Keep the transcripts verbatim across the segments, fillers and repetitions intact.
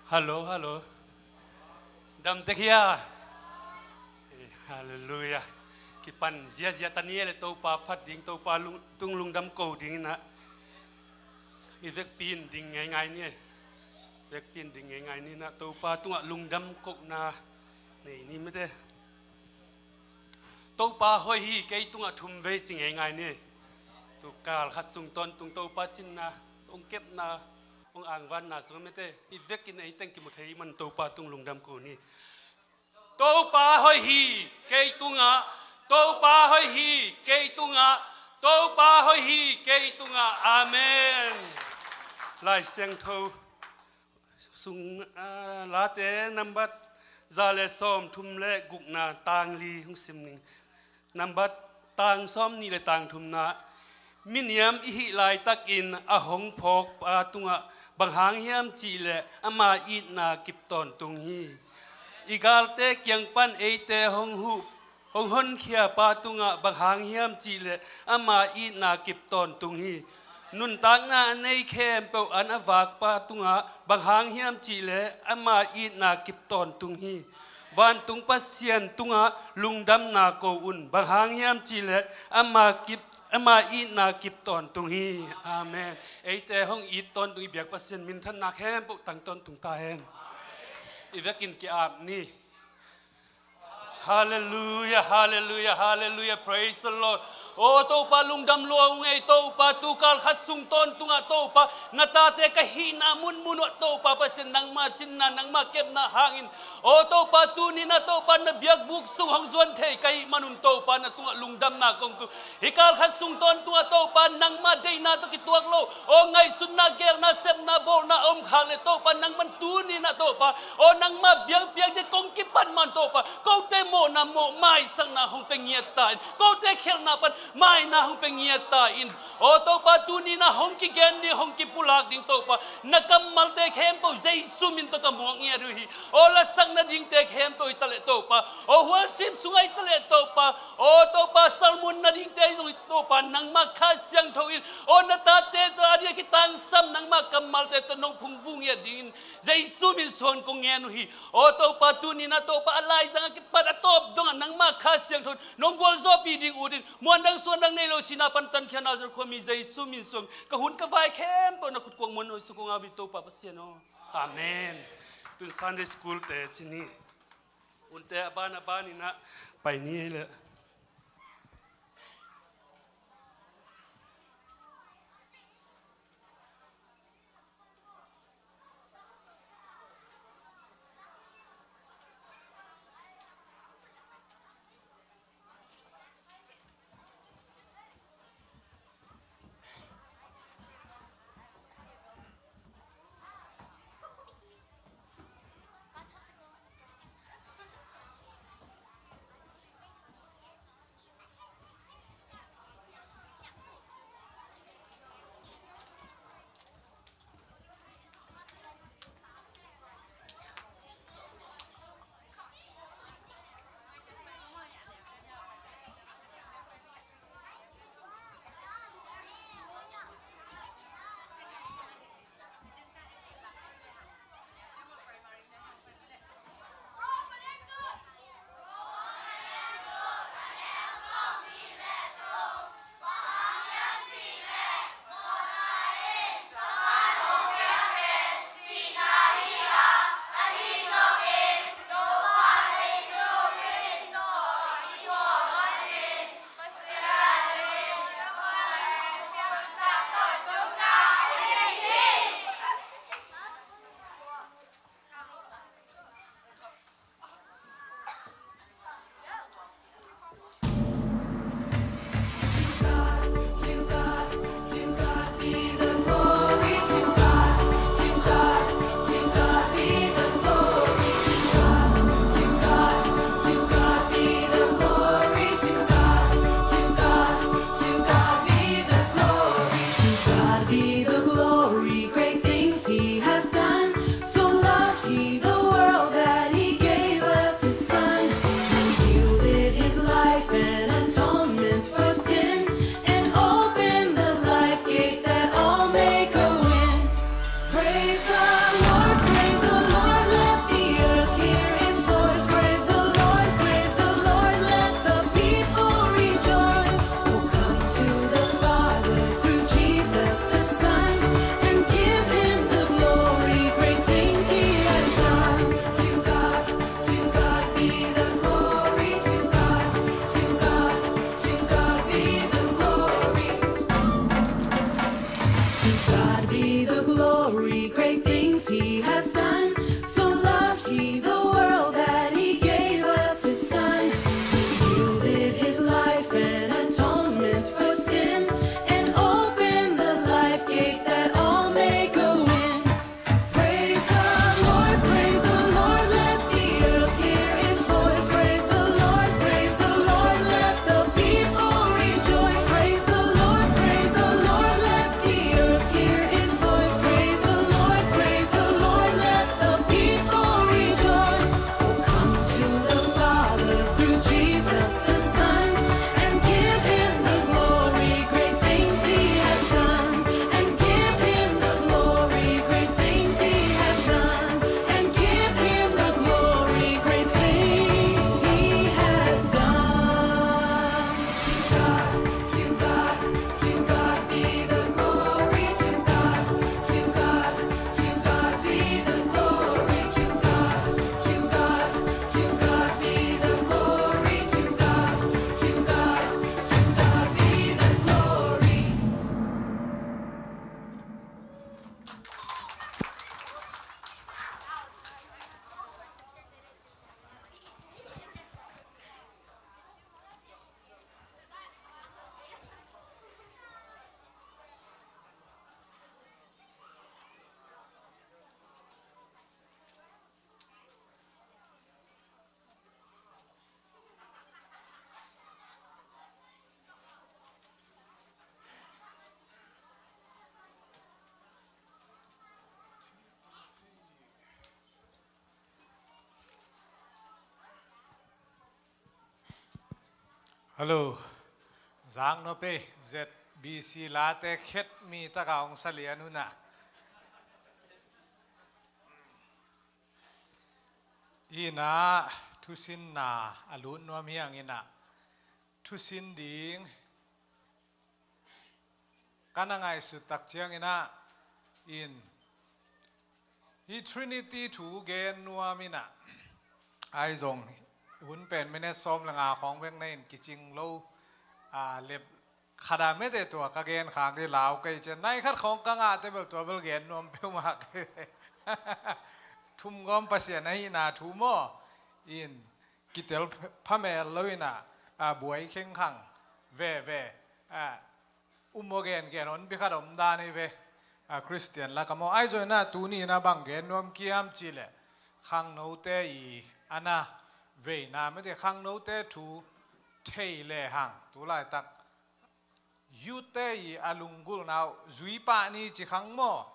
Hallo, hallo. Dam tek hia? Eh, halleluiah. Kipan ziazia ta ni e le Topa phat ding, Topa lung, tung lungdam ko ding inah. I vekpi in ding ngeingai ni e. Vekpi in ding ngeingai ni inah Topa tungah lungdam kohna nei ni mete. Topa hoih hi, kei tungah thum vei ci ngeingai ni. Tukal khat sung tawntung Topa cinna, hong kepna, hong angvanna sung mete. I vekin ei teng kimu thei man Topa tung lungdam ko ni. Topa hoih hi, kei tungah. Topa hoih hi, kei tungah. Topa hoih hi, kei tungah. Amen. Lai Siangtho sung, ah, Late nambat za le sawm thum le gukna tang li hong sim ning. Nambat tang sawm nih le tang thumna. Miniam i hih laitakin a hong phawkpa tungah bang hang hiam cihleh ama itna kip tawntung hi. I galte kiang pan eite hong huh, hong honkhiapa tungah bang hang hiam cihleh ama itna kip tawntung hi. Nuntakna a nei khempeuh an a vakpa tungah bang hang hiam cihleh ama itna kip tawntung hi. Vantung Pasian tungah lungdamna ko un, bang hang hiam cihleh ama kip, ama itna kip tawntung hi. Amen. Eite hong it tawntung i biak Pasian minthanna khempeuh tang tawntung ta hen. I vekin ki-ap ni. Halleluiah, halleluiah, halleluiah. Praise the Lord. O Topa, lungdam lua ung ei Topa, tukal khat sung tawntungah Topa, na tate ka hihna munmun uah Topa Pasian, nangma cinna, nangma kepna hangin, o Topa, tuni na Topa na biakbuk sung hong zuan thei ka hih manun Topa na tungah lungdamna kong ko. Hih kal khat sung tawntungah Topa nangma deihna tawh kituak lo, o ngaihsutna, gelna, sepna, bawlna om khak le Topa nangman tuni na Topa, o nangma biakpiak ding kong kipan man Topa, kote mawhna mawh maisakna hong pia ngiat ta in, kote khelhna pan maina hong pia ngiat ta in. O Topa, tuni na hong kigen ding, hong kipulak ding Topa, na kammalte khempeuh Jesu min tawh ka muak ngiat uh hi. O lasak nadingte khempeuh hi taleh Topa, o worship sungah hi taleh Topa, o Topa, sermon nadingte hi zong hi Topa, nangma Kha Siangtho in, o na tate tawh a dia kitangsam nangma kammalte tawh nong phungvuh ngiat dingin Jesu min suang kong ngen uh hi. O Topa, tuni na Topa a laizang a kipat a tawp dongah nangma Kha Siangtho in nong gualzawhpih ding ut in, muandang suandang nei lo sina pan tankhiatna zon khuami Jesu min suang ka hun ka vai khempeuh na khutkuang muan noi sung kong au hi Topa Pasian aw. Amen. Tun Sunday school te ci ni. Unte a ban a ban inah pai ni le. Hello. Zang no pe Z B C late khet mi taka ong salian una. Ina thusinna a lut nuam hiang ina thusin ding kana ngaihsut tak ciang ina in hi Trinity thu gen nuam ina ai zong hun pen minute sawm le nga khawng vek na in kicing lo a lep khada mete tua ka gen khang di lau kei cian nai khat khawng ka ngah te bel tua bel gen nuam peuhmah kei thum gawm Pasian ahina thu maw in kitel phamel lo ina a buai khengkhang veve a um maw gen gen hon bikhat om dan hi ve a Christian laka maw ai zong ina tuni ina bang gen nuam kiam ci le khangnote i ana veina mete khangnote thu thei le hang tu laitak Youth te i a lunggulhna uh zui pah ni ci khang maw?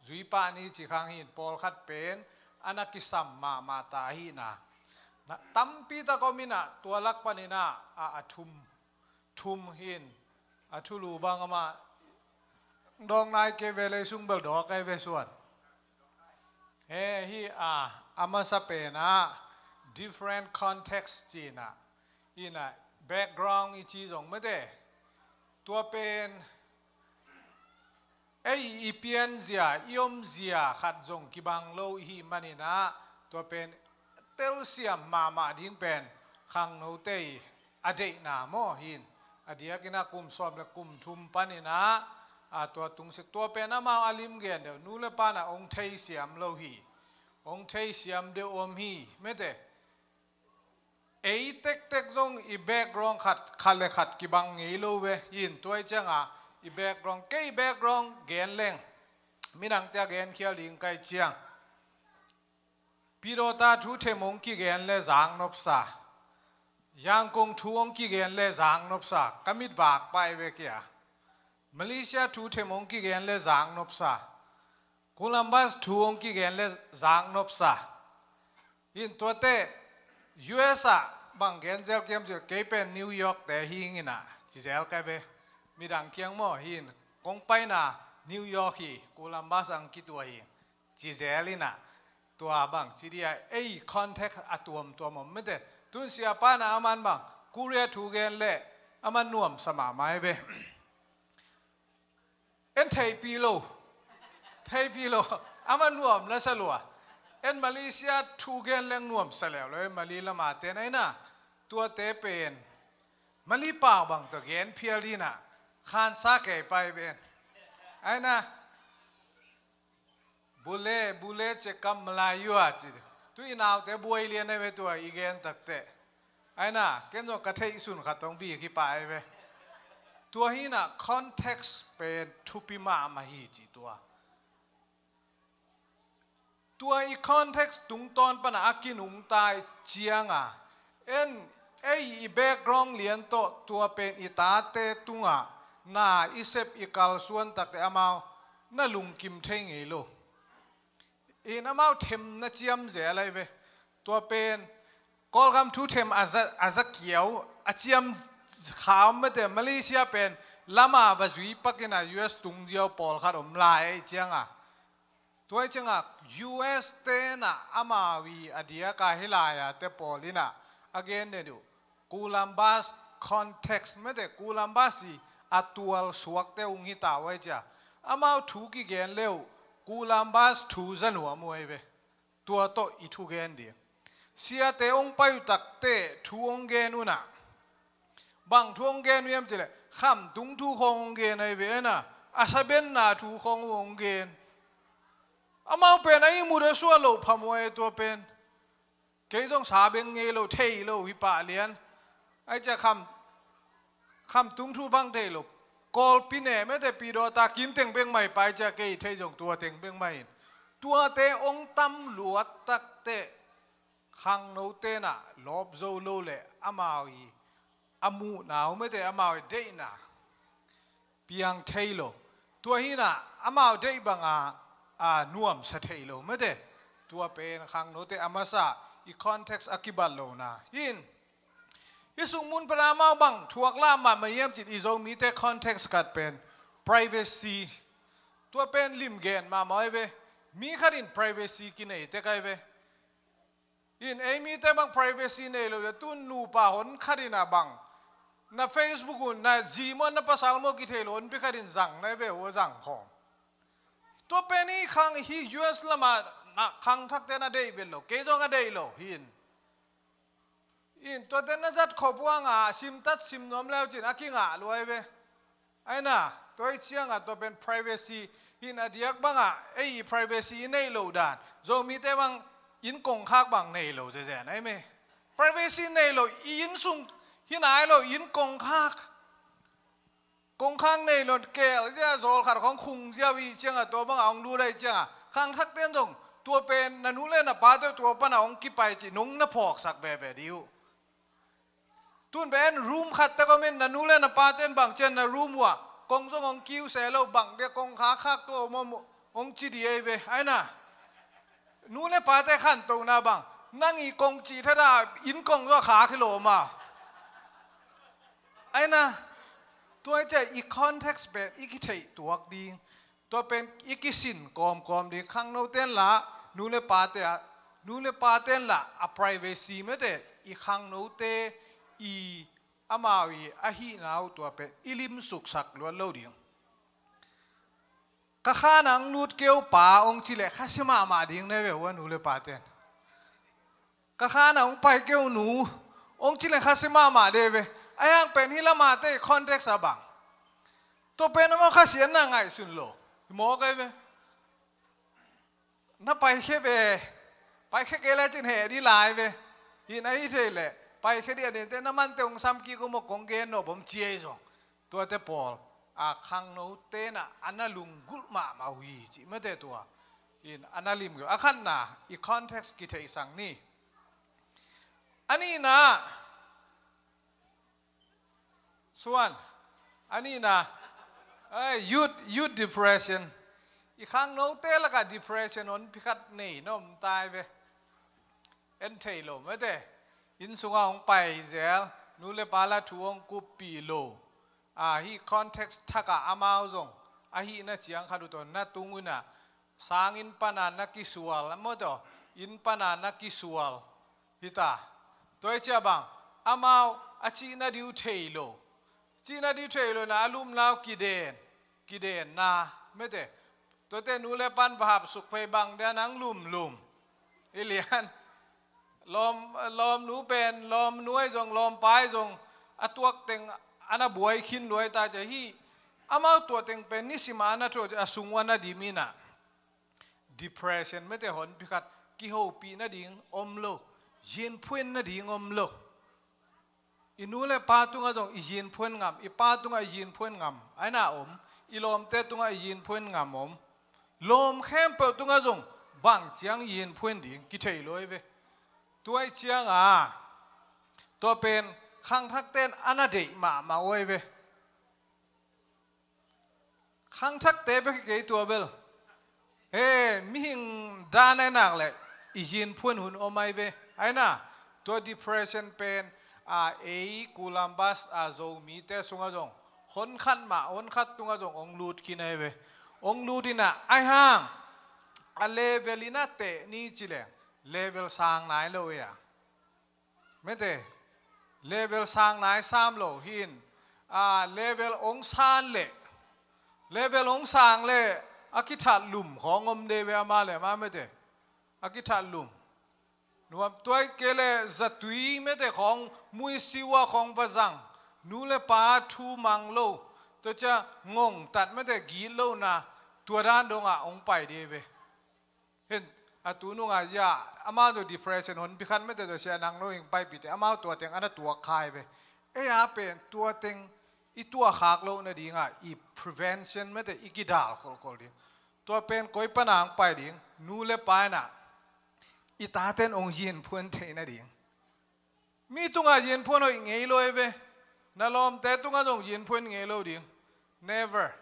Zui pah ni ci khang hin pawlkhat pen a na kisam mahmah ta hi na. Na tampi tak om in ah tua lak panin ah a, a thum, thum hin a thulu bang amah dawk nai kei ve lei sung bel dawk ei ve suan. He hi a, a masa pen ah different context ci na. Ina background i ci zong mete tua pen ei i pianzia i omzia khat zong kibang lo i hi manin ah tua pen telsiam mahmah ding pen khangnote i a deihna maw hin a diakin ah kum sawm le kum thum panin ah a tua tungsi tua pen amau a lim gen deuh nu le pan ah ong theisiam lo hi ong theisiam deuh om hi mete. Ei tektek zong i background khat khat le khat kibang ngei lo ve in tua i cianga i background kei background gen leng midangte a gen khial ding kai ciang pidawta thu them hong kigen le zang nopsa Yangkong thu hong kigen le zang nopsa ka mit vak pai ve kia Malaysia thu them hong kigen le zang nopsa Columbus thu hong kigen le zang nopsa in tuate U S ah bang gen zel kiam zel kei pen New York te hing in ah ci zel kai ve midang kiang maw hin kong paina New York hi Columbus ang kitua hi ci zel in ah tua bang ci dia ei contact a tuamtuam om mete tun sia pana aman bang Korea thu gen le aman nuamsa mahmah hi ve. En theihpih lo theihpih lo ama nuam la sa lua en Malaysia thu gen leng nuam sa leu lo en Mali lama ten aina tuate pen Mali pau bang tawh gen phial dina khansa kei pai ven aina bule bule cekam Malayu a ci tu i naute buai lian ai ve tua i gen takte Aina ken zong ka theih sun khat tong bik hi pai ve. Tua hina context pen thupi mahmah hi ci tua. Tua i context tungtawn pana a kinungtai cianga en ei i background lian tawh tua pen i tate tunga na i sep i kalsuan takte amau na lungkim thei ngei lo. In amau themna ciam zel ai ve. Tua pen Kawlgam thu them a za, a za kiau a ciam khaum mete Malaysia pen lama va zui pakin a U S tung ziau pawlkhat om lai ei cianga. Tua ei cianga U S tena amau i a diaka hi lai a te pawl ina a gen ne duh. Columbus context mete Columbus i a tual suakte ung hi ta uai cia amau thu kigen leu Columbus thu za nuam uai ve. Tua tawh i thu gen ding siate ong pai uh takte thu ong gen una bang thu ong gen uh iam cile khamtung thu khawng ong gen ai ve ena a sabenna thu khawng uh ong gen. Amau pen a i mut a suah loh phamuai tua pen Kei zong sa beng ngei lo thei lo hi pah lian ai cia kham kham tung thu bang thei lo. Kawlpi ne mete pi daw ta kim teng beng mai pai cia kei thei zong tua teng beng mai in tuate ong tam luat takte khangno tena lawp zo lo le amau i a muhna uh mete amau i deihna piang thei lo. Tua hina amau deih banga a nuamsa thei lo mete. Tua pen khangnote a masa i context a kibat lona hin I sung mun pan amau bang thuak lah mahmah hiam cih i Zomite context khat pen privacy. Tua pen limgen mahmah hi ve. Mi khat in privacy kinei tek ahi ve. In ei mite bang privacy nei lo le, tun nupa hon khat in a bang na Facebook un na zi maw na pasal maw kithei lo hon pi khat in zang na hi ve, hua zang khawm. Tua pen i khang hi U S lamah na khangthakte na deih vet lo, kei zong a deih lo hi in. In tuate na zat khop uang a simtat sim nuam leu cin a kingah luai ve. Aina, tua i ciangah tua pen privacy hi in, a diak bangah ei privacy i neih loh dan, Zomite bang inn kongkhak bang nei lo zezen ahi me. Privacy nei lo, i inn sung hi nai lo, inn kongkhak. Kongkhak nei lo, kel zia zawl khat khong khung zia uh i ciangah tua bangah hong lut ahi ciangah khangthakte in zong tua pen na nu le na pate uh tua panah hong kipai cih nong na phawksak veve dih uh. Tun pen room khat tek om in na nu le na pate in bang cian na room uh ah kong zong hong kiu se lo, bang dia kongkhak khak tua om om hong ci dih ahi ve. Aina, nu le pate khantohna bang nang i kong cih thada inn kong zong khak hi lo om a. Aina, tua i ciah i context pen i kitheih tuak ding. Tua pen i kisin kawmkawm ding, khangnote in lah, nu le pate ah, nu le pate in lah a privacy mete, i khangnote i amau i ahihna uh tua pen i limsuksak luat lo ding. Ka khan ah hong lut kei uh pa hong ci leh khasia mahmah ding na hi ve hua nu le pate in. Ka khan ah hong pai kei uh nu hong ci leh khasia mahmah ding hi ve. Ahi hang pen hih lamate i context ah bang tua pen amau khasiatna ngaihsun lo hi mawk ahi ve. Na paikhia ve, paikhia kei le cin heh dih lai ve. Hi na hi thei leh paikhia dih a dinte na mante hong sam kik uh maw, kong gen nop om ci ahi zong. Tuate pawl a khangnote na a na lunggulh mahmah uh hi cih mate tua in a na lim kei uh. A khatna i context kitheihsang ni. A nihna, Suan, a nihna, eh, youth, youth depression. I khangnote lakah depression honpi khat nei na om tai ve. En thei lo mate. Inn sungah hong pai zel, nu le pa la thu hong kuppih lo. Ah, hih context thakah amau zong ahihna ciang khat uh tawh na tung unah sang inn pana na kisual, maw taw, inn pana na kisual hita. Tua i ciah bang amau a cihna dih uh thei lo, cihna dih uh thei lo na a lumna uh kiden, kidenna mete. Tuate nu le pan va hapsuk phei bang dia nang lumlum. I lian lawm, lawmnu pen, lawmnu ahi zong, lawmpa ahi zong, a tuak teng a na buai khin luai ta cia hi. Amau tua teng pen nisim a na thu a sung uh a na dim inah depression mete honpi khat, kihopih nading om lo, zinphuin nading om lo. I nu le pa tungah zong i zinphuan ngam, i pa tungah i zinphuan ngam a na om, i lawmte tungah i zinphuan ngam om. Lawm khempeuh tungah zong bang ciang zinphuan ding kithei lo hi ve. Tua i ciangah tua pen khangthakte in a na deih mahmah uh hi ve. Khangthakte bek hi kei tua bel. He, mihing dan ahi nak leh i zinphuan hun om ahi ve. Ahi na, tua depression pen a ei Columbus a Zomite sungah zong honkhat mah, honkhat tungah zong hong lut khin ahi ve. Hong lut inah ahi hang a level inah teh ni ci leh level sang nai lo hi a. Mete, level sang nai sam lo hi in, a, level hong san leh, level hong sang leh a kithat lum khawng om de ve ama le ama mete. A kithat lum. Nuam tuai kei leh zatui mete khawng muisiua khawng va zang. Nu le pa thu mang lo. Tua cia ngongtat mete git lo na. Tua dan dongah hong pai de ve. Hin, a tu nungah zia, amau tu depression honpi khat mete tu sia nang lo ing paipite, amau tua teng a na tuak khai ve. Ei a pen tua teng i tuak khak lo nadingah i prevention mete i kidal kholkhol ding. Tua pen koi pana hong pai ding, nu le pa inah i taten hong zinphuan thei nading. Mi tungah zinphuan hoih ngei lo hi ve. Na lawmte tungah zong zinphuan ngei lo ding. Never.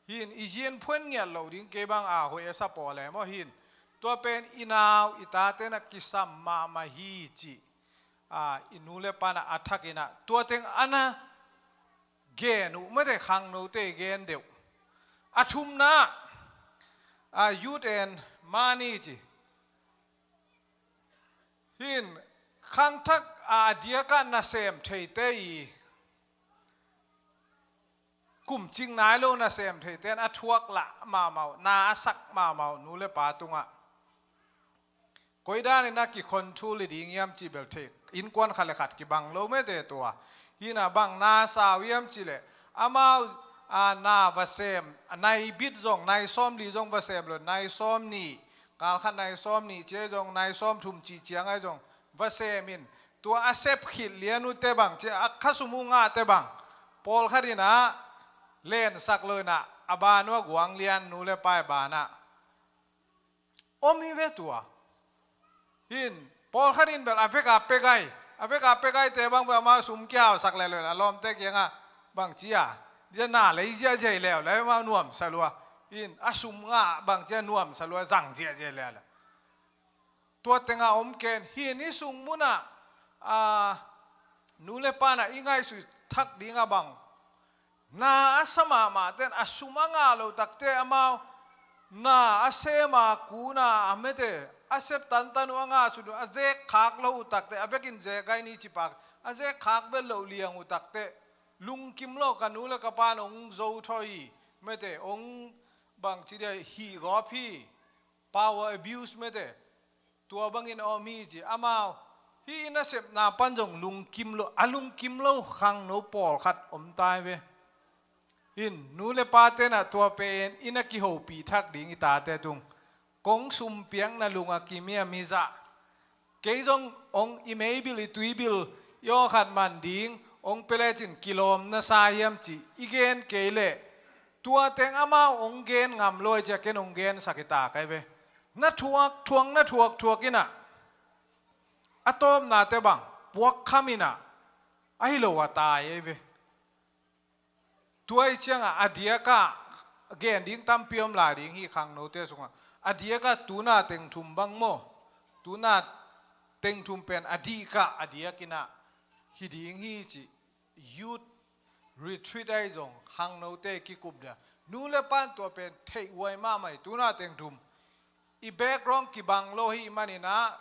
Hin i zinphuan ngiat lo ding kei bang a hoih a sa paw le maw hin. Tua pen i nau i tate na kisam mahmah hi cih a, i nu le pa in a thak in a tua teng a na gen uh mate, khangnote i gen deuh. A thumna, a, youth and money ci. Hih khangthak a diak a nasem theite i kumcing nai lo nasem theite in a thuak lah mahmah uh, na a sak mahmah uh nu le pa tungah. Koi dan in a kicontrol ding hiam cih bel thei, innkuan khat le khat kibang lo mate tua. Hih na bang na sa uh hiam cih leh amau, a, na va sem, a, nai bit zong, nai sawmli zong va sem lo, nai sawmnih, kalkhat nai sawmnih ci ahi zong, nai sawmthum cih ciang ahi zong va sem in, tua a sep khit lian uh teh bang ci a, khasum uh ngah teh bang, pawlkhat in a lensak lo in a, a ban uh a guang lian, nu le pa i ban ah. Om hi ve tua. Hih pawlkhat in bel a vek a pia gai, a vek a pia gaite bang bel amau sum kihausak leh lo in a lawmte kiangah bang ci a, dia na lei ziahziah hi leh leh amau nuamsa lua. Hih a sum ngah bang ci a nuamsa lua, zang ziahziah hi leh leh. Tua teng a om ken, hih i sung mun ah, a, nu le pa in a i ngaihsut thak ding a bang, na a sa mahmahte in a sum a ngah loh tak teh amau, na a sem a kun a, a mate, a sep tantan uh a ngah sut uh a zek khak loh uh tak teh, a vekin zek gai ni ci pak, a zek khak bel loh liang uh tak teh, lungkim lo, ka nu le ka pa in hong zo thaw hi mate, hong bang ci dia, hih gawp hi, power abuse mate, tua bangin a om hi ci. Amau hih i nasepna pan zong lungkim lo, a lungkim lo khangno pawlkhat om tai ve. Hih nu le pate in a tua pen i na kihopih thak ding i tate tung. Kong sum piakna lung a kimiam hi zah. Kei zong hong i meibil, i tuibil, i aw khat man ding hong pia lecin kilawm na sa hiam cih i gen kei leh, tua teng amau hong gen ngam lo ahih ciang ken hong gensak hi ta kai ve. Na thuak, thuak, na thuak, thuak in a, a tawpna teh bang puakkham in a, ahi lo a tai ahi ve. Tua ahih ciangah a diak a gen ding tampi om lai ding hi khangnote sungah. A diak a tuna teng thum bang maw, tuna teng thum pen a dik a, a diak in a hi ding hi cih. Youth retreat ahi zong khangnote kikup dia, nu le pa in tua pen theih huai mahmah hi. Tuna teng thum i background kibang lo hi manin a,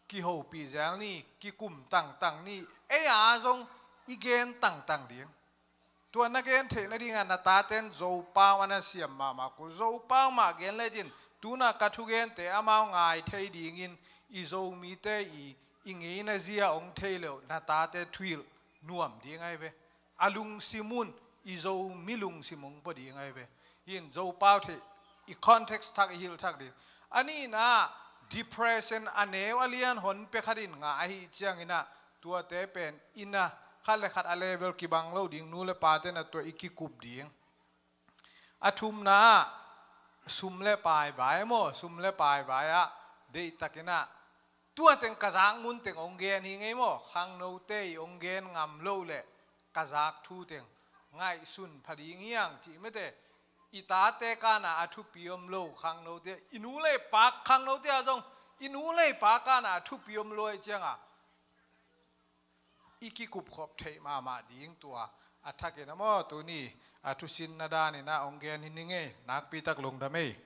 kihopih zel ni, kikum tangtang ni, ei a zong i gen tangtang ding. Tua na gen theih nading a na taten Zopau a na siam mahmah kul, Zopau mah gen lecin, tuna ka thugente amau ngai thei dingin i Zomite i, i ngeina zia hong thei leh na tate thuhilh nuam ding ahi ve. A lungsim un i Zomi lungsim hong pua ding ahi ve. Hih Zopau theih, i context thak, i hilh thak ding. A nihna, depression a neu a lian hon pia khat in ngah ahih ciangin a, tuate pen i na khat le khat a level kibang lo ding, nu le pate in a tua i kikup ding. A thumna, sum le pai vai maw, sum le pai vai ah deihtakin a, tua teng ka zak mun teng hong gen hi ngei maw, khangnote i hong gen ngam loh leh ka zak thu teng ngaihsun pha ding hi hang cih mate. I tate kana a thupi om lo khangnote, i nu le i pa khangnote a zong, i nu le i pa kana a thupi om lo ahih cianga i kikupkhop theih mahmah ding tua a thakin a maw, tuni a thusinna danin a hong gen hi ning ei. Nakpitak lungdam ei.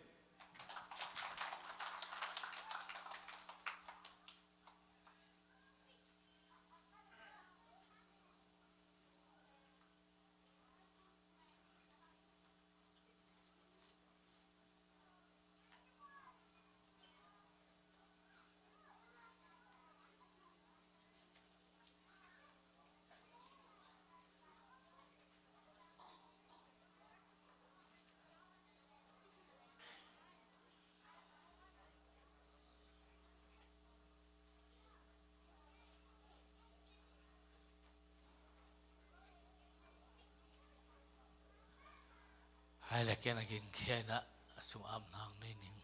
Hai le ken a gingkhia in a, a sung apna hong nei ning.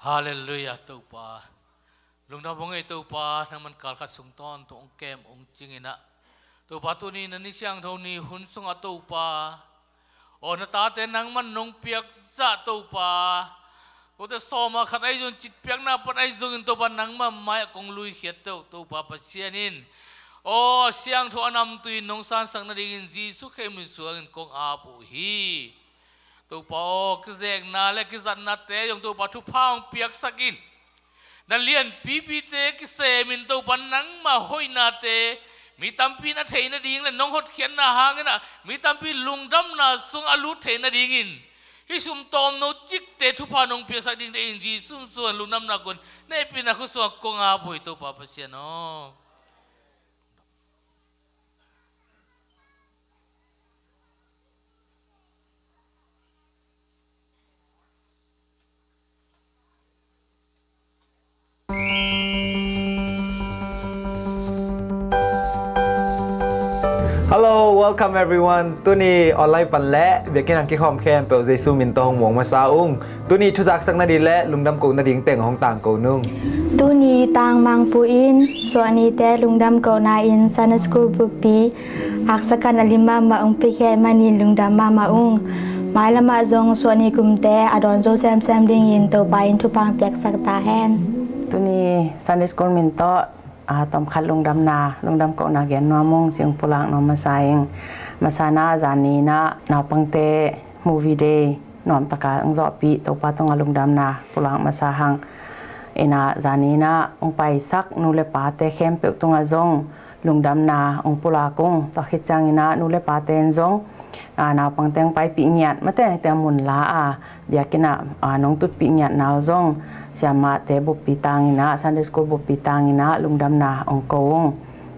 Halleluiah, Topa. Lungdam hong ei Topa, nangman kalkhat sung tawntung hong kem hong cing in a, Topa, tuni na ni siangtho ni hun sungah Topa, aw na tate nangman nong piak zah Topa, Kote sawma khat ahi zong, citpiakna pan ahi zongin Topa nangma mai-ah kong luikhiat teh uh Topa Pasian in, aw, siangtho a namtui in nong sansak nadingin Jesu Khrih min suangin kong ap uh hi. Topa aw, kizekna le kizatnate zong Topa thupha hong piaksak in. Na lianpipite kisemin Topa nangma hoihnate mi tampi na theih nading le nong hotkhiatna hangin ah mi tampi lungdamna sung a lut theih nadingin hih sum tawmno cikte thupha nong piaksak dingte in Jesu min suangin lungdamna kong hehpihna khut sungah kong ap uh hi Topa Pasian aw. Hello, welcome everyone. Tuni online pan le biakinn ah kikhawm khempeuh Jesu min tawh hong muang masa ung. Tuni thuzaksak nading le lungdam koh nading teng hong tangko nung. Tuni tangmangpu in suahnite lungdam kohna in Sunday School buppi aksakan a lim mahmah hong piakhia manin lungdam mahmah ung. Mailamah zong suahni kumte a dawn zo semsem dingin Topa in thupha hong piaksak ta hen. Tuni Sunday School min tawh a, tawmkhat lungdamna, lungdam kohna gen nuam ung, ci hong pulak nuam masa ing. Masana zani in ah naupangte movie day nuamtaka hong zawhpih Topa tungah lungdamna pulak masa hang. In ah zani in ah hong paisak nu le pate khempeuh tungah zong lungdamna hong pulak ung. Tua khit ciangin ah nu le pate in zong, a, naupangte hong paipih ngiat mate, te mun la a, biakinn ah, a, nong tutpih ngiatna uh zong siamahte buppi tangin ah, Sunday School buppi tangin ah lungdamna hong ko ung.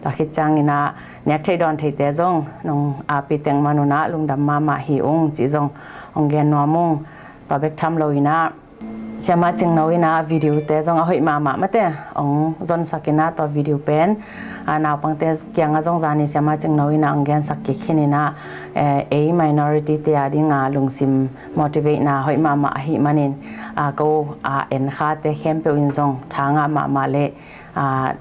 Tua khit ciangin ah nek theih dawn theihte zong nong api teng man un ah lungdam mahmah hi ung, cih zong hong gen nuam ung. Tua bek tham lo in ah Siama Cingno in ah video te zong a hoih mahmah mate hong zonsak in ah, tua video pen, a, naupangte kiangah zong zani Siama Cingno in ah hong gensak kik hi in ah, eh, ei minority te a ding a lungsim motivate na hoih mahmah ahih manin, a, ko, a, en khate khempeuh in zong tha ngah mahmah le, a,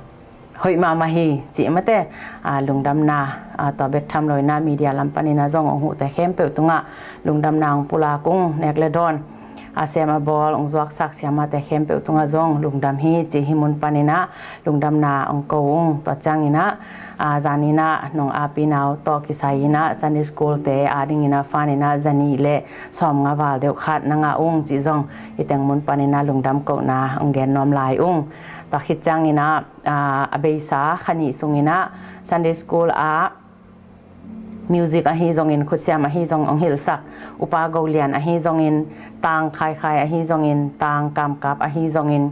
hoih mahmah hi, cih mate, a, lungdamna, a, tua bek tham lo in ah media lam panin ah zong hong huhte khempeuh tungah lungdamna hong pulak ung. Nek le dawn a sem a bawl hong zuaksak siamahte khempeuh tungah zong lungdam hi, cih hih mun panin ah lungdamna hong ko ung. Tua ciangin ah, a, zani in ah nong api nau tawh kisai in ah Sunday School te a dingin ah fan in ah zanih le sawmnga val deuh khat na ngah ung, cih zong hih teng mun panin ah lungdam kohna hong gen nuam lai ung. Tua khit ciangin ah, a, a beisa kha nih sungin ah Sunday School ah music ahi zongin, khutsiam ahi zong hong hilhsak Upa Go Lian ahi zongin, Tang Khai Khai ahi zongin, Tang Kam Kap ahi zongin,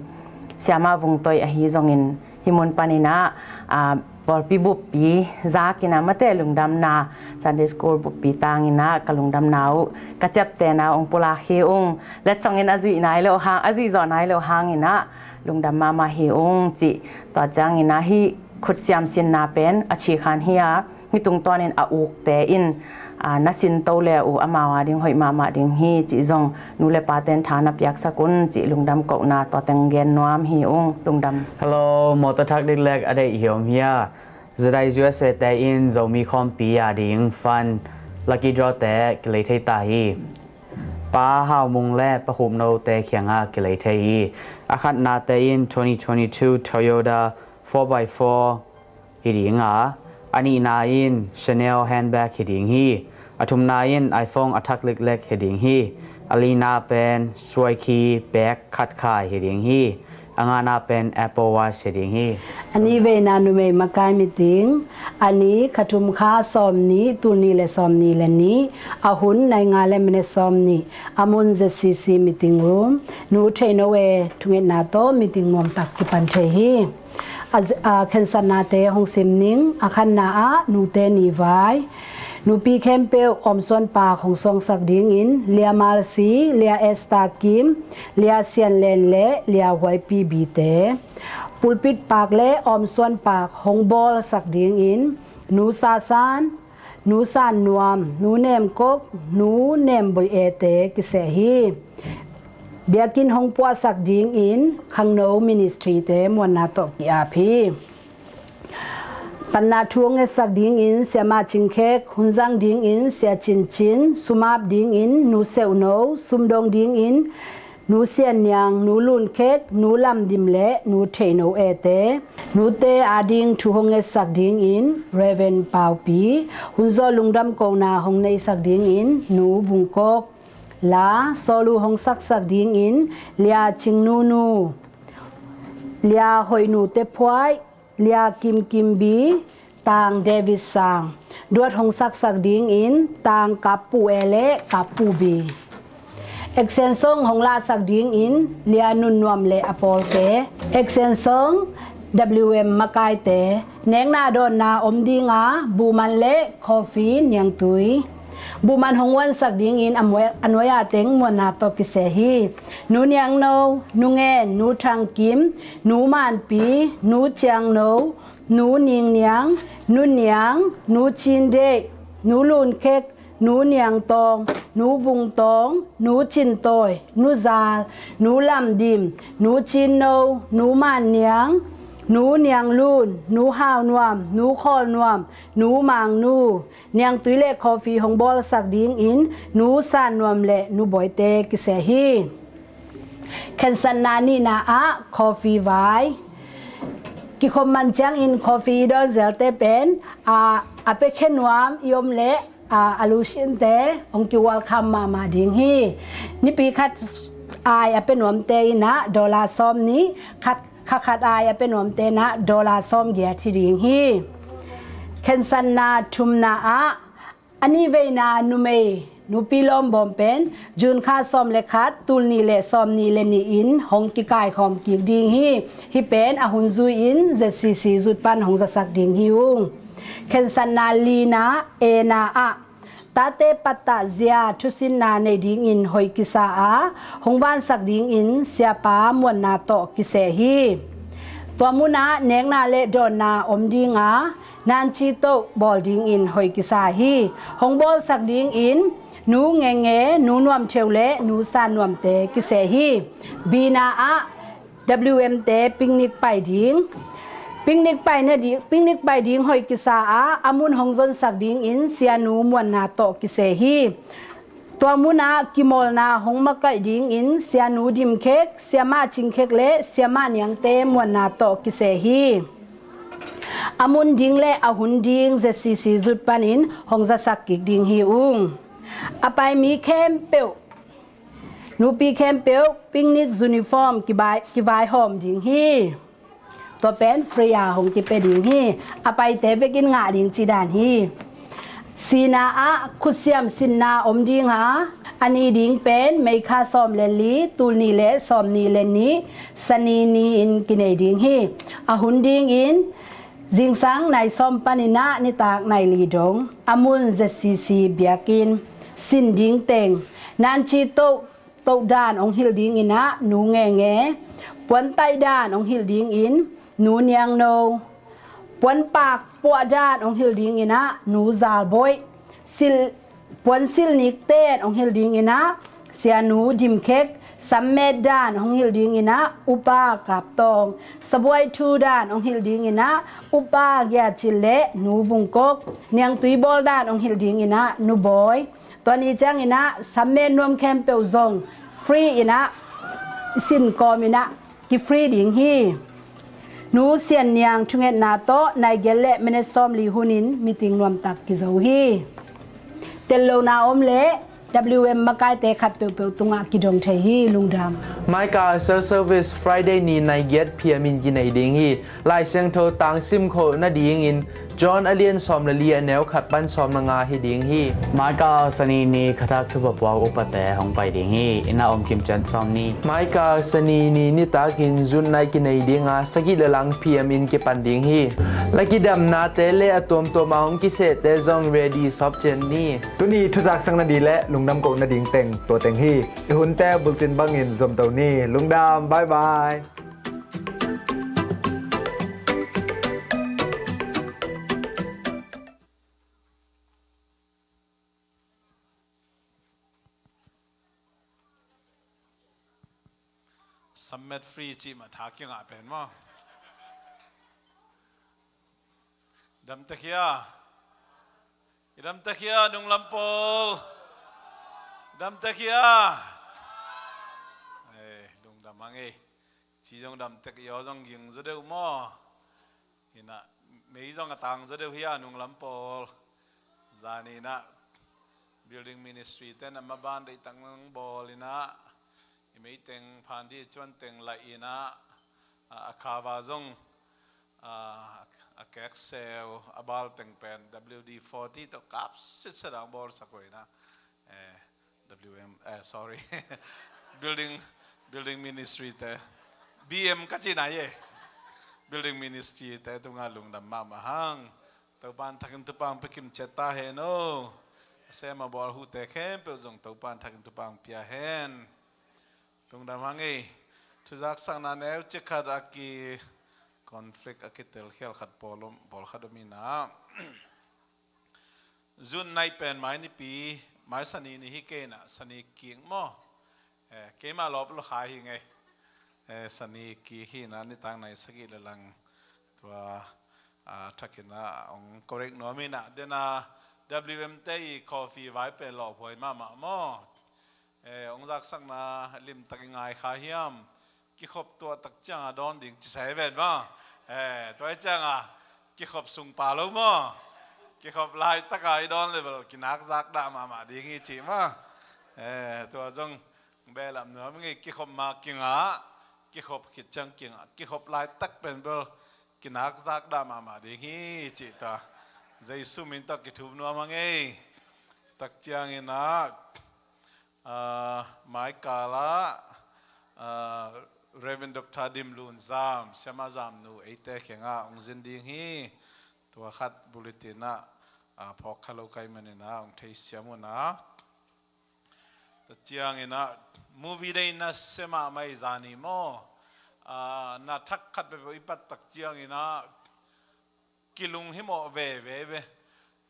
Siama Vung Toi ahi zongin, hih mun panin ah, a, pawlpi buppi zak in ah mate lungdamna, Sunday School buppi tangin ah ka lungdamna uh ka ciaptehna uh hong pulak hi ung. Letsong in a zuih nai lo hang, a zuih zawh nai lo hangin ah lungdam mahmah hi ung, cih. Tua ciangin ah hih khutsiam sinna pen a chikhan hi a, hih tungtawnin a ukte in, a, na sinto le uh amau a ding hoih mahmah ding hi, cih zong nu le paten tha na piaksak un, cih lungdam kohna tua teng gen nuam hi ung. Lungdam. Hello, mawtaw thak diklek a deih hi om hia? Zadai U S A te in Zomi khawmpi a ding fund lucky draw te kilei thei ta hi. Pa Hau Mung le Pa Khup No te kiangah kilei thei hi. A khatnate in twenty twenty-two Toyota four by four hi ding a, a nihna in Chanel handbag hi ding hi. A thumna in iPhone a thak liklek hi ding hi. A lina pen Suaikhi bag khat khai hi ding hi. A ngana pen Apple Watch hi ding hi. A nih veina numei makai meeting, a ni kha thum kha sawmnih, tul nih le sawmnih le nih, a hun nai nga le minute sawmnih, a mun Z C C meeting room, Nu Thei No E thungetna tawh meeting nuamtak kipan thei hi. A, a khensatnate hong sim ning. A khatna ah nute ni vai, nupi khempeuh awmsuan pak hong suangsak dingin Lia Malsi, Lia Esther Kim, Lia Sian Len le Lia Huai Pi Bi te. Pulpit pak le awmsuan pak hong bawlsak dingin Nu Sa San, Nu San Nuam, Nu Nem Kok, Nu Nem Boi E te kiseh hi. Biakinn hong puahsak dingin Khangno Ministry te muanna tawh ki-ap hi. Panna thu hong ngetsak dingin Siama Cing Khek, hun zang dingin Sia Cin Cin, sum ap dingin Nu Seu No, sum dong dingin Nu Sian Niang, Nu Lun Khek, Nu Lam Dim le Nu Thei No E te. Nute ading thu hong ngetsak dingin Reverend Pau Pi, hun zawh lungdam kohna hong neisak dingin Nu Vung Kok. La, sawlu hong saksak dingin Lia Cing Nu Nu, Lia Hoih Nu Te Phuai, Lia Kim Kim Bi, Tang David Sang. Duat hong saksak dingin Tang Kap Pu E le Kap Pu Bi. Action song hong lahsak dingin Lia Nun Nuam le a pawlte. Action song W M makaite. Nekna dawnna om dinga, Buman le Coffee Niangtui. Buman hong uansak dingin a muai-, a nuai-a teng muanna tawh kiseh hi. Nu Niang No, Nu Ngen, Nu Thang Kim, Nu Man Pi, Nu Ciang No, Nu Ning Niang, Nu Niang, Nu Cin Deih, Nu Lun Khek, Nu Niang Tawng, Nu Vung Tawng, Nu Cin Tawi, Nu Zal, Nu Lam Dim, Nu Cin No, Nu Man Niang, Nu Niang Lun, Nu Hau Nuam, Nu Khawl Nuam, Nu Mang Nu. Niangtui le Coffee hong bawlsak dingin Nu San Nuam le Nu Bawi te kiseh hi. Khensatna nihna ah Coffee vai. Kikhop man ciangin Coffee i dawn zelte pen, a, a pekhe nuam i om leh, a, a lusinte hong ki-welcome mahmah ding hi. Nipi khat ai a pe nuamte in ah dollar sawm nih, khat, kha khat ai a pe nuamte in ah dollar sawm giat hi ding hi. Khensatna thumna ah, a nih veina numei nupi lawmbawm pen June kha sawm le khat, tul nih le sawm nih le nih in hong kikaikhawm kik ding hi. Hih pen a hun zui-in Z C C zut pan hong zasak ding hi ung. Khensatna lina, ena ah, tate pattah zia thusinna nei dingin hoih kisa a, hong vansak dingin siapa muanna tawh kiseh hi. Tua munah nekna le dawnna om dinga, nanci toh bawl dingin hoih kisa hi. Hong bawlsak dingin Nu Nge Nge, Nu Nuam Theu le Nu San Nuam te kiseh hi. Bina ah W M te picnic pai ding. Picnic pai na di-, picnic pai ding hoih kisa a, a mun hong zonsak dingin sianu muanna tawh kiseh hi. Tua munah kimawlna hong makaih dingin sianu Dim Khek, siamah Cing Khek le siamah Niangte muanna tawh kiseh hi. A mun ding le a hun ding Z C C zut panin hong zasak kik ding hi ung. A pai mi khempeuh, nupi khempeuh picnic uniform kibai-, kivaihawm ding hi. Tua pen free a hong kipia ding hi. A paite vekin ngah ding ci dan hi. Sina ah khutsiam sinna om dinga, a ni ding pen May kha sawm le li, tul nih le sawm nih le nih, Sani ni-in kinei ding hi. A hun dingin zingsang nai sawm panin ah nitak nai li dong, a mun Z C C biakinn. Sin ding teng, nanci toh toh dan hong hilh dingin ah Nu Nge Nge, puantaih dan hong hilh dingin Nu Niang No, puanpak puah dan hong hilh dingin ah Nu Zal Bawi, silh, puansilh nik ten hong hilh dingin ah sianu Dim Khek, sammet dan hong hilh dingin ah Upa Kap Tawng, sabuai thu dan hong hilh dingin ah Upa Gia Cil le Nu Vung Kok, niangtui bawl dan hong hilh dingin ah Nu Bawi. Tua ni ciangin ah sammet nuam khempeuh zong free in ah, sin kawm in ah ki-free ding hi. Nu Sian Niang thungetna tawh nai giat le minute sawm li hunin meeting nuamtak kizo hi. Tel lona om leh W M makaite khat peuhpeuh tungah kidong thei hi. Lungdam. Maika Self Service Friday ni nai giat P M in kinei ding hi. Lai Siangtho tang simkholh nadingin John a lian sawm le li a neu khat pan sawm le nga hi ding hi. Maika Sani ni khatak thupha puak upate hong pai ding hi. Inn ah om kim ciang sawm ni. Maika Sani ni nitakin zutnai kinei dinga sagih le lang P M in kipan ding hi. Lakidamnate le a tuamtuam a hong kisehte zong ready sawp cian ni. Tuni thuzaksak nading le lungdam koh nading teng tua teng hi. I hunte bulletin bangin zomto ni. Lungdam, bye bye. Sammet free cih mah tha kingah pen maw? Damtek hia? I damtek hia, nunglam pawl? Damtek hia? Ka mang ei, ci zong dam tek i aw zong ging zaw deuh maw? Hi na, mei zong a tang zaw deuh hi a, nunglam pawl. Zan i na, building ministry te na maban deih tang bawl i na, i mei teng phan di cuan teng lai i na, a, a kava zong, a, a kek seu, a bal teng pen W D forty to kap sit sedang bawl sak uh i na. Eh, W M, eh, sorry. Building, building ministry te. B M ka ci na ye. Building ministry te tunga lungdam mahmah hang. Topan thakin thupang pia kim ciat ta hen o. A sem a bawl uh te khempeuh zong Topan thakin thupang pia hen. Lungdam hang ei. Thuzaksakna neu cik khat a ki conflict a ki telkhial khat pawl om, pawl khat om i na. Zun nai pen mai nipi, mai sani ni hi kei na, sani kik maw? Eh, keimah lawp lo kha hi ngei. Eh, sani kik hi na, nitak nai sagih le lang tua, a, thakin a ong correct nuam hi na, dena W M te i coffee vai pen lawphuai mahmah maw? Eh, ong zaksakna limtak i ngai kha hiam? Kikhop tuah tak cianga dawn ding ci sai ven maw? Eh, tua i cianga kikhop sung pa lo maw? Kikhop laitaka i dawn le bel kinak zak dah mahmah ding hi ci maw? Eh, tua zong behlap nuam ngei, kikhop ma kingah, kikhop khit ciang kingah, kikhop laitak pen bel kinak zak dah mahmah ding hi ci ta. Jesu min tawh kithum nuam a ngei. Tak ciangin ah, ah, mai kala, ah, Reverend Doctor Dim Lun Zam, Siama Zam nu eite khenga ong zin ding hi. Tua khat bulletin ah, ah, phawk kha lo kai manin ah ong thei siam un ah. Tua ciangin ah movie day na sema mai zani maw? Ah, na thak khat bebe i pat tak ciangin ah kilung himawh veve ve.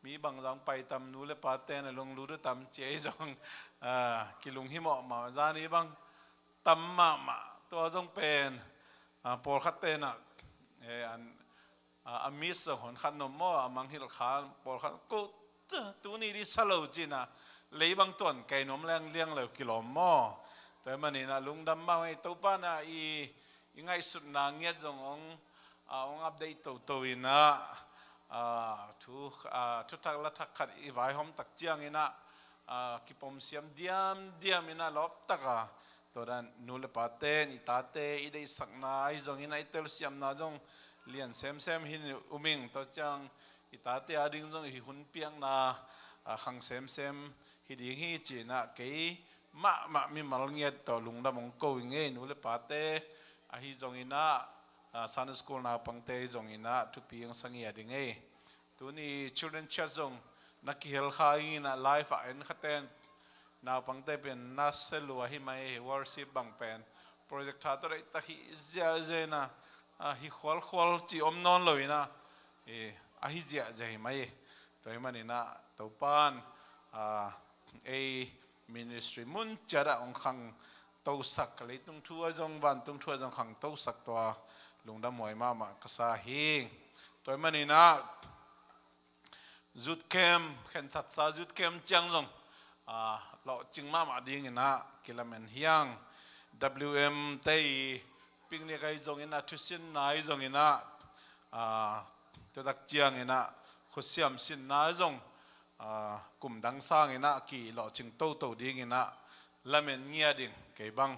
Mi bangzang pai tam, nu le pa ten a lunglut uh tam ci ei zong, ah, kilung himawh mah zani bang tam mahmah. Tua zong pen, ah, pawlkhat ten ah, eh, an, a, a miss a hon khat nuam maw, a manghilh kha pawlkhat ko, tu, tuni di sa lo cina, lei bang tuan kei nuam leng liang lo kilawm maw? Tua hi manin ah lungdam mah ei, Topa na i, i ngaihsutna ngiat zong ong, a, ong update toto in ah, a, thu, a, thuthak la thak khat i vaihawm tak ciangin ah, a, kipomsiam diamdiam in ah lawptaka, tua dan nu le pa ten i tate i deihsakna ahi zongin ah i telsiamna zong lian semsem hi um ing, tua ciang i tate a ding zong i hun piakna, a, khang semsem hi ding hi cina kei mahmah mimal ngiat tawh lungdam ong ko i ngei, nu le pate ahi zongin ah, a, Sunday school naupangte ahi zongin ah thupi ong sa ngiat i ngei. Tuni Children Church zong na kihel kha ing in ah live ah en kha ten naupangte pen na se lua hi mai, worship bang pen projector tawh deihtak hi ziahziah in ah, a, hi khualkhual ci om nawn lo in ah, e, a hi ziahziah hi mai. Tua hi manin ah Topan, a, ei ministry mun ciat ah ong khang tosak, leitung thu ah zong vantung thu ah zong khang tosak tua lungdam huai mahmah ka sa hi. Tua hi manin ah youth camp, khensatsa youth camp ciang zong, a, lawhcing mahmah dingin ah kilamen hi hang. W M te i picnic ahi zongin ah, thusinna ahi zongin ah, a, tua tak ciangin ah khutsiam sinna ahi zong, a, kum dang sangin ah kilawhcing toto dingin ah lamen ngiat ding kei bang.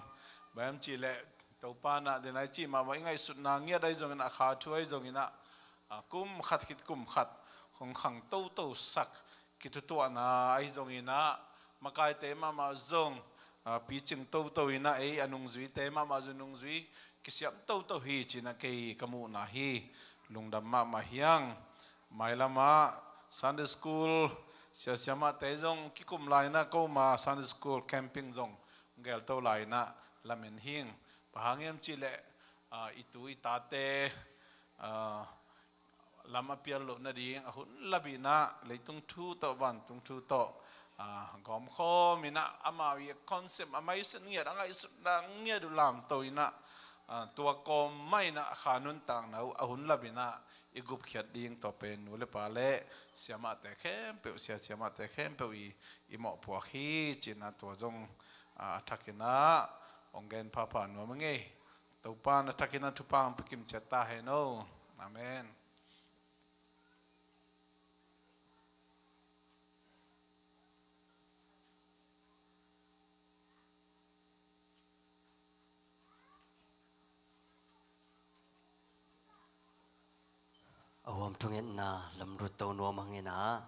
Bang hiam cih leh Topa na den ai cih mah bang i ngaihsutna ngiat ahi zongin ah, kha thu ahi zongin ah, a, kum khat khit kum khat hong khang toto sak kithutuahna ahi zongin ah, makaite mahmah zong, a, picing toto in ah, ei a nungzuite mahmah zong nungzui kisiam toto hi cina kei ka muhna hi. Lungdam mahmah hi hang. Mailam ah Sunday school siasiamahte zong kikum lai in ah, ko ma Sunday school camping zong gelto lai in ah lamen hi ing. Bang hang hiam cih leh, a, i tu i tate, a, lam a pial loh nading a hun lap in ah leitung thu tawh vantung thu tawh, a, gawmkhawm in ah, amau i concept a mindset ngiat, a ngaihsutna ngiat uh lamto in ah, a, tua kawm mah in ah kha nuntakna uh a hun lap in ah i gupkhiat ding tua pen nu le pa le siamahte khempeuh, sia siamahte khempeuh i, i mawhpuak hi cina tua zong, a, a thak in ah Hong gen phapha nuam ing ei. Topa na thakin a thupha hong pia kim ciat ta hen aw. Amen. A huam thungetna lamrut to nuam hangin ah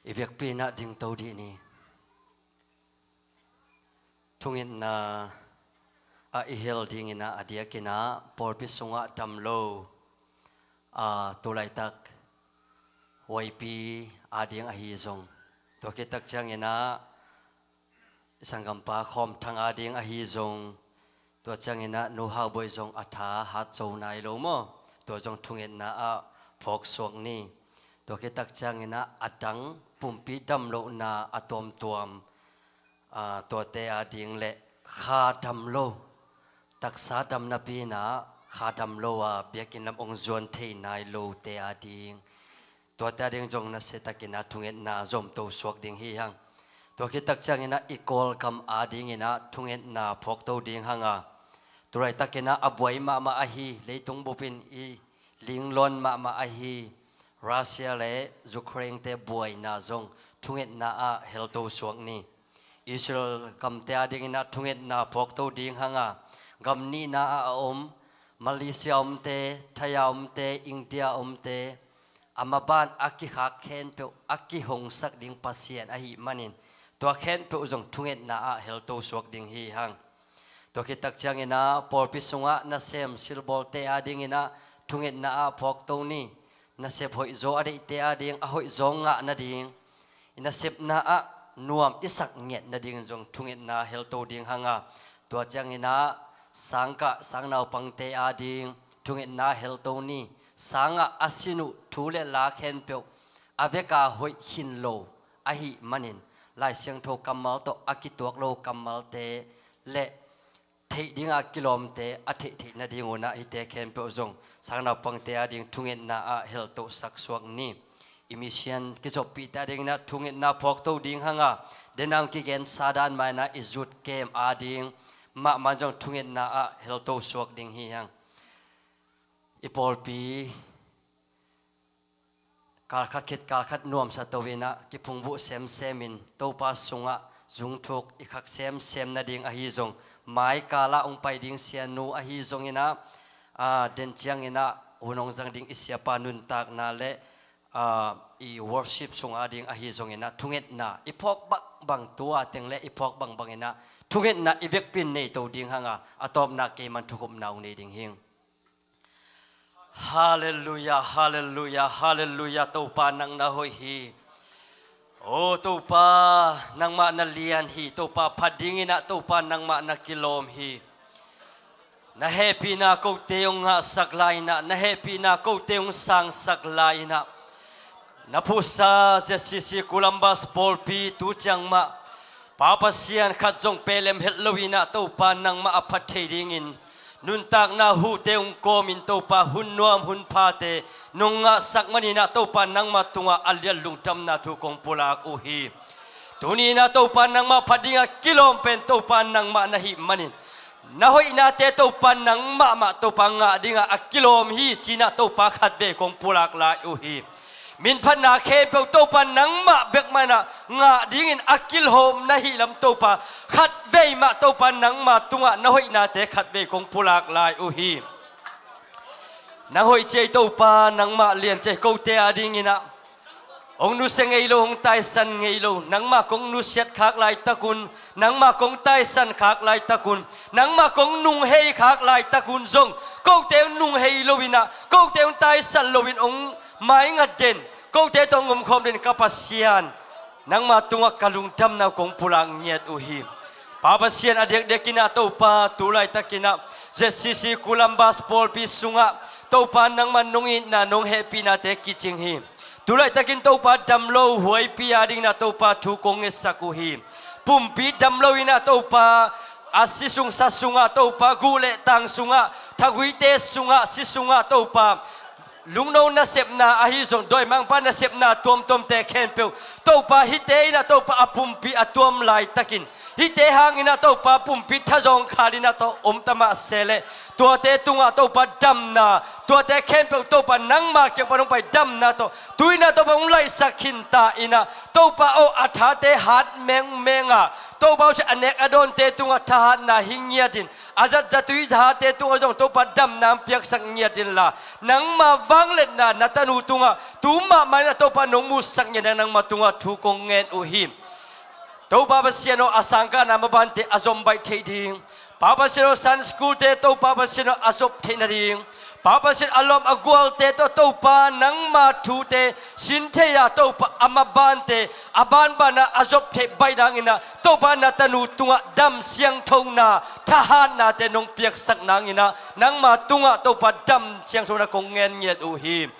i biakpi in ah dingto dih ni. Thungetna ah i hel dingin ah a diakin ah pawlpi sungah damlo, a, tulaitak huaipi ading ahi zong, tua khit tak ciangin ah i sanggampa Khawm Thang ading ahi zong, tua ciangin ah Nu Hau Bawi zong a tha hat zo nai lo maw? Tua zong thungetna ah phawk suak ni. Tua khit tak ciangin ah a dang pumpi damlohna a tuamtuam, a, tuate ading le kha damlo, taksa dam napi in ah kha damlo a biakinn lam hong zuan thei nai lote ading, tuate ading zong nasia takin ah thungetna zomto suak ding hi hang. Tua khit tak ciangin ah i Kawlgam adingin ah thungetna phawkto ding hang a, tulaitakin ah a buai mahmah ahi, leitung bupin i lingluan mahmah ahi Russia le Ukraine-te buaina zong thungetna ah helto suak ni. Israel gamte adingin ah thungetna phawkto ding hang a, gam nihna ah a om Malaysia omte, Thai a omte, India omte, a maban a kikhak khempeuh a kihongsak ding Pasian ahih manin, tua khempeuh zong thungetna ah helto suak ding hi hang. Tua khit tak ciangin ah pawlpi sungah nasem silbawlte adingin ah thungetna ah phawkto ni. Nasep hoihzaw a deihte ading a hoihzaw ngah nading, i nasepna ah nuam i sak ngiat nading zong thungetna helto ding hang a, tua ciangin ah sangkah sangnaupangte ading thungetna helto ni. Sangah a sin uh thu le la khempeuh a veka hoih khin lo ahih manin, Lai Siangtho kammal tawh a kituak lo kammalte le theih dingah a kilawmte a theihtheih nadingun ah hihte khempeuh zong sangnaupangte ading thungetna ah heltosak suak ni. I mission kizoppihte adingin ah thungetna phawkto ding hang a, denang kigen sadan maina i zut kem ading mahmah zong thungetna ah helto suak ding hi hang. I pawlpi kalkhat khit kalkhat nuamsa to in ah kiphungvuh semsem in Topa sungah zungthuk i khak semsem nading ahi zong, mai kalah hong pai ding sianu ahi zongin ah, aa, den ciangin ah hun hong zang ding i siapa nuntakna le, aa, i worship sung ading ahi zongin ah thungetna i phawk bangbang, tua teng le i phawk bangbangin ah thungetna i vekpi in nei to ding hang a, a tawpna keiman thukhupna hong nei ding hing. Halleluiah, halleluiah, halleluiah, Topa nang na hoih hi. O Topa, nangmah na lian hi. Topa phat dingin ah Topa nangmah na kilawm hi. Na hehpihna kote hong ngahsak lai in ah, na hehpihna kote hong sangsak lai in ah, na phuhsa Z C C Columbus pawlpi tu ciang mah Pa Pasian khat zong pehlem het lo in ah Topa nangmah a phat thei dingin nuntakna huhte hong kawmin Topa hun nuam hun phate nong ngahsak manin ah Topa nangmah tungah a lian lungdamna thu kong pulak uh hi. Tuni in ah Topa nangmah phat dingah kilawm pen Topa nangmah na hih manin na hoihnate Topa nangmah mah Topa ngah dingah a kilawm hi ci-in ah Topa khatvei kong pulak lai uh hi. Min phatna khempeuh Topa nangmah bek mah in ah ngah dingin a kilawm na hih lam Topa khatvei mah Topa nangmah tungah na hoihnate khatvei kong pulak lai uh hi. Nang hoih ci ei Topa, nangmah lian ci ei, kote adingin ah hong nusia ngei lo, hong taisan ngei lo, nangmah kong nusiat khak laitak un, nangmah kong taisan khak laitak un, nangmah kong nunghei khak laitak un zong kote hong nunghei lo in ah, kote hong taisan lo in hong maingat den, kote tawh hong omkhawm den ka Pasian, nangmah tungah ka lungdamna uh kong pulak ngiat uh hi. Pa Pasian, a diakdiakin ah Topa tu laitakin ah Z C C Columbus pawlpi sungah Topa nangmah nong itna nong hehpihnate kicing hi. Tu laitakin Topa damlo huaipi adingin ah Topa thu kong ngetsak uh hi. Pumpi damlo in ah Topa a si sung sa sungah Topa, guh le tang sungah, thaguite sungah, si sungah Topa Lungno nasepna ahi zong, dawimangpa nasepna tuamtuamte khempeuh, Topa, hihte in ah Topa a pumpi a tuam laitakin, hihte hangin ah Topa pumpi thazawng khalin ah tawh om ta mah se leh, tuate tungah Topa damna, tuate khempeuh Topa nangma kiang pan hong pai damna tawh tu-in ah Topa hong laihsak khin ta in ah, Topa aw, a thate hat mengmeng a, Topa aw, a nek a dawnte tungah thahatna hi ngiatin, a zatzatui hate tungah zong Topa damna hong piaksak ngiat inla, nangma vangliatna na tanu tungah tu mahmah in ah Topa nong musak ngiat nang, nangma tungah thu kong ngen uh hi. Topa Pasian aw, a sangkahna mabante a zom baih theih ding, Pa Pasian aw, Sunday school-te Topa Pasian aw, a zop theih nading, Pa Pasian, a lawm a gualte tawh Topa nangma thute sin thei a, Topa a mabante, a banbana a zop theih baih nangin ah, Topa na tanu tungah dam siangthona, thahatnate nong piaksak nangin ah, nangma tungah Topa dam siangthona kong ngen ngiat uh hi.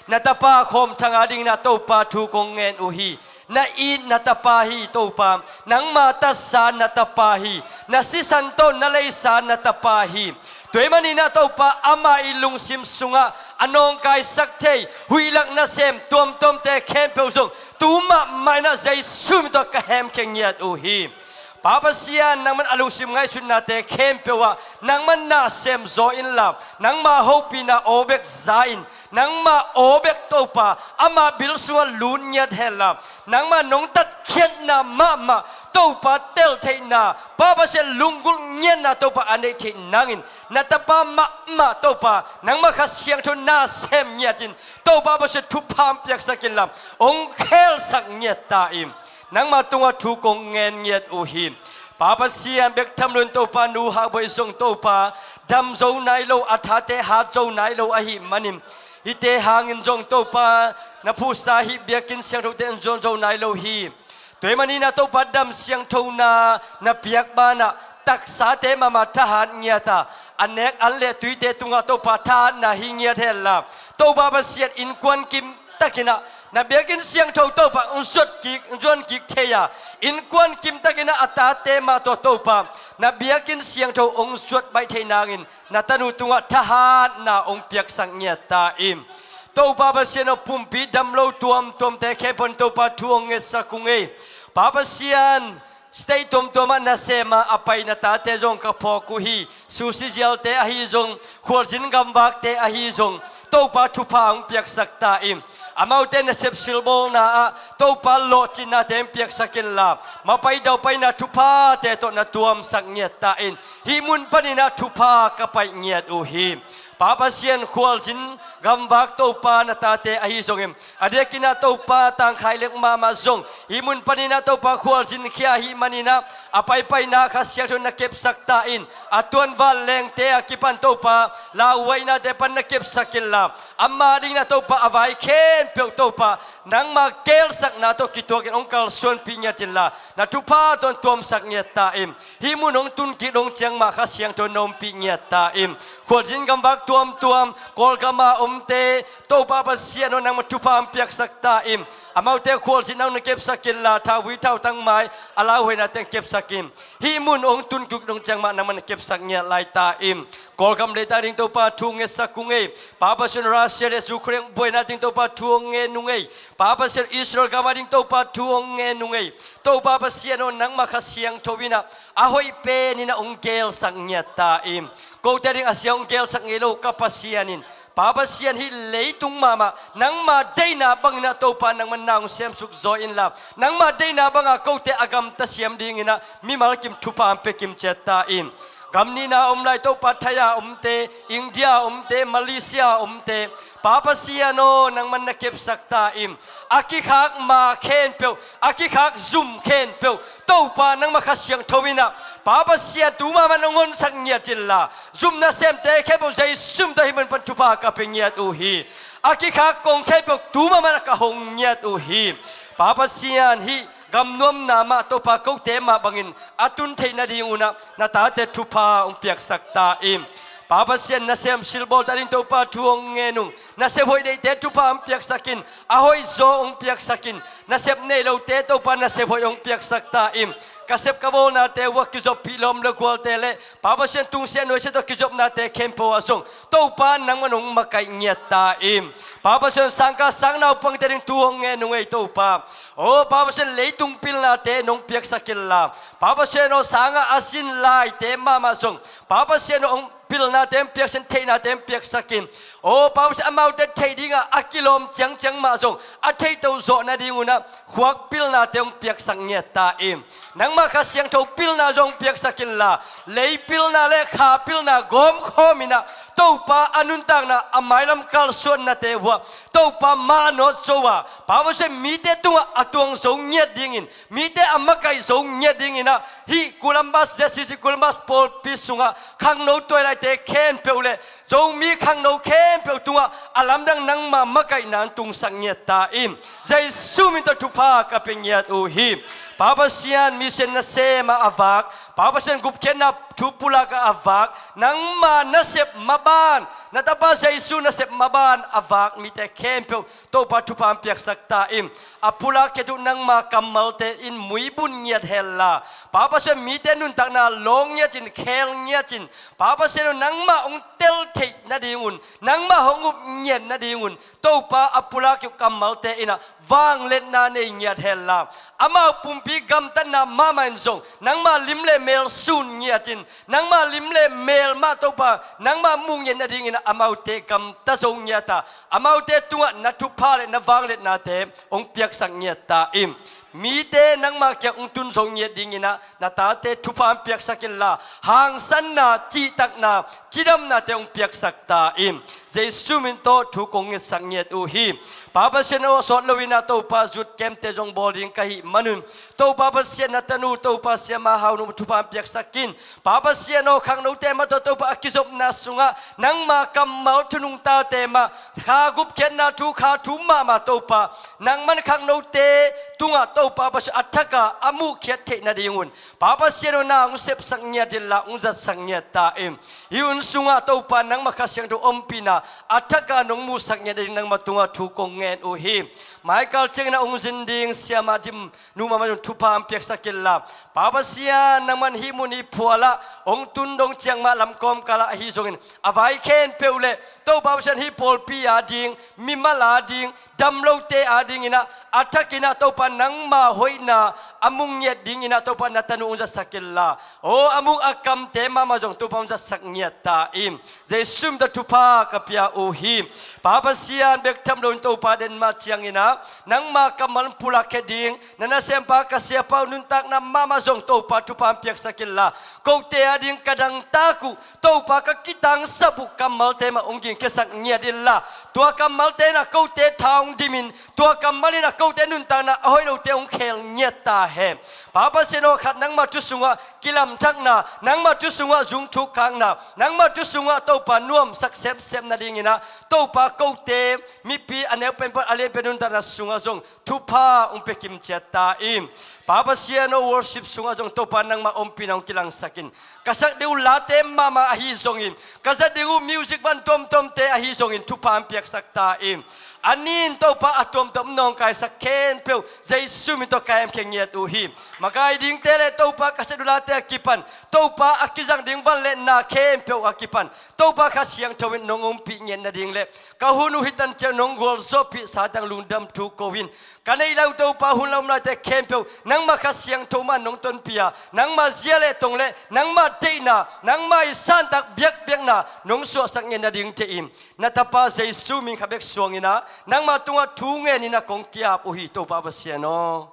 Na tapa Khawm Thang a dingin ah Topa thu kong ngen uh hi. Na it na tapa hi, Topa. Nangma tatsa na tapa hi. Na sisan tawh na leisa na tapa hi. Tua ahih manin ah Topa, amah i lungsim sungah a nawngkaisak thei huihlak nasem tuamtuamte khempeuh zong tu mahmah in ah Jesu min tawh ka hemkhia ngiat uh hi. Pa Pasian, nangman a lungsim ngaihsutnate khempeuh ah nangman na sem zaw inla, nangma hopihna aw bek za in, nangma aw bek Topa, ama bil sungah lut ngiat henla, nangma nong tatkhiatna mahmah Topa, teltheihna, Pa Pasian, lunggulh ngiatna Topa a neih theih nangin, na tapa mahmah Topa, nangma Kha Siangtho na sem ngiatin, Topa Pasian, thupha hong piaksak inla, hong khelsak ngiat ta in. Nangma tungah thu kong ngen ngiat uh hi. Pa Pasian, bek tham loin Topa, Nu Hak Bawi zong Topa, dam zo nai lo, a thate hat zo nai lo ahih manin, hihte hangin zong Topa, na phuhsa hih biakinn siangthote in zuan zo nai lo hi. Tua ahih manin ah Topa, dam siangthona na piak banah taksate mahmah thahat ngiat a, a nek an le tuite tungah Topa thahatna hi ngiat henla, Topa Pasian, innkuan kim takin ah na biakinn siangtho Topa hong zuat kik, hong zuan kik thei a, innkuan kim takin ah a tate mah tawh Topa na biakinn siangtho hong zuat baih theih nangin na tanu tungah thahatna hong piaksak ngiat ta in. Topa Pasian aw, pumpi dam lo tuamtuamte khempeuh in Topa thu hong ngetsak ung ei. Pa Pasian, state tuamtuam ah nasem a a pai na tate zong ka phawk uh hi. Susi Zialte ahi zong, khualzin gamvakte ahi zong, Topa thupha hong piaksak ta in. Amaute nasep silbawlna ah Topa lawhcinate hong piaksak inla, mapai daupaina thuphate tawh na tuamsak ngiat ta in. Hih mun panin ah thupha ka paih ngiat uh hi. Pa Pasian, khualzin gamvak Topa na tate ahi zongin, a diakin ah Topa tangkhai lek mahmah zong, hih mun panin ah Topa khualzin khia ahih manin ah, a paipaina Kha Siangtho na kepsak ta in, a tuanval lengte a kipan Topa lauhuainate pan na kepsak inla, ama dingin ah Topa a vai khempeuh Topa nangma kelsakna tawh kituakin hong kalsuanpih ngiat inla, na thupha tawh hong tuamsak ngiat ta in. Hih mun hong tun kik dong ciang mah Kha Siangtho na ompih ngiat ta in. Khualzin gamvak tuamtuam, Kawlgam a omte, Topa Pasian aw, nangma thupha hong piaksak ta in. Amaute khualzin nang na kepsak inla, thauvui thautang mai a lauhuainate hong kepsak in. Hih mun hong tun kik dong ciang mah nangman na kepsak ngiat lai ta in. Kawlgam leitang ding Topa thu ngetsak ung ei. Pa Pasian, Russia le Ukraine buaina ding Topa thu hong ngen ung ei. Pa Pasian, Israel gam a ding Topa thu hong ngen ung ei. Topa Pasian aw, nangma Kha Siangtho in ah a hoih penin ah hong gelsak ngiat ta in. Kote ding a sia hong gelsak ngei lo ka Pasian in, Pa Pasian, hih leitung mahmah nangma deihna bangin ah Topa nangman na hong semsuk zaw inla, nangma deihna banga kote a gamta siam dingin ah mimal kim thupha hong pia kim ciat ta in. Gam nihna a om lai Topa, Thai a omte, India a omte, Malaysia a omte, Pa Pasian aw, nangman na kepsak ta in. A kikhak ma khempeuh, a kikhak zum khempeuh, Topa nangma Kha Siangtho in ah, Pa Pasian, tu mahmah nong honsak ngiat inla, zum nasemte khempeuh Jesu min tawh hih mun pan thupha ka pia ngiat uh hi. A kikhak kong khempeuh tu mahmah ka hong ngiat uh hi. Pa Pasian, hih gamnuamna mah Topa kote mah bangin a tun theih nadingun ah na tate thupha hong piaksak ta in. Pa Pasian, nasem silbawl ta ding Topa thu hong ngen ung. Nasep hoih deihte thupha hong piaksak in, a hoih zaw hong piaksak in. Nasep nei lote Topa nasep hoih hong piaksak ta in. Ka sep ka bawlnate uah kizoppih lawm le gualte le Pa Pasian tungsiah nuaisiah tawh kizopnate khempeuh ah zong Topa nangman hong makaih ngiat ta in. Pa Pasian, sangkah sang naupangte ding thu hong ngen ung ei Topa. O Pa Pasian, leitung pilnate nong piaksak inla, Pa Pasian aw, sangah a zin laite mahmah zong Pa Pasian aw, hong pilnate hong piaksak in, theihnate hong piaksak in. O Pa Pasian, amaute theih dingah a kilawm ciangciang mah zong a theihtoh zawh nadingun ah khuak pilnate hong piaksak ngiat ta in. Nangmah Kha Siangtho pilna zong hong piaksak inla, lei pilna le kha pilna gawmkhawm in ah Topa a nuntakna, a mailam kalsuannate uah Topa mah nawt zo a, Pa Pasian, mite tungah a tuang zo ngiat dingin, mite a makaih zo ngiat dingin ah hih Columbus, Z C C Columbus pawlpi sungah khangno tuailaite khempeuh le Zomi khangno khempeuh tungah a lamdang nangma makaihna hong tungsak ngiat ta in. Jesu min tawh thupha ka pia ngiat uh hi. Pa Pasian, mission nasem ah a vak, Pa Pasian, gupkhiatna thu pulak ah a vak, nangma nasep maban, na tapa Jesu nasep maban a vak mite khempeuh Topa thupha hong piaksak ta in. A pulak khiat uh nangma kammalte in muibun ngiat henla, Pa Pasian, mite nuntakna lawng ngiat in, khel ngiat in, Pa Pasian aw, nangmah hong tel theih nadingun, nangmah hong up ngiat nadingun Topa a pulak khiat uh kammalte in ah vangliatna nei ngiat henla, amau pumpi gamtatna mahmah in zong nangma lim le mel sun ngiat in, nangma lim le mel mah Topa nangma muh ngiat nadingin ah amaute gamta zo ngiat a, amaute tungah na thupha le na vangliatnate hong piaksak ngiat ta in. Mite nangma kiang hong tun zo ngiat dingin ah na tate thupha hong piaksak inla, hangsanna, cihtakna, cidamnate hong piaksak ta in. Jesu min tawh thu kong ngetsak ngiat uh hi. Pa Pasian aw, sawt loin ah Topa youth campte zong bawl ding ka hih manun, Topa Pasian, na tanu Topa Siama Hau Nung thupha hong piaksak in. Pa Pasian aw, khangnote mah tawh Topa a kizopna sungah nangma kammal thunung tate mah, kha gupkhiatna thu, kha thu mahmah Topa nangman khangnote tungah Topa Pasian a thaka a muhkhiat theih nadingun, Pa Pasian aw, na hong sepsak ngiat inla hong zatsak ngiat ta in. Hih hun sungah Topa nangma Kha Siangtho ompihna a thaka nong muhsak ngiat nading nangma tungah thu kong ngen uh hi. Maikal ciangin ah hong zin ding Siama Dim nu mahmah zong thupha hong piaksak inla, Pa Pasian, nangman hih mun hih phualah hong tun dong ciang mah lamkawm kalah ahi zongin a vai khempeuh le Topa Pasian, hih pawlpi a ding, mimal a ding, damlote a dingin ah a thakin ah Topa nangma hoihna a mu ngiat dingin ah Topa na tanu hong zatsak inla, aw, a mu a kamte mahmah zong Topa hong zatsak ngiat ta in. Jesu min tawh thupha ka pia uh hi. Pa Pasian, bek tham loin Topa, den mah ciangin ah nangma kammal pulak khia ding, na nasempa ka siapa uh nuntakna mahmah zong Topa thupha hong piaksak inla, kote a ding ka dangtak uh, Topa ka kitangsap uh kammalte mah hong gingkhiasak ngiat inla, tua kammalte in ah kote tha hong dimin, tua kammal in ah kote nuntakna a hoih lote hong khel ngiat ta hen. Pa Pasian aw, khat nangma thu sungah kilamthakna, nangma thu sungah zungthuk kakna, nangma thu sungah Topa nuamsak semsem nadingin ah Topa kote, mipi a neu penpen a lian pen nuntakna sungah zong thupha hong pia kimciat ta in. Pa Pasian aw, worship sungah zong Topa nangma ompihna hong kilangsak in. Ka sak ding uh late mahmah ahi zongin, ka zat ding uh music van tuamtuamte ahi zongin thupha hong piaksak ta in. A ni in Topa a tuamtuam nawngkaisak khempeuh Jesu min tawh ka hemkhia ngiat uh hi. Makai dingte le Topa ka sak ding uh late a kipan, Topa a kizang ding van le na khempeuh a kipan Topa Kha Siangtho in nong ompih ngiat nading le ka hun uh hih tan ciang nong gualzawhpih satang lungdam thu ko in, ka neih lai uh Topa hun lam laite khempeuh nangma Kha Siangtho mah nong tonpih a, nangma zia le tong le nangma deihna, nangma i santak biakbiakna nong suahsak ngiat nadingte in, na tapa Jesu min khat bek suangin ah nangma tungah thu ngenin ah kong ki-ap uh hi, Topa Pasian aw.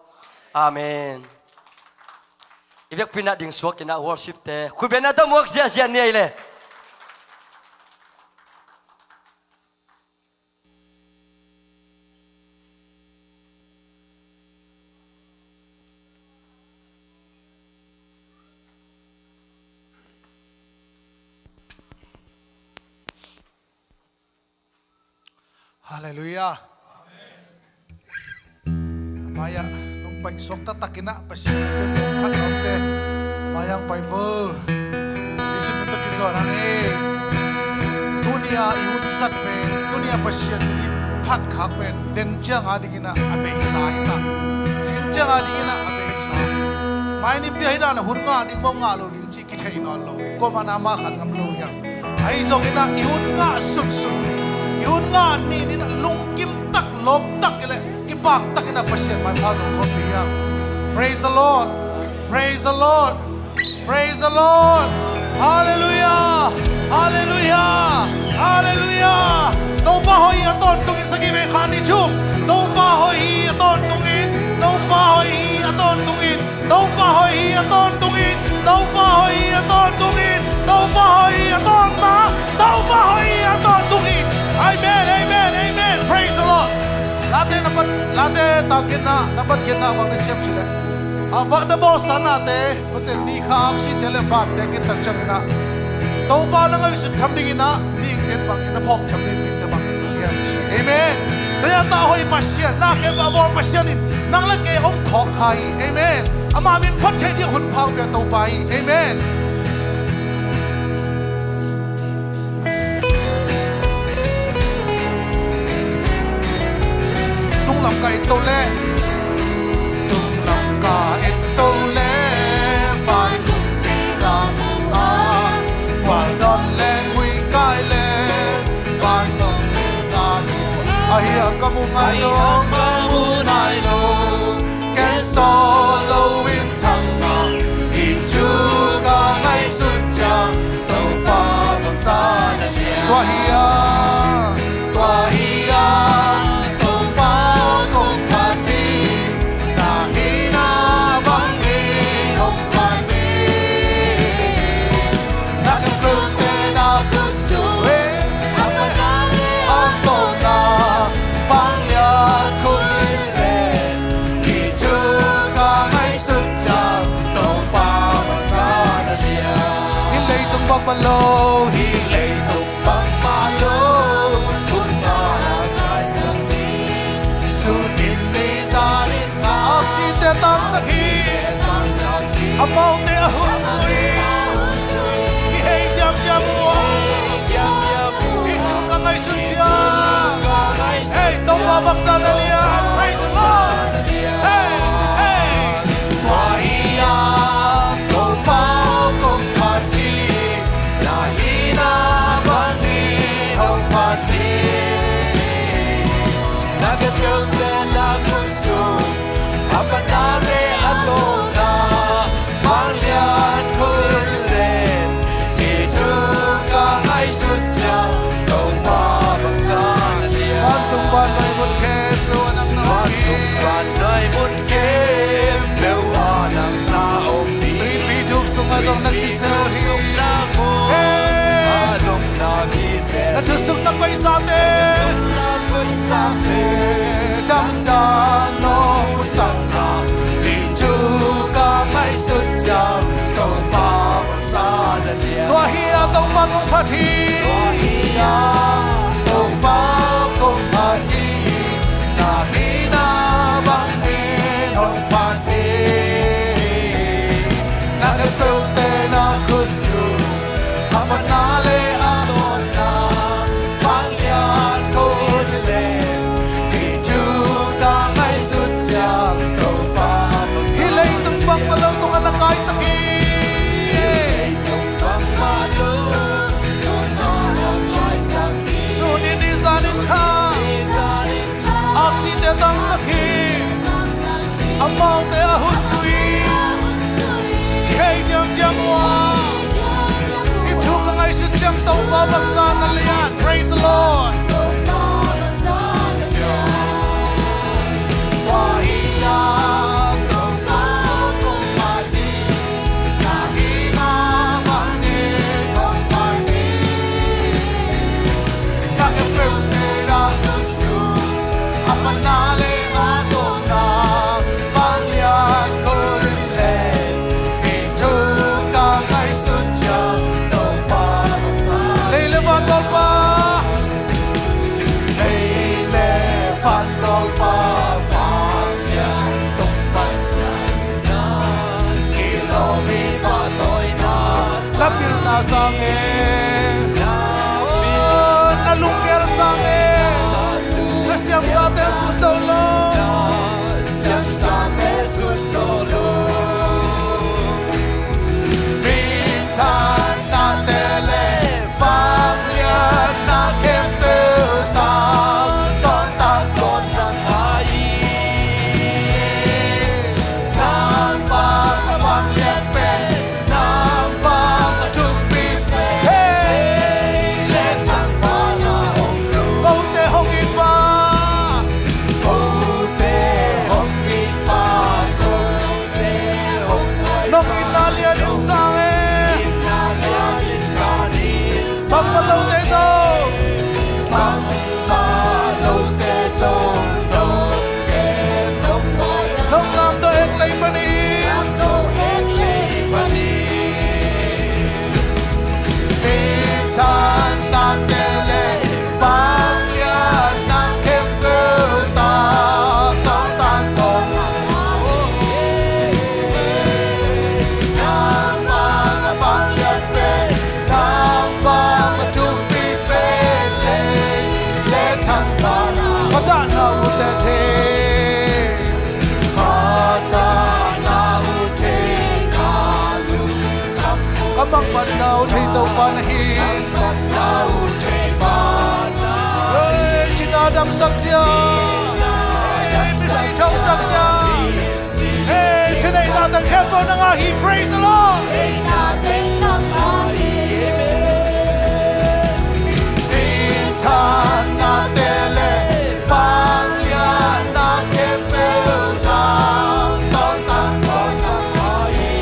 Amen. I vekpi in ah ding suakin ah worshipte khutbetna tawh muak ziahziah ni ei le. Halleluiah. Maya nong pai suak taktakin ah Pasian a pia khat nongte. Maya hong pai vo. Jesu min tawh kizawn hang ei. Tuni-a i hun zat pen, tuni-a Pasian min i phat khak pen, den ciang a dingin ah a beisa hi ta. Zing ciang a dingin ah a beisa hi. Mai nipi a hi dan a hun ngah ding maw, ngah lo ding cih kithei nawn lo hi. Kuamah na mah khat ngam lo hi hang. Ahi zongin ah i hun ngah sunsun, i hun ngah ninin ah lungkim tak, lawp tak, i leh kipak takin ah Pasian maipha zong khawmpi hi hang. Praise the Lord. Praise the Lord. Praise the Lord. Hallelujah. Hallelujah. Hallelujah. Topa hoih hi a tawntungin, sagih vei khat nih thum. Topa hoih hi a tawntungin. Topa hoih hi a tawntungin. Topa hoih hi a tawntungin. Topa hoih hi a tawntungin. Topa hoih hi a tawntungin. Topa hoih hi a tawntungin. Amen, amen, amen. Praise the Lord. Late na bat, Late tangkitna, na bat kitna bang na ciam cileh. A, va na bawlsa nate. Mate, ni kha aksite le vante kintak ciangin ah Topa na ngaihsut tham dingin ah mihingte in bangin na phawk tham ding, mihingte bangin hiam ci. Amen. Tua hi a, ta hoih Pasian, na kei a bawl Pasian in nang le kei hong phawk kha hi. Amen. Ama min phat thei ding hun pha pia Topa hi. Amen. Tunglam ka et to le, tunglam ka et to le, vantung te ka mu a, gualdawn le huikai le, vantung te ka mu a, ahi hang ka mu ngai lo, ka mu ngai lo. Ken sawt loin thang a, hih thu ka ngaihsut ciang Topa bangzah na lian. Tua hi a, tua hi a, Topa kong phat hi, na hihna bangin hong phat ni. Na kepeuhte na khutsung a, a tawpna vanglian khut in le, hih thu ka ngaihsut ciang Topa bangzah na lian. Hih leitung bangmah lo, hih leitung bangmah lo, tungah a ngaisak hi. Sunin ni zanin kha, aksite tangsak hi. Amaute a hun zui, kihei ciamciam uh a, hih thu ka ngaihsut ciang. Hey, Topa bangzah na lian. Praise the Lord. Hey, hey. Tua hi a, Topa kong phat hi, na hihna bangin hong phat ni. Na kepeuhte na khutsung a, a patna le a tawpna vanglian khut in le, hih thu ka ngaihsut ciang Topa bangzah na lian. Vantung vannoi mun khempeuh ah nang na om hi. Vantung vannoi mun khempeuh ah nang na om hi. Tuipi thuk sungah zong na kizel hi. Tuipi thuk sungah zong na kizel hi. Na thusukna koihsate, na thusukna koihsate damdam nong musak a, hih thu ka ngaihsut ciang Topa bangzah na lian. Tua hi a, Topa kong phat hi. Tua hi a, Topa kong phat hi, na hihna bangin hong phat ni. Na kepeuhte na khutsung a, a patna le a tawpna vanglian khut in le, hih thu ka ngaihsut ciang Topa. Hih leitung bangmah lo tungah na kaisak hi. Hih leitung bangmah lo tungah na kaisak hi. Sunin ni zanin kha, aksite tangsak hi. Amaute a hun zui, hei ciamciam uh a, hih thu ka ngaihsut ciang Topa bangzah na lian. Praise the Lord. Lei le van Lalpa, lei le van Lalpa, vanglian tung Pasian na kilawm hi, pahtawina na pilna sang e. Siamsate sut zo lo. Siamsate sut zo lo. Minthanna te le vangliatna khempeuh tang, tawntang tawntung nang ahi hi. Nang bang a vangliat pen, nang bang a thukpi pen, hei le thangpaihna hong lum. Kote hong it pah. Kote hong it pah, kote hong it pah. Nong itna lian in sang e. Itna lian in ka ni. Bangmah lote zong. Bangmah lote zong. Nong kem, nong guai a. Nong lam tawh ek lei panin. Lam tawh ek lei panin. Minthanna te le vangliatna khempeuh tang, tawntang tawntung nang ahi hi. Nang bang a vangliat pen, nang bang a thukpi pen, lei le thangpaihna. Ka dahna uh teh thei. Ka dahna uh thei, ka lungkham uh thei. Ka mangbatna uh thei Topa na hi. Ka mangbatna uh thei Pa na hi. Hei, cina damsak ciat. Cina damsak ciat. Hei, misi thosak ciat. Misi. Hei, thuneihna teng khempeuh nang ahi. Praise the Lord. Thuneihna teng nang ahi. Amen. Minthanna te le vangliatna khempeuh tang, tawntang tawntung nang ahi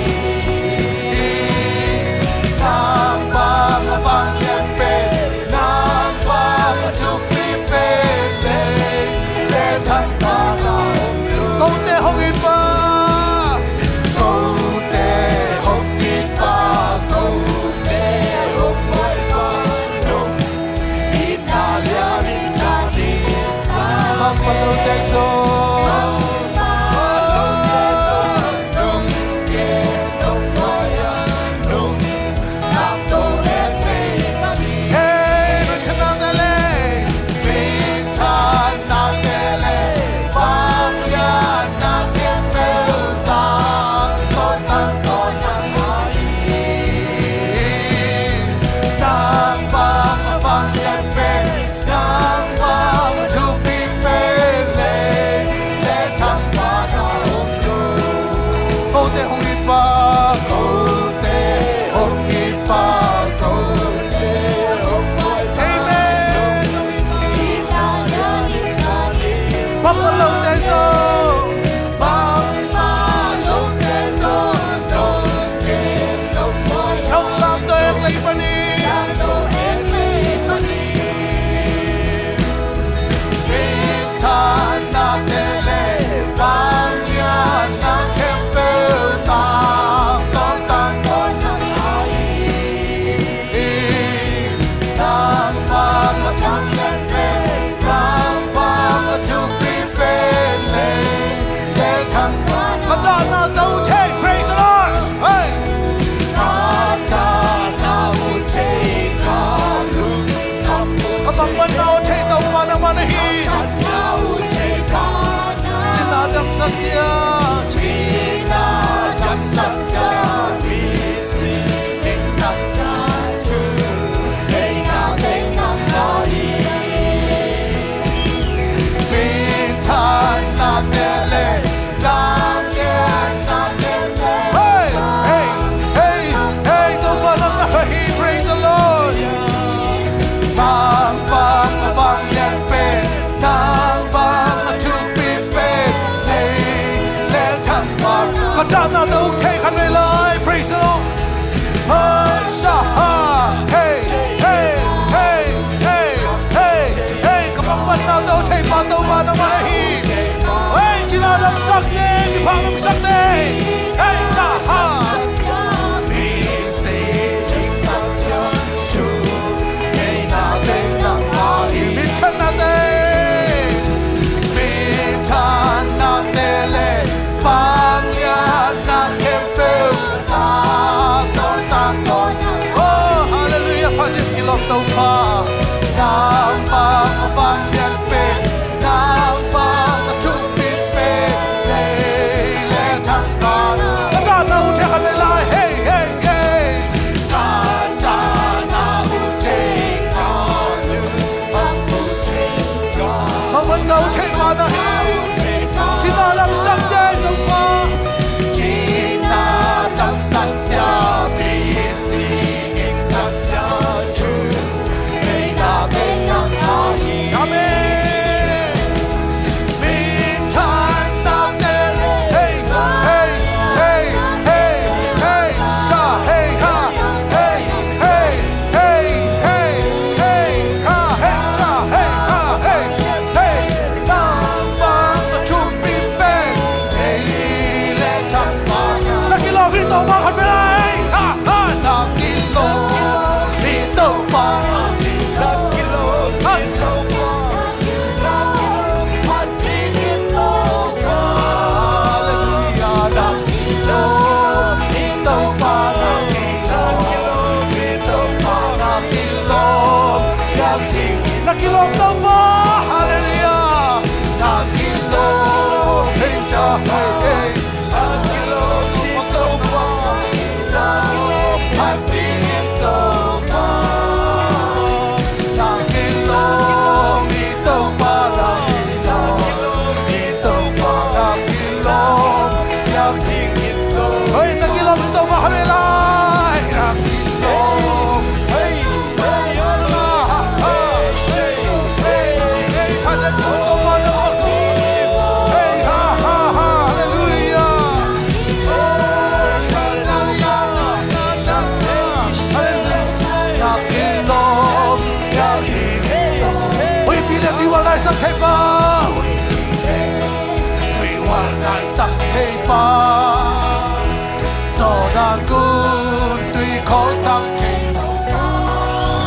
hi. Nang bang a vangliat pen, nang bang a thukpi pen, lei le thangpaihna hong lum. Kote hong it pah. Kote hong it pah, kote hong guai pah, nong itna lian in ka ni sang e. Bangmah lote zong. Bangmah lote zong. Nong kem, nong guai a, nong lam tawh ek lei panin. Hei, minthanna te le. Minthanna te le vangliatna khempeuh tang, tawntang tawntung nang ahi hi. Nang bang a vangliat pen, nang bang a thukpi pen, lei le thangpaihna hong lum. Kote hong it pah. Kote hong it pah, kote hong guai pah. Amen. Bangmah lote zong. Bangmah lote zong. Nong kem, nong guai a. Nong lam tawh ek lei panin. Lam tawh ek lei panin. Minthanna te le vangliatna khempeuh tang, tawntang tawntung nang ahi hi. Nang bang a vangliat pen, nang bang a thukpi pen, lei le thangpaihna. Ka dahna tawh uh thei, praise the Lord. Hey. Ka dahna uh thei, ka lungkham uh thei. Ka mangbatna uh thei Topa nangmah na hi. Ka mangbatna uh thei Pa na hi. Cina damsak ciat. Cina damsak ciat. Misi dingsak ciat. Thuneihna teng nang ahi hi. Minthanna te le vangliatna khempeuh. Hey, hey, hey, hey, Topa nang na hi, praise the Lord. Nang bang a vangliat pen, nang bang a thukpi pen, lei le thangpaihna. Ka dahna tawh uh thei khatvei lai, praise the Lord. Hey, sa, ha, hey, hey, hey, hey, hey, hey, ka mangbatna tawh uh thei Pa Topa nangmah na hi. Hey, cina damsak te, miphak damsak te. Hey, sa, ha. Minthanna te, minthanna te le vangliatna khempeuh tang, tawntang tawntung. Oh, hallelujah, phat in kilawm Topa. Nang bang a vangliat pen, nang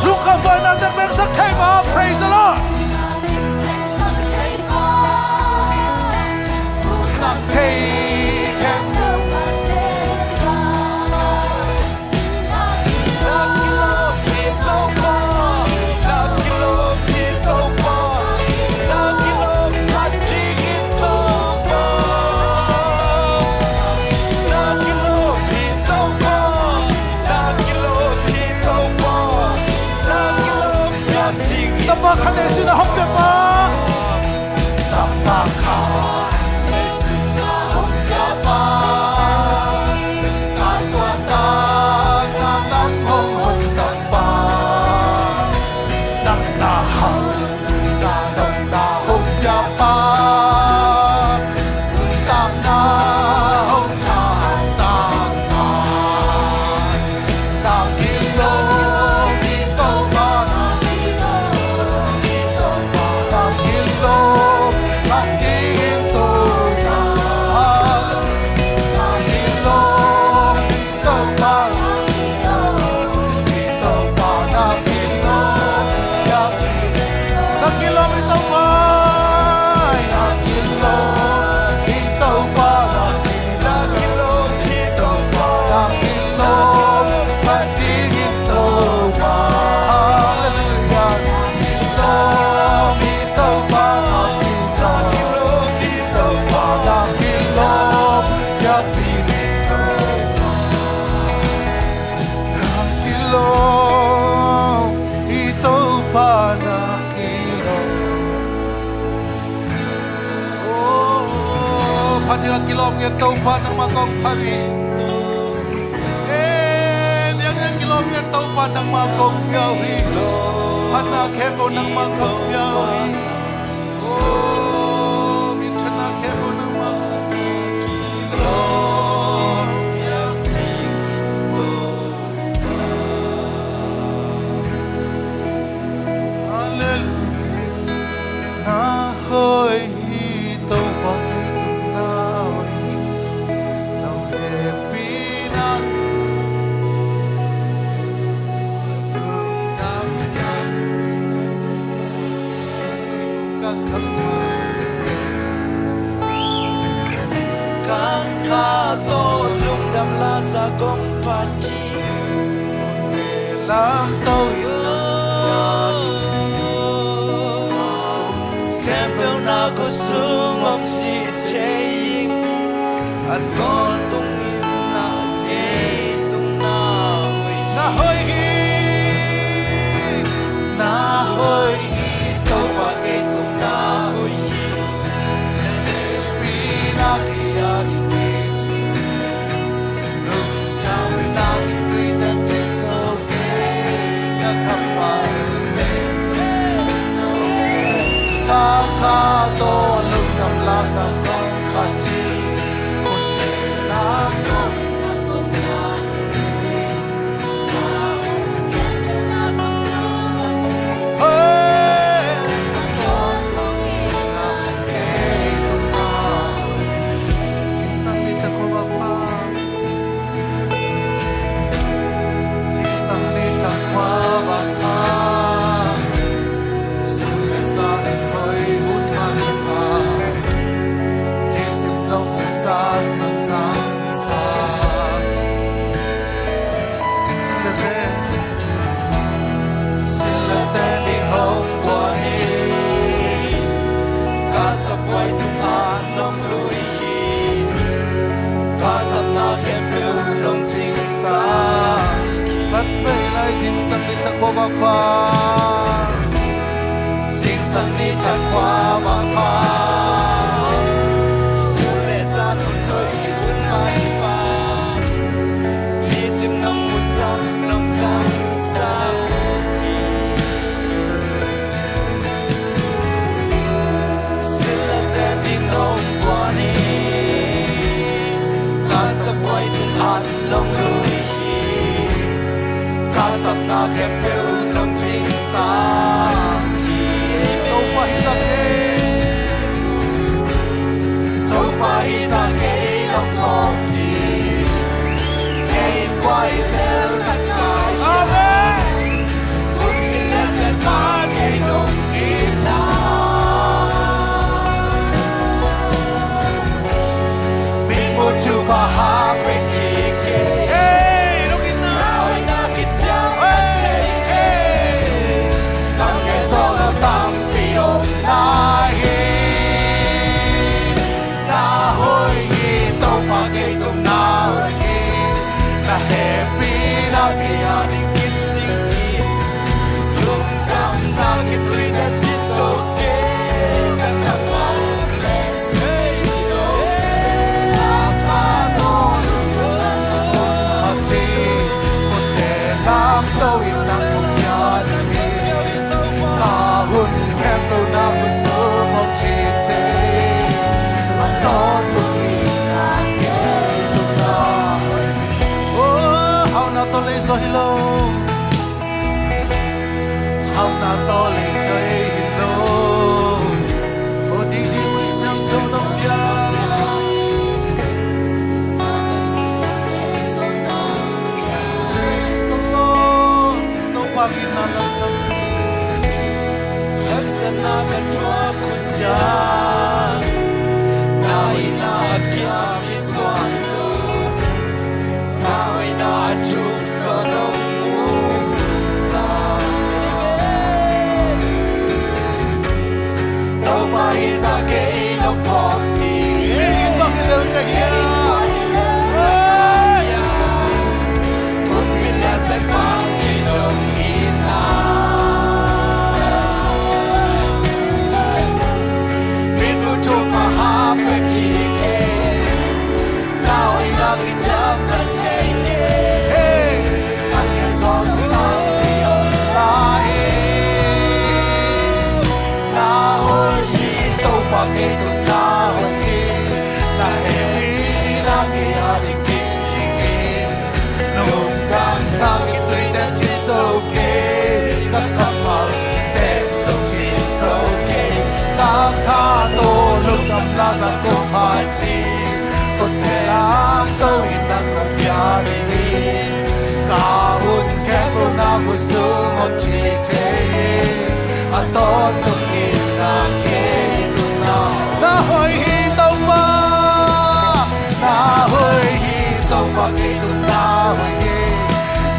Lungkam buaina teng veksak thei maw. Praise the Lord. Tapa khat le sin a hong pia pa. Tapa khat le sin a hong pia pa. Ka suahtakna lam hong honsak pa. Damna hau na nopna hong pia pa. Nuntakna hong thasak pa. Na kilawm hi Topa, na kilawm hi Topa, na kilawm khat dingin Topa. Na kilawm hi Topa, na kilawm hi Topa, na kilawm khat dingin Topa. Na kilawm hi Topa, na kilawm hi Topa, na kilawm hi Topa, na kilawm khat dingin Topa. Hallelujah. Na kilawm hi Topa, na kilawm hi Topa, na kilawm khat dingin Topa. Na kilawm hi Topa, na kilawm. Oh, phat ding a kilawm ngiat Topa nangmah kong phat hi. Eh, biakna kilawm ngiat Topa nangmah kong pia uh hi. Phatna khempeuh nangmah kong pia uh hi. Oh, minthanna khempeuh nangmah kong pia uh hi. Hallelujah. Na hoih hi Topa, kei tung na hoih hi. Na hehpihna kei lungdamna ka khamna. Kangkha tawh lungdam lasa kong phat hi. Lamto in khempeuh na khutsung om cih thei ing. A tawntung in na kei tung na hoih hi. Na hoih hi. Na hoih hi Topa, kei tung na hoih hi. Na hehpihna kei a i picing. Lungdamna kei tui tak cin zo kei ka khampa lungdam zo kei. Kha kha tawh lungdam lasa kong phat hi. Kong te lam kong na tawh na kei. Zingsang ni thak khua vak pha. Zingsang ni thak khua vak pha. Sun le zan hun hoih hun man pha. Nisim nong musak nong zangsak hi. Silate ding nong guan hi. Ka sabuai ding an nong lui hi. Ka sapna khempeuh nong cingsang hi. Topa hi zak e. Topa hi zak e nong phawk hi. Kei kua hi lel na kai. Amen. Na hoih hi Topa, kei tung na hoih hi. Na hehpihna kei a ding kicing hi. Lungdamna kituite ci zo kei. Ka kammalte ci zo kei. Ka kammalte ci zo kei. Ka kammalte ci zo kei. Ka hun khempeuh na khutsung om cihte. A tawntung in na kei tung na hoih hi. Oh, hauhna tawh lei zaw hi lo. Hauhna tawh lei zaw hi lo. Oh, didi, didi, siang zo nong pia. Praise the Lord. Topa min a lamdang. Hemcianna ka thuak hun ciang na hoihna a kiam hi tuan lo. Na hoihna a thuk zaw nong musak. Topa hi zak e nong phawk hi. Kei bang hi lel ka hia. Kei bang hi lel ka hia. Pumpi lel pek bang kei nong itna. Min bu thuk paham pek hi kei. Na hoihna kiciam ka thei kei. Hey. Ka ngen zaw nong pang kei om lai. Na hoih hi Topa, kei tung na hoih hi. Na hehpihna kei a ding kicing hi. Lungdamna kituite ci zo kei, ka kammalte zong ci zo kei, ka tha tawh lungdamna zang kong phat hi, kote lamto in nang kong pia ding hi, ka hun khempeuh na khutsung om cihte. A tawntung in na kei tung na hoih. Na hoih hi Topa. Na hoih hi Topa, kei tung na hoih hi.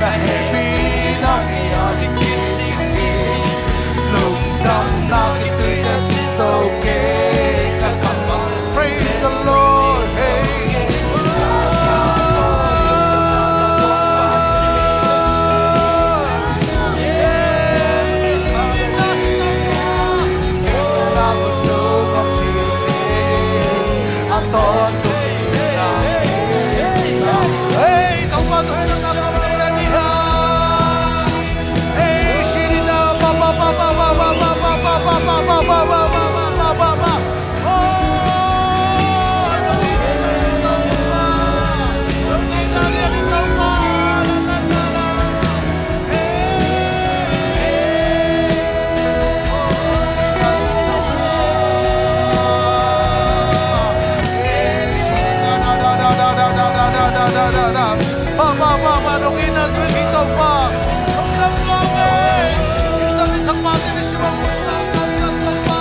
Na hehpihna kei a ding kicing hi. Lungdamna kituite ci zo kei, ka kammal. Praise the Lord. Hey. Pa, pa, pa, pa, nong itna tuak hi Topa. Nong dam tuak e. Inn sung in thakmate na sim a, musak, musak Topa.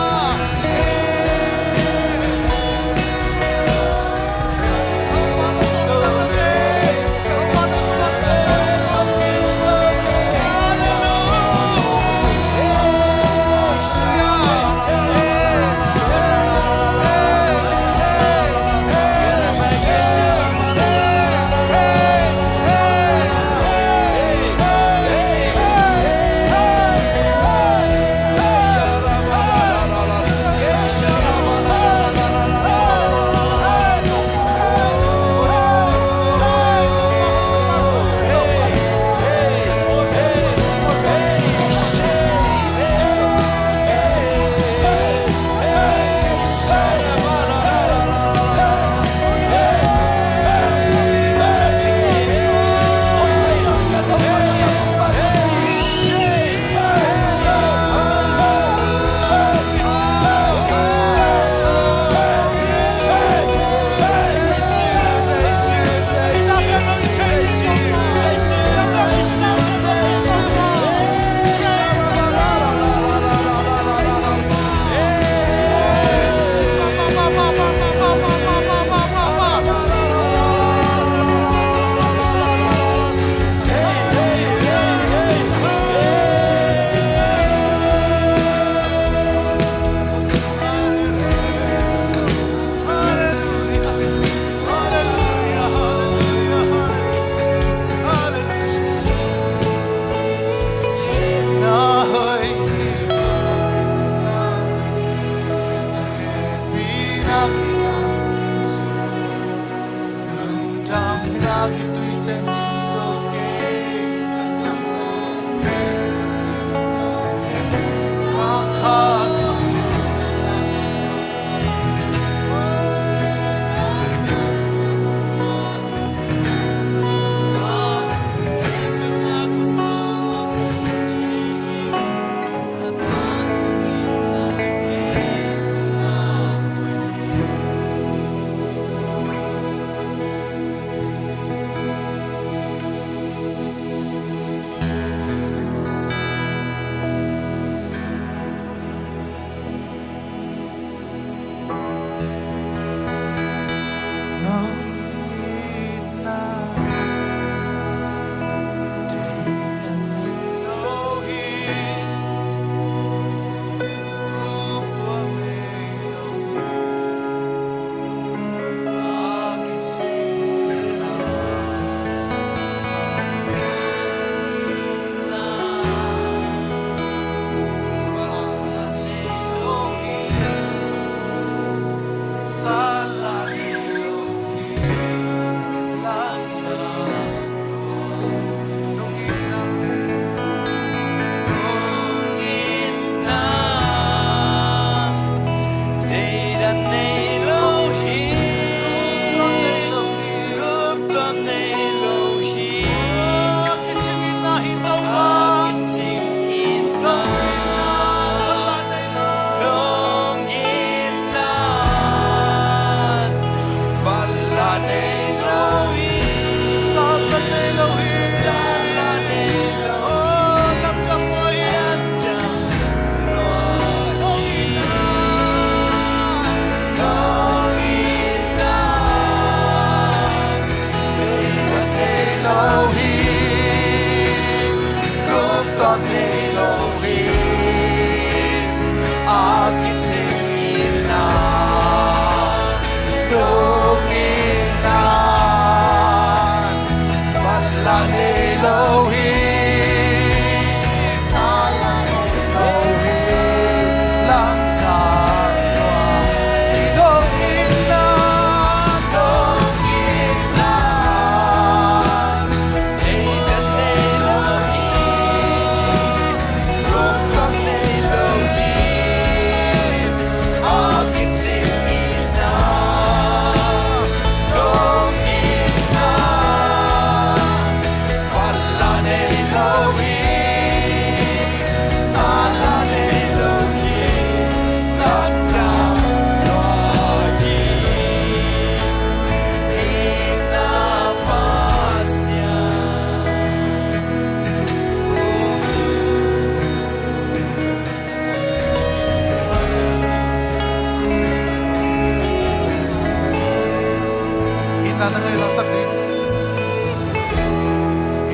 Inn ah na ngaih lasak ding.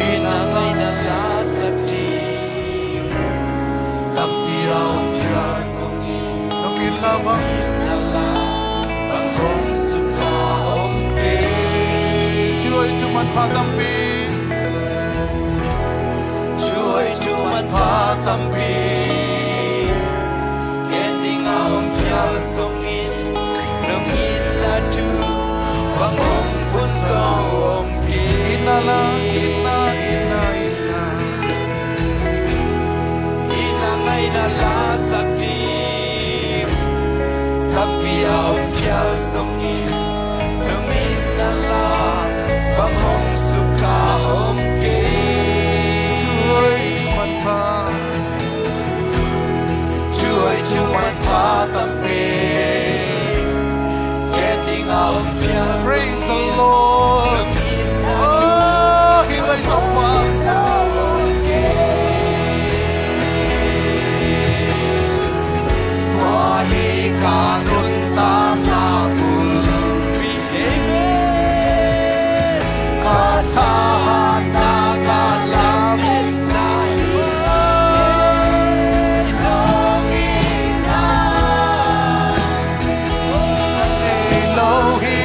Inn ah ngaih na lasak ding. Tampi a om phial zongin, nong inn la bang, inn ah la bang hong sukha om kei. Thu hoih thu manpha tampi. Thu hoih thu manpha tampi. Ken ding a om phial zongin, nong inn ah thu bang hong pun zo om kei. Inn ah la, inn ah, inn ah, inn ah. Inn ah ngaih na lasak ding. Tampi a om phial zongin, nong inn ah la bang hong sukha om kei. Thu hoih thu manpha. Thu hoih thu manpha tampi. Ken ding a om phial. Praise the Lord. Oh, hi lai Topa. Tua hi ka nuntakna bulpi. Amen. Ka thahatna, ka lametna hi. Nong inn ah, nong inn ah, nei lo hi.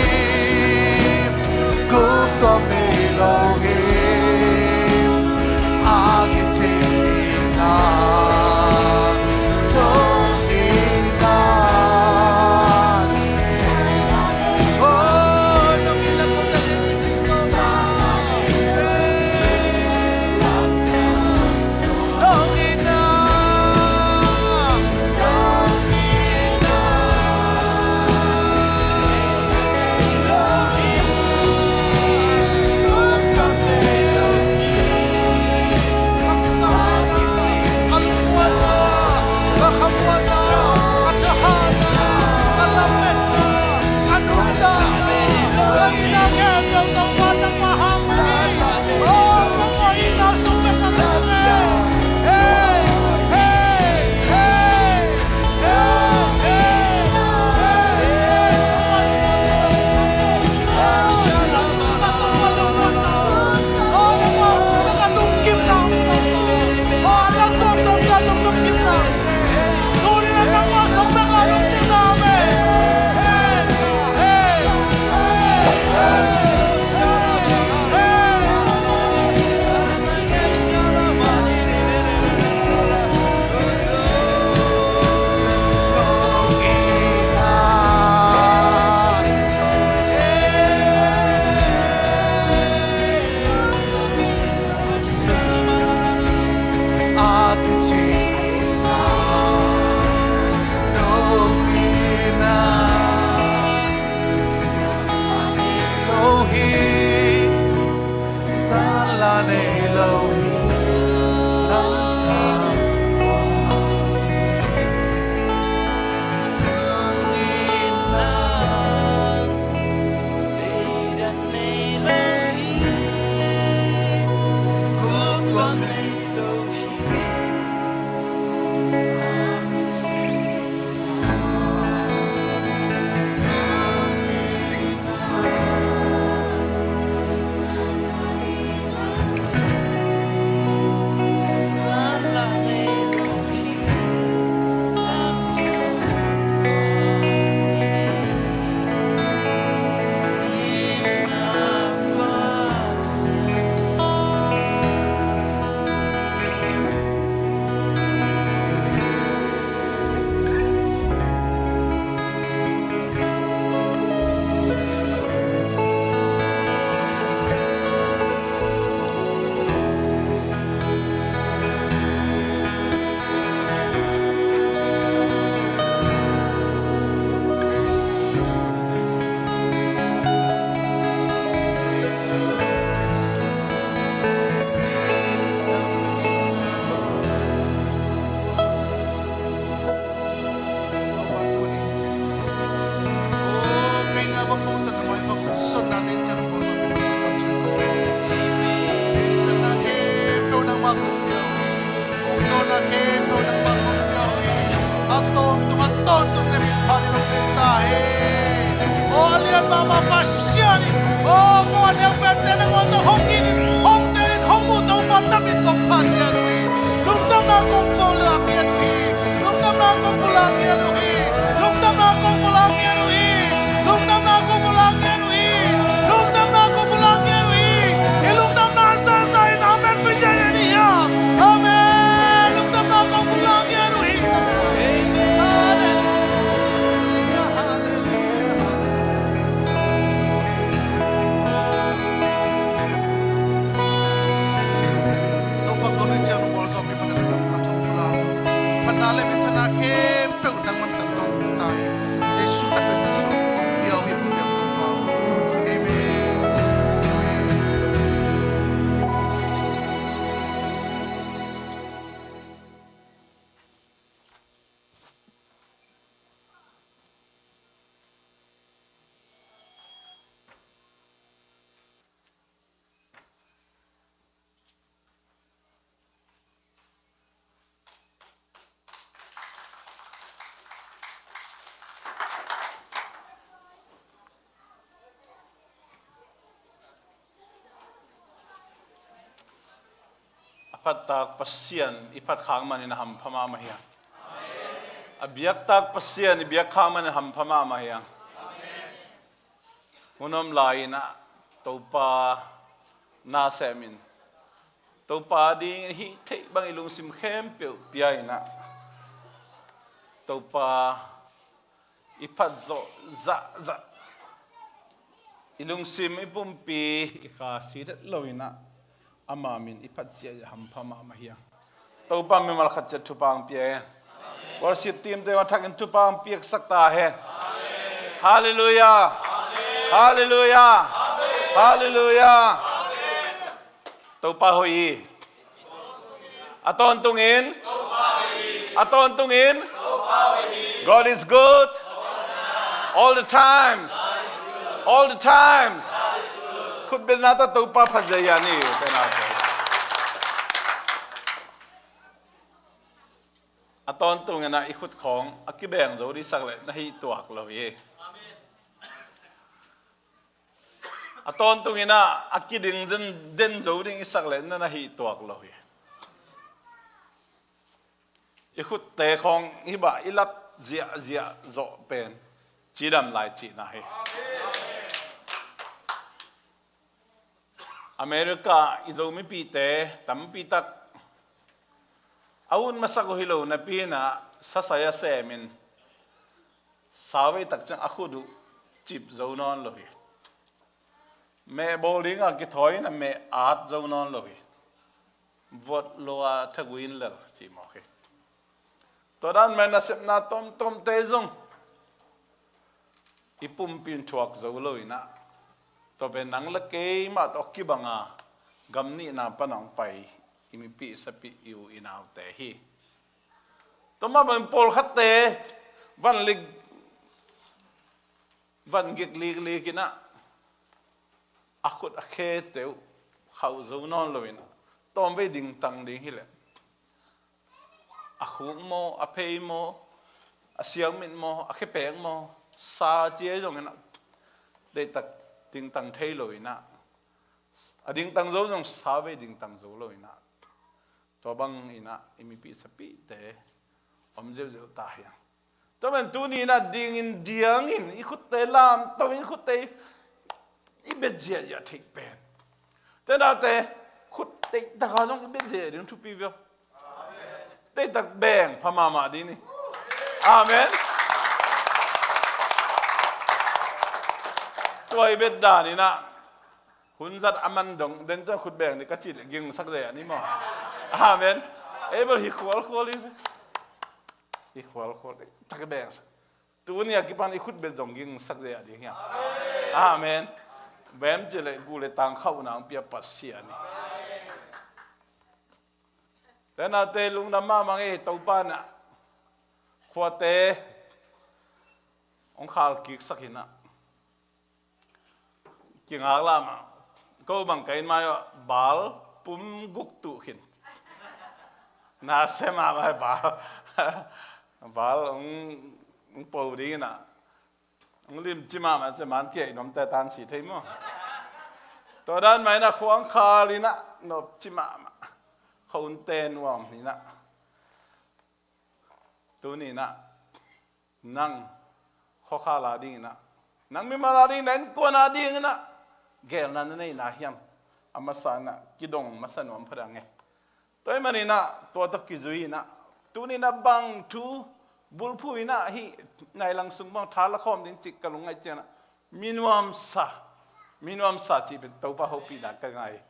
Ukzawhna khempeuh nangmah kong pia uh hi. A tawntung, a tawntung in na min phat in hong tel ta hen. Aw, a lian mahmah Pasian in, aw, ko a neu pente nangawn zong hong it in, hong tel in, hong muh Topa na min kong phat lian uh hi. Lungdamna kong pulak lian uh hi. Lungdamna kong pulak lian uh hi. Lungdamna kong pulak lian uh hi. Lungdamna kong pulak lian uh hi. Lungdamna kong pulak lian uh hi. I lungdamna zahzah in amen pia ziahziah ni hiam? Amen. Lungdamna kong pulak lian uh hi. Amen. Halleluiah, halleluiah, halleluiah. Topa kong ni ciang nong bawl zawpi mana lungdamna kong pulak. Phatna le minthanna khempeuh nangman tangtawng kong ta hi. Jesu khat bek min suang kong pia uh hi, kong biak Topa. Amen. Amen. A phattak Pasian i phatkhak manin a hampha mahmah hi a. A biaktak Pasian i biakkhak manin a hampha mahmah hi a. Hun om lai-in ah Topa na sem in, Topa ding i hih theih bang i lungsim khempeuh pia in ah, Topa i phat zawh zahzah, i lungsim, i pumpi, i kha si det lo in ah, ama min i phat ziahziah hampha mahmah hi a. Topa mimal khat ciat thupha hong pia hen. Worship team te hong thak in thupha hong piaksak ta hen. Halleluiah. Halleluiah. Halleluiah. Topa hoih hi. A tawntungin. A tawntungin. God is good. All the times. All the times. Khutbetna tawh Topa phat zia hi a ni, tenate. A tawntung inah i khut khawng a kibeng zo ding sak leh na hih tuak lo hi. A tawntung inah a kiding den, den zo ding i sak leh na, na hih tuak lo hi. I khutte khawng hih bang i lat ziahziah zawh pen cidam lai cihna hi. America i Zomipihte tampi tak a ut masak uh hi lo napi inah sasai a semin sauvei tak ciang a khut uh cip zo nawn lo hi. Meh bawl dingah kithawi inah meh at zo nawn lo hi. Vot lo a thagui in lel cih mawk hi. Tua dan mah nasepna tawmtawmte zong i pumpi in thuak zo lo inah, tua pen nang le keimah tawh kibanga gam nihna pan hong pai i mipih sapih i u i naute hi. Tua mah bangin pawlkhatte van lik, van gik liklik inah a khut a khete uh khauh zo nawn lo inah tawmvei dingtang ding hileh a khuk maw, a phei maw, a siakmit maw, a khepek maw, sa ci ei zong inah deihtak dingtang thei lo inah, a dingtang zo zong sauvei dingtang zo lo inah, tua bang inah i mipih sapihte om ziauziau ta hiang. Tua man tuni inah dingin diangin i khutte lamto in i khutte i bet ziahziah theih pen, tenate, khut teihtaka zong i bet ziahziah ding thupi viau. Teitak beng pha mahmah ding ni. Amen. Tua i bet dan inah hun zat a man dong den ciang khut beng ni ka cih leh gingsak zia ni maw? Amen. Ei bel hi khualkhual hi. Hi khualkhual, tak beng. Tuni a kipan i khut bet zong gingsak zia ding hiam? Amen. Bem cih leh gu le tang khauhna hong pia Pasian hi. Tenate lungdam mahmah ing ei, Topa inah khuate hong khalkiksak inah. Kingak lamah ko bang ka inn mai ah bal pum guk tuh khin. Na sem ah mai bal. Bal hong, hong po ding inah hong limci mahmah, ci man kiai nuamte tan si thei maw? Tua dan mah inah khuang khal inah nopci mahmah. Khuante nuam inah. Tuni inah nang khuakhal a ding inah, nang mimal a ding inah, innkuan a ding inah geelna na neihna hiam? A masa inah kidong masa nuam pha dang e. Tua ahih man inah tua tawh kizui inah tuni inah bang thu bulphuh inah hih nailang sung bang tha la khawm ding cih ka lungngaih ciangin ah, minuamsa, minuamsa cih pen Topa hopihna ka ngai.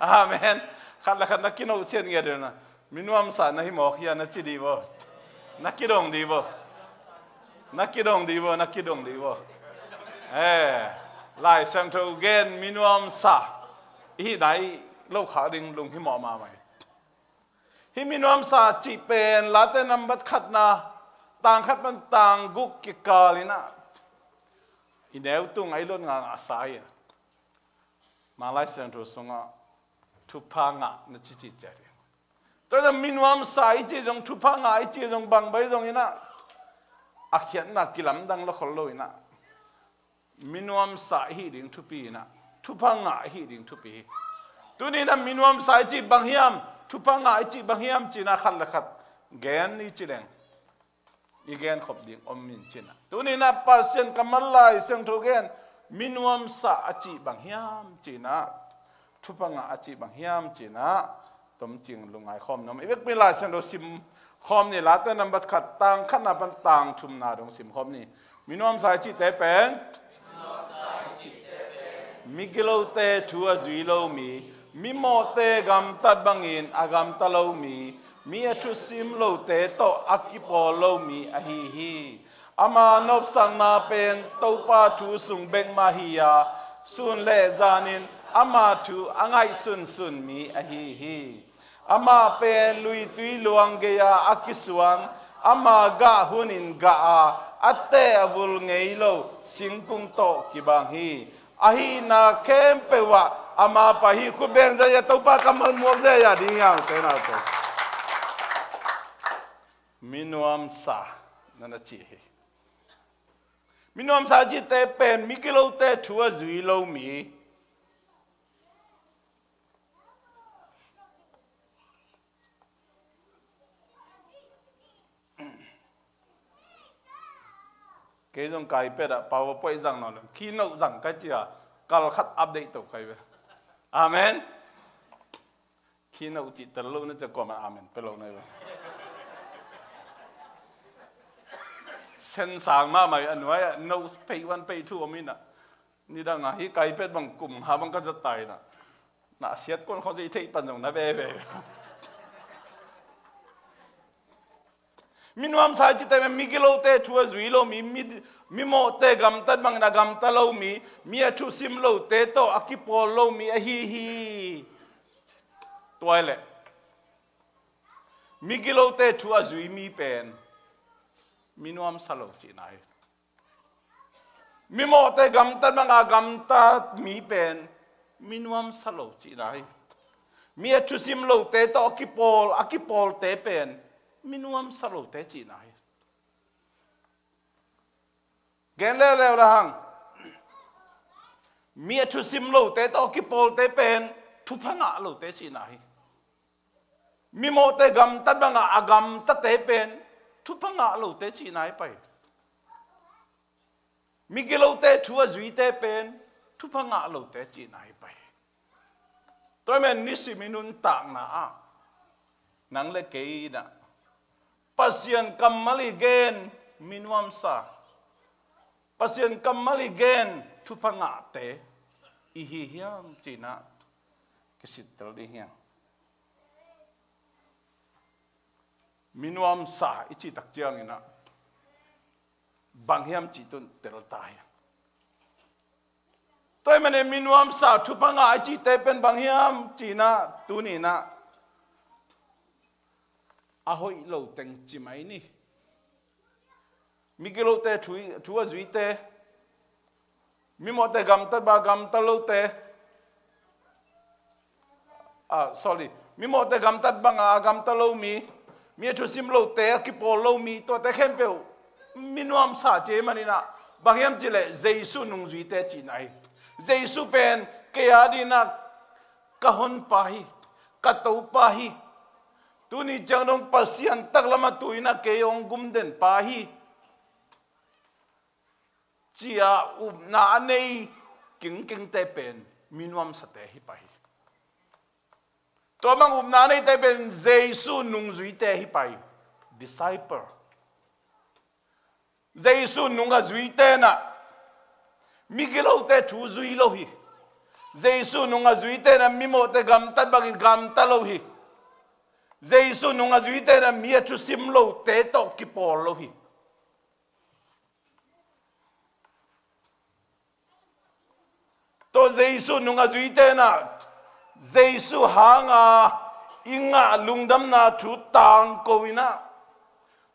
Amen. Khat le khat na kinohsiat ngiat ding na, minuamsa na hi mawk hia na ci dih vo. Na kidong dih vo. Na kidong dih vo, na kidong dih vo. Eh, Lai Siangtho gen minuamsa i hihna i lokhak ding lunghimawh mahmah hi. Hih minuamsa cih pen Late nambat khatna tang khat pan tang guk kikal inah i neu tung a i lot ngahngah sa hi. Mang Lai Siangtho sungah thupha ngah na cici ciat hi. Tua ciang minuamsa i cih zong, thupha ngah i cih zong, bang bai zong inah a khiatna kilamdang lo khol lo inah, minuamsa i hih ding thupi inah, thupha ngah i hih ding thupi hi. Tuni inah minuamsa i cih bang hiam, thupha ngah i cih bang hiam ci inah khat le khat gen i ci leng i genkhop ding om in ci inah. Tuni inah Pasian kammal Lai Siangtho gen, minuamsa a cih bang hiam ci inah, thupha ngah a cih bang hiam ci inah tomcing lungngai khawm nuam. I vekpi Lai Siangtho sim khawm ni. Late nambat khat tang khatna pan tang thumna dong sim khawm ni. Minuamsa i cihte pen migilote thu a zui lo mi, mimawhte gamtat bangin a gamta lo mi, mi a thusim lote tawh a kipawl lo mi ahi hi. Ama nopsakna pen Topa thu sung bek mah hi a, sun le zanin ama thu a ngaihsunsun mi ahi hi. Amah pen luitui luang gei-a a kisuan, ama gah hunin gah a, a teh a vul ngei lo singkung tawh kibang hi. A hihna khempeuh ah ama pai hi. Khut beng zia, Topa kammal muak zia ding hiam, te naute. Minuamsa na na ci hi. Minuamsa cihte pen migilote thu a zui lo mi. Kei zong ka iPad ah PowerPoint zang nawn lo, keynote zang kai cia, kal khat update to kai ve. Amen. Keynote cih tel lo na cia kuamah amen pe lo na ve. Sen sang mahmah a nuai ah note page one, page two om in ah. Nidang a hih ka iPad bang kum ha bang ka zat ta in ah. Na siat kuan khong zia i theih pan zong na veve. Minuamsa cihte migilote thu a zui lo mi, mi, mimawhte gamtat bangin a gamta lo mi, mi a thusim lote tawh a kipawl lo mi ahi hi. Tua hi leh migilote thu a zui mi pen minuamsa lo cihna hi. Mimawhte gamtat banga gamtat mi pen minuamsa lo cihna hi. Mi a thusim lote tawh a kipawl, a kipawlte pen minuamsa lote cihna hi. Gen leuleu la hang. Mi a thusim lote tawh a kipawlte pen thupha ngah lote cihna hi. Mimawhte gamtat banga a gamtate pen thupha ngah lote cihna hi pai. Migilote thu a zuite pen thupha ngah lote cihna hi pai. Tua hi man nisim i nuntakna ah nang le kei in ah Pasian kammal i gen minuamsa, Pasian kammal i gen thupha ngahte i hi hiam cih ah kisittel ding hiam? Minuamsa i cih tak ciangin ah bang hiam cih tun tel ta hi. Tua hi manin minuamsa thupha ngah i cihte pen bang hiam cih ah tuni in ah a hoih lo teng ci mai ni. Migilote thu, thu a zuite, mimawhte gamtat banga gamta lote, ah, sorry, mimawhte gamtat banga gamta lo mi, mi a thusim lote a kipawl lo mi, tuate khempeuh minuamsa ci ahih manin ah bang hiam cih leh Jesu nungzuite cihna hi. Jesu pen kei a dingin ah ka honpa hi, ka Topa hi. Tuni ciang dong Pasian taklam a tu in ah kei hong gumdenpa hi, ci-a upna a nei kingkingte pen minuamsate hi pai hi. Tua bang upna a neite pen Jesu nungzuite hi pai hi. Disciple. Jesu nung a zuite in ah migilote thu zui lo hi. Jesu nung a zuite in ah mimawhte gamtat bangin gamta lo hi. Jesu nung a zuite in ah mi a thusim lote tawh kipawl lo hi. Tua Jesu nung a zuite in ah Jesu hanga i ngah lungdamna thu tangko in ah,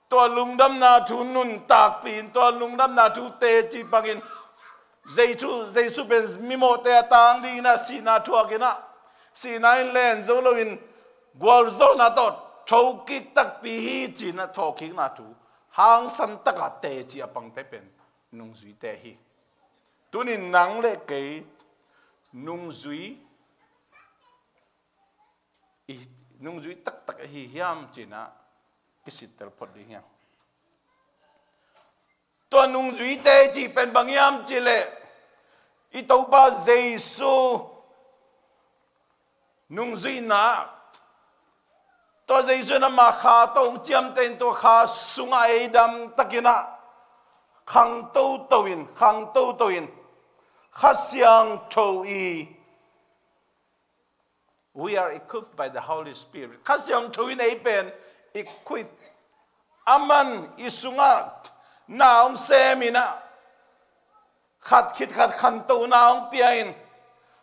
tua lungdamna thu nuntakpih in, tua lungdamna thu teci pangin Jesu, Jesu pen mimawhte a tang dingin ah sihna thuak in ah, sihna in len zo loin gualzawhna tawh thokik takpi hi ci-in ah thawhkikna thu hangsan taka teci a pangte pen nungzuite hi. Tunin nang le kei nungzui, i, nungzui taktak i hi hiam cih ah kisittel phot ding hiam? Tua nungzuite cih pen bang hiam cih leh i Topa Jesu nungzuihna, tua Jesu in ama kha tawh hong ciamteh in tua kha sungah ei damtakin ah khang toto in, khang toto in Kha Siangtho i, we are equipped by the Holy Spirit. Kha Siangtho in ei pen equip, aman i sungah na hong sem in ah, khat khit khat khantona hong pia in,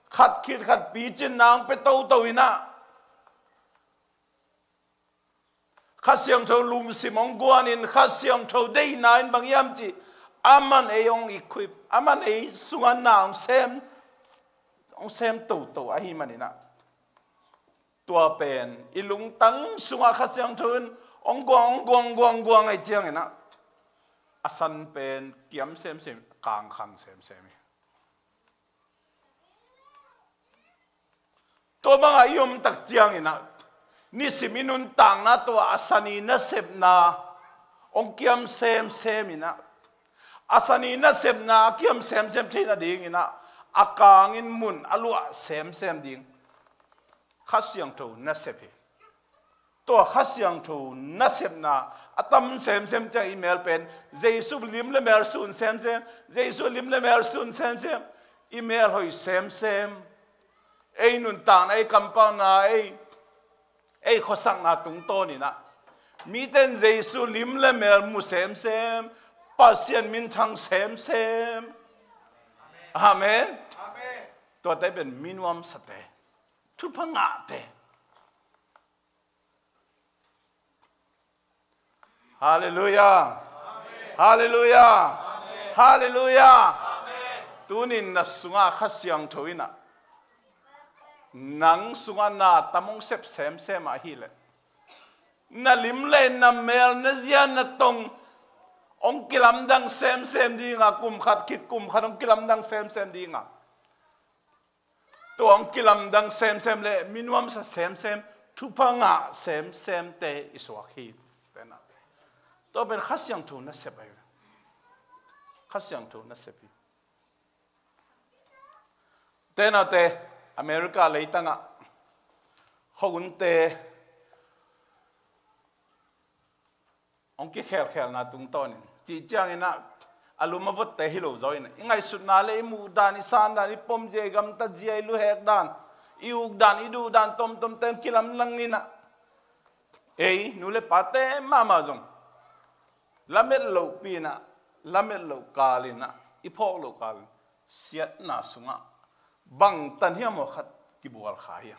khat khit khat picinna hong pia toto in ah, Kha Siangtho lungsim hong guan in, Kha Siangtho deihna in bang hiam cih Aman ei hong equip, aman ei sungah na hong sem, hong sem toto ahih manin ah, tua pen i lungtang sungah Kha Siangtho in hong guang, hong guang, guang, guang ahih ciangin ah, a san pen kiam semsem, kangkhang semsem hi. Tua bangah i om tak ciangin ah, nisim i nuntakna tawh a san i nasepna hong kiam semsem in ah, a san i nasepna a kiam semsem theih nadingin ah, a kangin mun a luah semsem ding Kha Siangtho nasep hi. Tua Kha Siangtho nasepna a tam semsem ciang i mel pen Jesu lim le mel sun semsem, Jesu lim le mel sun semsem, i mel hoih semsem, ei nuntakna, ei kampauhna, ei, ei khuasakna tungtawnin ah, mite in Jesu lim le mel mu semsem, Pasian minthang semsem. Amen. Tuate pen mi nuamsate, thupha ngahte. Halleluiah. Halleluiah. Halleluiah. Tunin na sungah Kha Siangtho in ah, nang sungah na tam hong sep semsem ahih leh, na lim le na mel, na zia na tong hong kilamdang semsem ding a, kum khat khit kum khat hong kilamdang semsem ding a, tua hong kilamdang semsem le mi nuamsa semsem, thupha ngah semsemte i suak hi. Tua pen Kha Siangtho nasep ahi. Kha Siangtho nasep hi. Tenaute, America leitangah khuahunte hong kikhelkhelna tungtawnin, cih ciangin ah, a lum a votte hi lo zaw in ah, i ngaihsutna le i muh dan, i san dan, i pom zia, i gamtat zia, i luhek dan, i uk dan, i duh dan tomtomte hong kilamdang in ah, ei nu le pate mahmah zong lamet lohpi in ah, lamet loh kal in ah, i phawk loh kal in, siatna sungah bangtan hiam aw khat kibual kha hi a.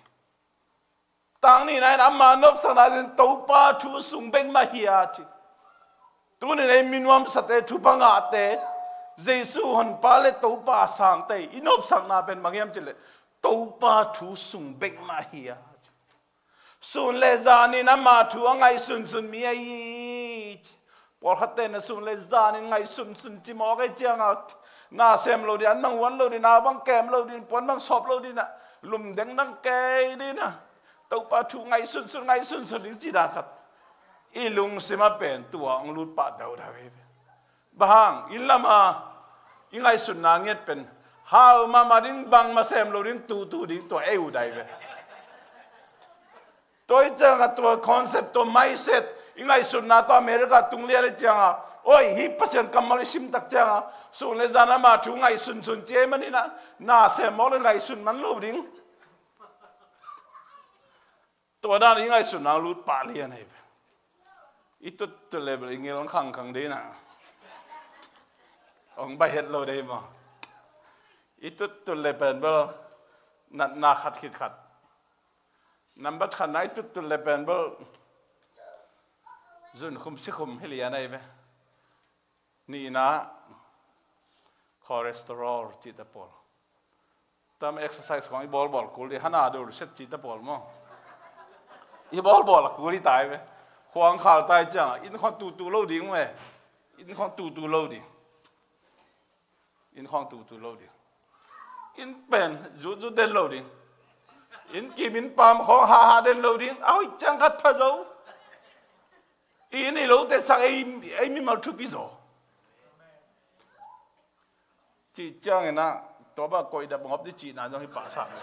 Tang nihna in ama nopsakna in Topa thu sung bek mah hi a ci. Tunin ei mi nuamsate, thupha ngahte, Jesu honpa le Topa a sangte, i nopsakna pen bang hiam cih leh Topa thu sung bek mah hi a ci. Sun le zanin ama thu a ngaihsunsun mi ahi ci. Pawlkhatte na sun le zanin ngaihsunsun cimawk ahih ciangin, na sem lo ding, an bang huan lo ding, na bang kem lo ding, puan bang sawp lo ding, na lum dengdang kei ding, na Topa thu ngaihsunsun, ngaihsunsun ding ci dan khat i lungsim ah pen tua hong lut pah daudau hi. Bang hang, inn lam a i ngaihsutna ngiat pen hau mahmah ding, bangmah sem lo ding, tutu ding, tua ei uh dai ve. Tua i ciangah tua concept, tua mindset, i ngaihsutna tawh America tung lian i ciangah, oi, hih Pasian kammal i sim tak ciangah, sun le zan ama thu ngaihsunsun ci ahih manin ah, na sem mawk le ngaihsun man lo ding. Tua dan i ngaihsutna lut pah lian ahi ve. I tuttut le bel i ngil khangkhang ding a, hong bai het lo ding maw. I tuttut le pen bel natna khat khit khat. Nambat khatna, i tuttut le pen bel zunkhum sikhum hi lian ahi ve. Nihna, cholesterol cihte pawl. Tam exercise khong i bawlbawl kul ding, hana dul set cihte pawl maw. I bawlbawl a kul hi tai ve. Khuang khal tai ciangah inn khong tutu lo ding ve. Inn khong tutu lo ding. Inn khong tutu lo ding. Inn pen zutzut den lo ding. Inn kim inn pam khong haha den lo ding. A hoih ciang khat pha zo. I inn i lote sak ei, ei mimal thupi zaw. Cih ciangin ah, tua bang koih dap ngop ding cihna zong hi pahsak lo.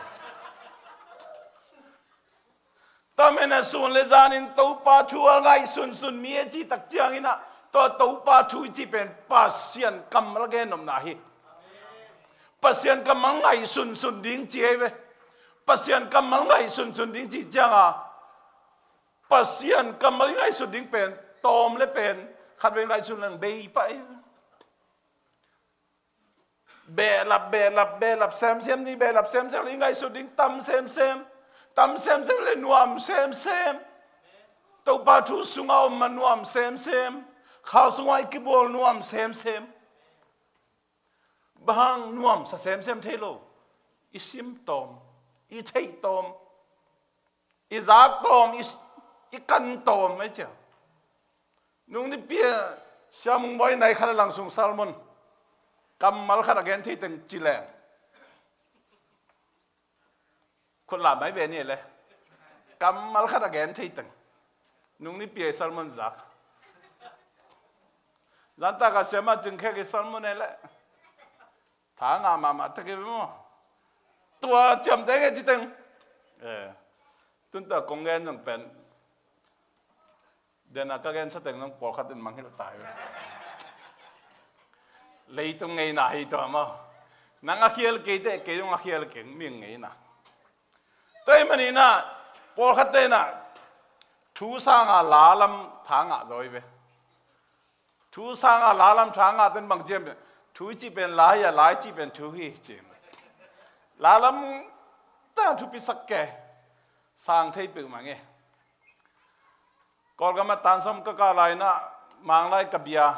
Tua manin ah sun le zanin Topa thu a ngaihsunsun mi a cih tak ciangin ah, tua Topa thu i cih pen Pasian kammal a gennopna hi. Pasian kammal ngaihsunsun ding ci hi ve. Pasian kammal ngaihsunsun ding cih ciangah, Pasian kammal i ngaihsut ding pen tawm le pen khatvei ngaihsun leng bei pah hi. Behlap, behlap, behlap semsem ding, behlap semsem le i ngaihsut ding tam semsem. Tam semsem le nuam semsem. Topa thu sungah om mah nuam semsem. Kha sungah i kibawl nuam semsem. Bang hang nuamsa semsem thei lo. I sim tawm, i theih tawm, i zak tawm, i, i kan tawm, ai cia. Nung nipi a Sia Mung Bawi nai khat a lang sung sermon kammal khat a gen thei teng ci leng. Khut la mai ve ni le. Kammal khat a gen thei teng. Nung nipi a sermon zak. Zanta ka Sia Ma Cing Khek i sermon e le. Tha ngah mahmah tek hi ve maw. Tua ciamteh ngei ci teng. Eh, tun tua kong gen zong pen. Dena ka gensa teng zong pawlkhat in mangngilh ta hi ve. Leitung ngeina hi tua maw. Nang a khial kei teh, kei zong a khial keng, mi ngeina. Tua ahih manin ah, pawlkhat te in ah, thu sanga la lam tha ngah zaw hi ve. Thu sanga la lam tha ngah ten bang ci hiam, thu i cih pen la hi a, la i cih pen thu hi ci. La lam tha thupisak kei. Sang thei peuhmah nge. Kawlgam ah tan sawm ka kah lai in ah, Manglai ka bia.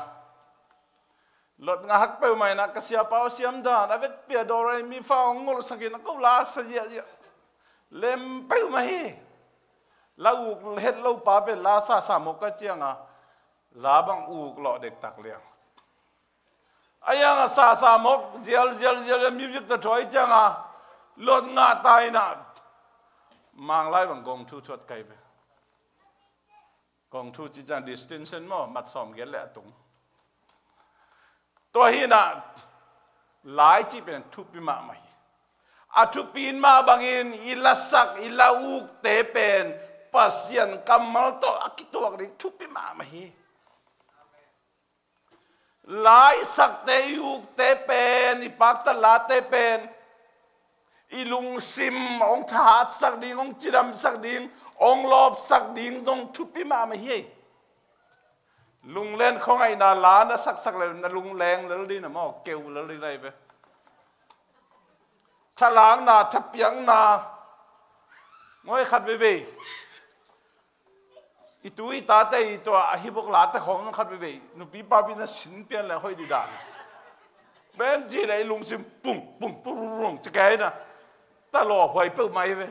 Lot ngah hak peuhmah in ah, ka siapa uh siam dan, a vekpi a do re mi fa hong ngolhsak in ah, ko la sa ziahziah. Lem peuhmah hi. La uk het lo pa pen la sasa mawk ka ciang a, la bang uk lawh dektak liang. A iang a sasa mawk, zial, zial, zial, zial, music ta thuai ciang a, lot ngah ta in ah, Manglai bang gong thu thuat kai ve. Gong thu ci ciang distinction maw, mat sawm giat le a tung. Tua hi in ah, la i cih pen thupi mahmah hi. A thupi in mah bangin, i lasak, i la ukte pen, Pasian kammal tawh a kituak ding thupi mahmah hi. La i sakte, i ukte pen, i paktat late pen, i lungsim hong thahatsak ding, hong cidamsak ding, hong lawpsak ding zong thupi mahmah hi. Lunglen khuangaihna la na saksak le na lungleng lel ding na maw, keu lel ding lai ve. Thalakna, thapiakna, ngawi khat veivei. I tu i tate i tua a hi bok late khawng khat veivei. Nupi papi na sin pian le hoih dih dan. Ben ci le i lungsim pung, pung, pung, pung, pung, ci kei na. Ta lawh huai peuh mai ve.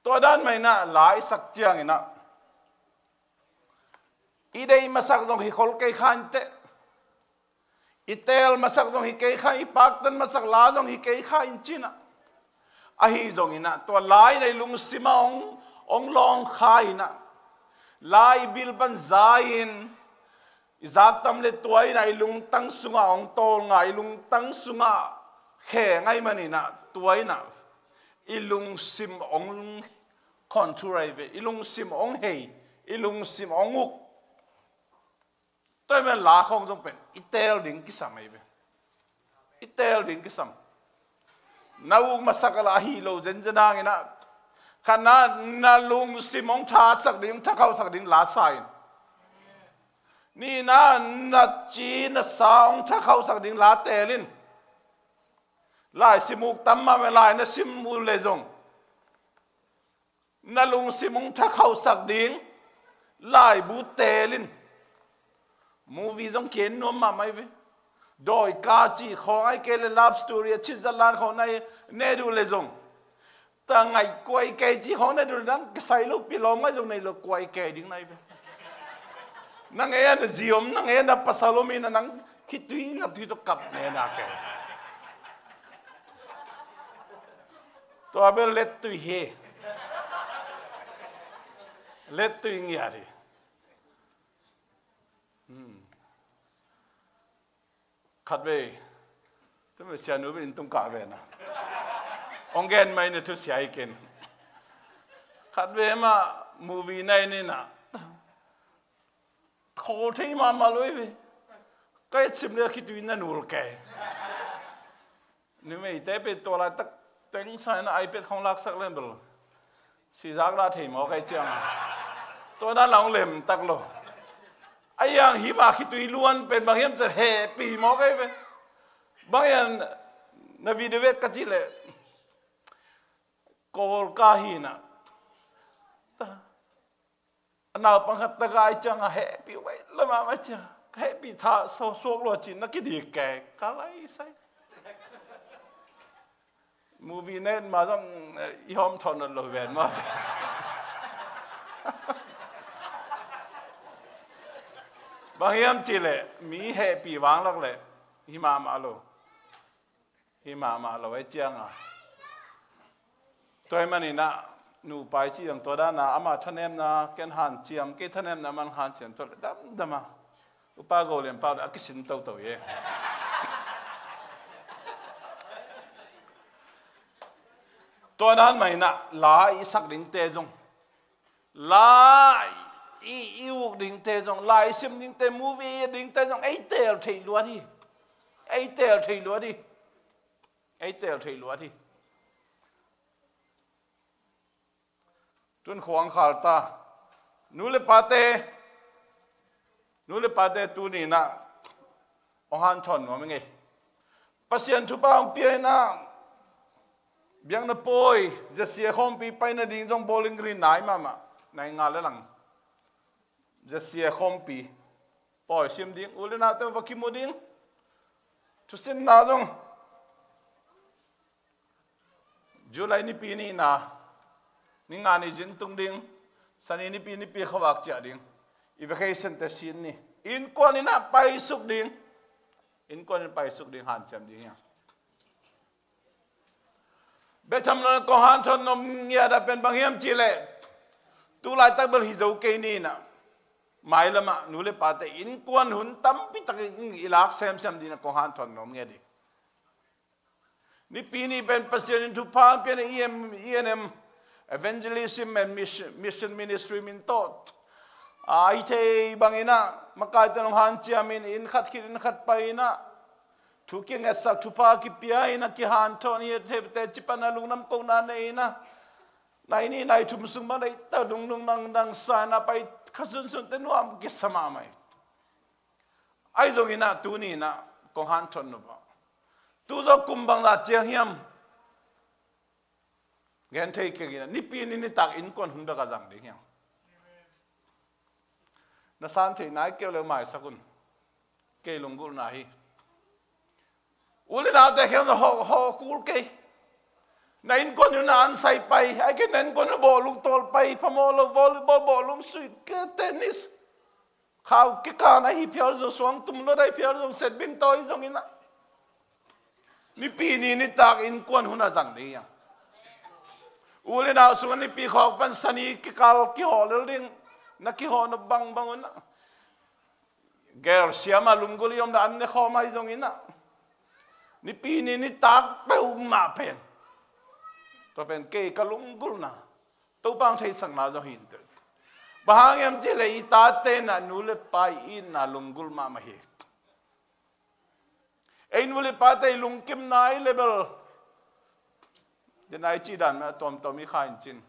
Tua dan mai na la i sak ciang in ah, i deih masak zong hi khol kei kha in teh. I teel masak zong hi kei kha in, i paktan masak la zong hi kei kha in ci in ah. Ahi zong in ah, tua la in ah i lungsim ah hong, hong lawng kha in ah. La i bil pan za in, i zak tam le tua in ah i lungtang sungah hong tawlnga, i lungtang sungah khe ngai man in ah, tua in ah i lungsim hong control ahi ve, i lungsim hong hei, i lungsim hong uk. Tua ahih manin la khawng zong pen i teel ding kisam ahi ve. I teel ding kisam. Na uk masak a la ahi lo zenzen hang in ah, khatna, na lungsim hong thasak ding, hong thakhauhsak ding la sa in. Nihna, na ci na sa hong thakhauhsak ding la teel in. Lai sim uk tam mahmah, lai na sim uh le zong, na lungsim hong thakhauhsak ding laibu teel in. Movie zong ki-en nuam mahmah hi ve. Dawika cih khawng, ahih kei leh love story a cin zat lan khawng na et uh leh zong, ta ngaih kuai kei cih khawng na et uh leh nang kisai lopi lawm ngaih zong nei lo, kuai kei ding na hi ve. Nang ei a na zi om, nang ei a na pasal om in ah, nang khitui na tui tawh kap ne na kei. Tua bel lettui hi. Lettui ngiat hi. Hmm. Khatvei, tua bel sianu bel inn tung kah ve na. Hong gen mai na thusia hi ken. Khatvei mah movie na en in ah, khawl thei mahmah lo hi ve. Ka etsim le khitui na nul kei. Numeite pen tua laitak teng sa in ah iPad khawng laksak leng bel sizak dah thei maw kei ciang a. Tua dan la hong lem tak lo. A iang hi mah khitui luan pen bang hiam ci leh hehpih maw kei ve. Bang hiam na video vet ka cih leh, Kawlka hi in ah, a naupang khat tak a i ciang a hehpih uh ai lo mahmah cia. Ka hehpih tha so suak lua cin na kidik kei ka lai sai. Movie net ma zong, eh, i hawm thawn nawn lo ven maw. Bang hiam cih leh mi hehpih vanglak leh hi mahmah lo. Hi mahmah lo ei cianga. Tua hi maninah nupa i cih zong tua dana ama thanemna ken hanciam, kei thanemna man hanciam tua le damdama. Upa Go Lian Pau le a kisin toto hi. Tua nan mahinah la i sak dingte zong, la i, i uk dingte zong, la i sim dingte, movie i dingte zong ei teel thei luat hi. Ei teel thei luat hi. Ei teel thei luat hi. Tun khuang khal ta. Nu le pate, nu le pate tuninah hong hanthawn nuam i ngei. Pasian thupha hong pia inah biakna pawi, Jesse a khawmpi paina ding zong Bowling Green nai mahmah. Nai nga le lang. Jesse a khawmpi pawi sim ding, u le nate va kimu ding. Thusinna zong July nipi nihna, ni nga ni zin tung ding, Sani nipi, nipi khuavak ciah ding. I vacation te sin ni. Innkuan inah paisuk ding. Innkuan in paisuk ding hanciam ding hiam. Betham lo kong hanthawn nuam ngiat a pen bang hiam cih leh, tu laitak bel hi zo kei ninah, mailamah nu le pate innkuan hun tampi tak i lak semsem dingin kong hanthawn nuam ngiat ding. Nipi ni pen Pasian in thupha pian a E M, E N M, evangelism and mission, mission ministry min tawh a hi thei banginah makaite nong hanciamin inn khat khit inn khat pai inah thu kingetsak, thupha kipia inah kihanthawn hi a, thepte cipan a lungdam kohna nei inah nai nih nai thum sung bang deihtak lunglung dangdang sa inah pai kha sunsunte nuam kisa mahmah hi. Ahi zonginah tuninah kong hanthawn nuam a, tu zaw kum bangzah ciang hiam? Gen thei keng inah nipi ni nitak innkuan hun bek a zang ding hiam? Na san theih nai keu le maisak un. Kei lunggulhna hi. U le naute khel na hawh, hawh kul kei. Na innkuan hun na ansai pai, ai kei na innkuan hun bawhlung tawl pai, phamawh lo volleyball, bawhlung sui, ke tennis. Khau kikal na hi phial zong, suang tum lo na hi phial zong, setbing tawi zong inah nipi ni nitak innkuan hun a zang ding hiam? U le nau sungah nipi khawk pan Sani kikal kihawh lel ding, na kihawh na bangbang unah. Gel siama lunggulh i om na an ne khawm ahi zonginah nipi ni nitak peuhmah pen, tua pen kei ka lunggulhna, Topa hong theihsakna zong hi inteh. Bang hang hiam cih leh i tate inah nu le pa i itna lunggulh mahmah hi. Ei nu le pate i lungkimna i level, den a i cih dan mah a tuamtuam i kha in cin.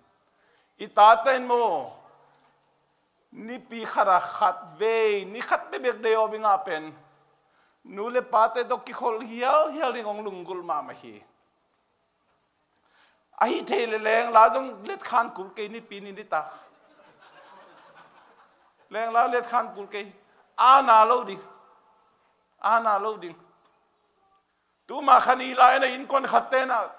I tate in maw, nipi khat a khat vei, ni khat bekbek day off i ngah pen nu le pate tawh kikholh hialhial ding hong lunggulh mahmah hi. Ahi thei le lengla zong letkhan kul kei nipi ni nitak. Lengla letkhan kul kei. Ana lo ding. Ana lo ding. Tuma kha ni lai na innkuan khat tenah,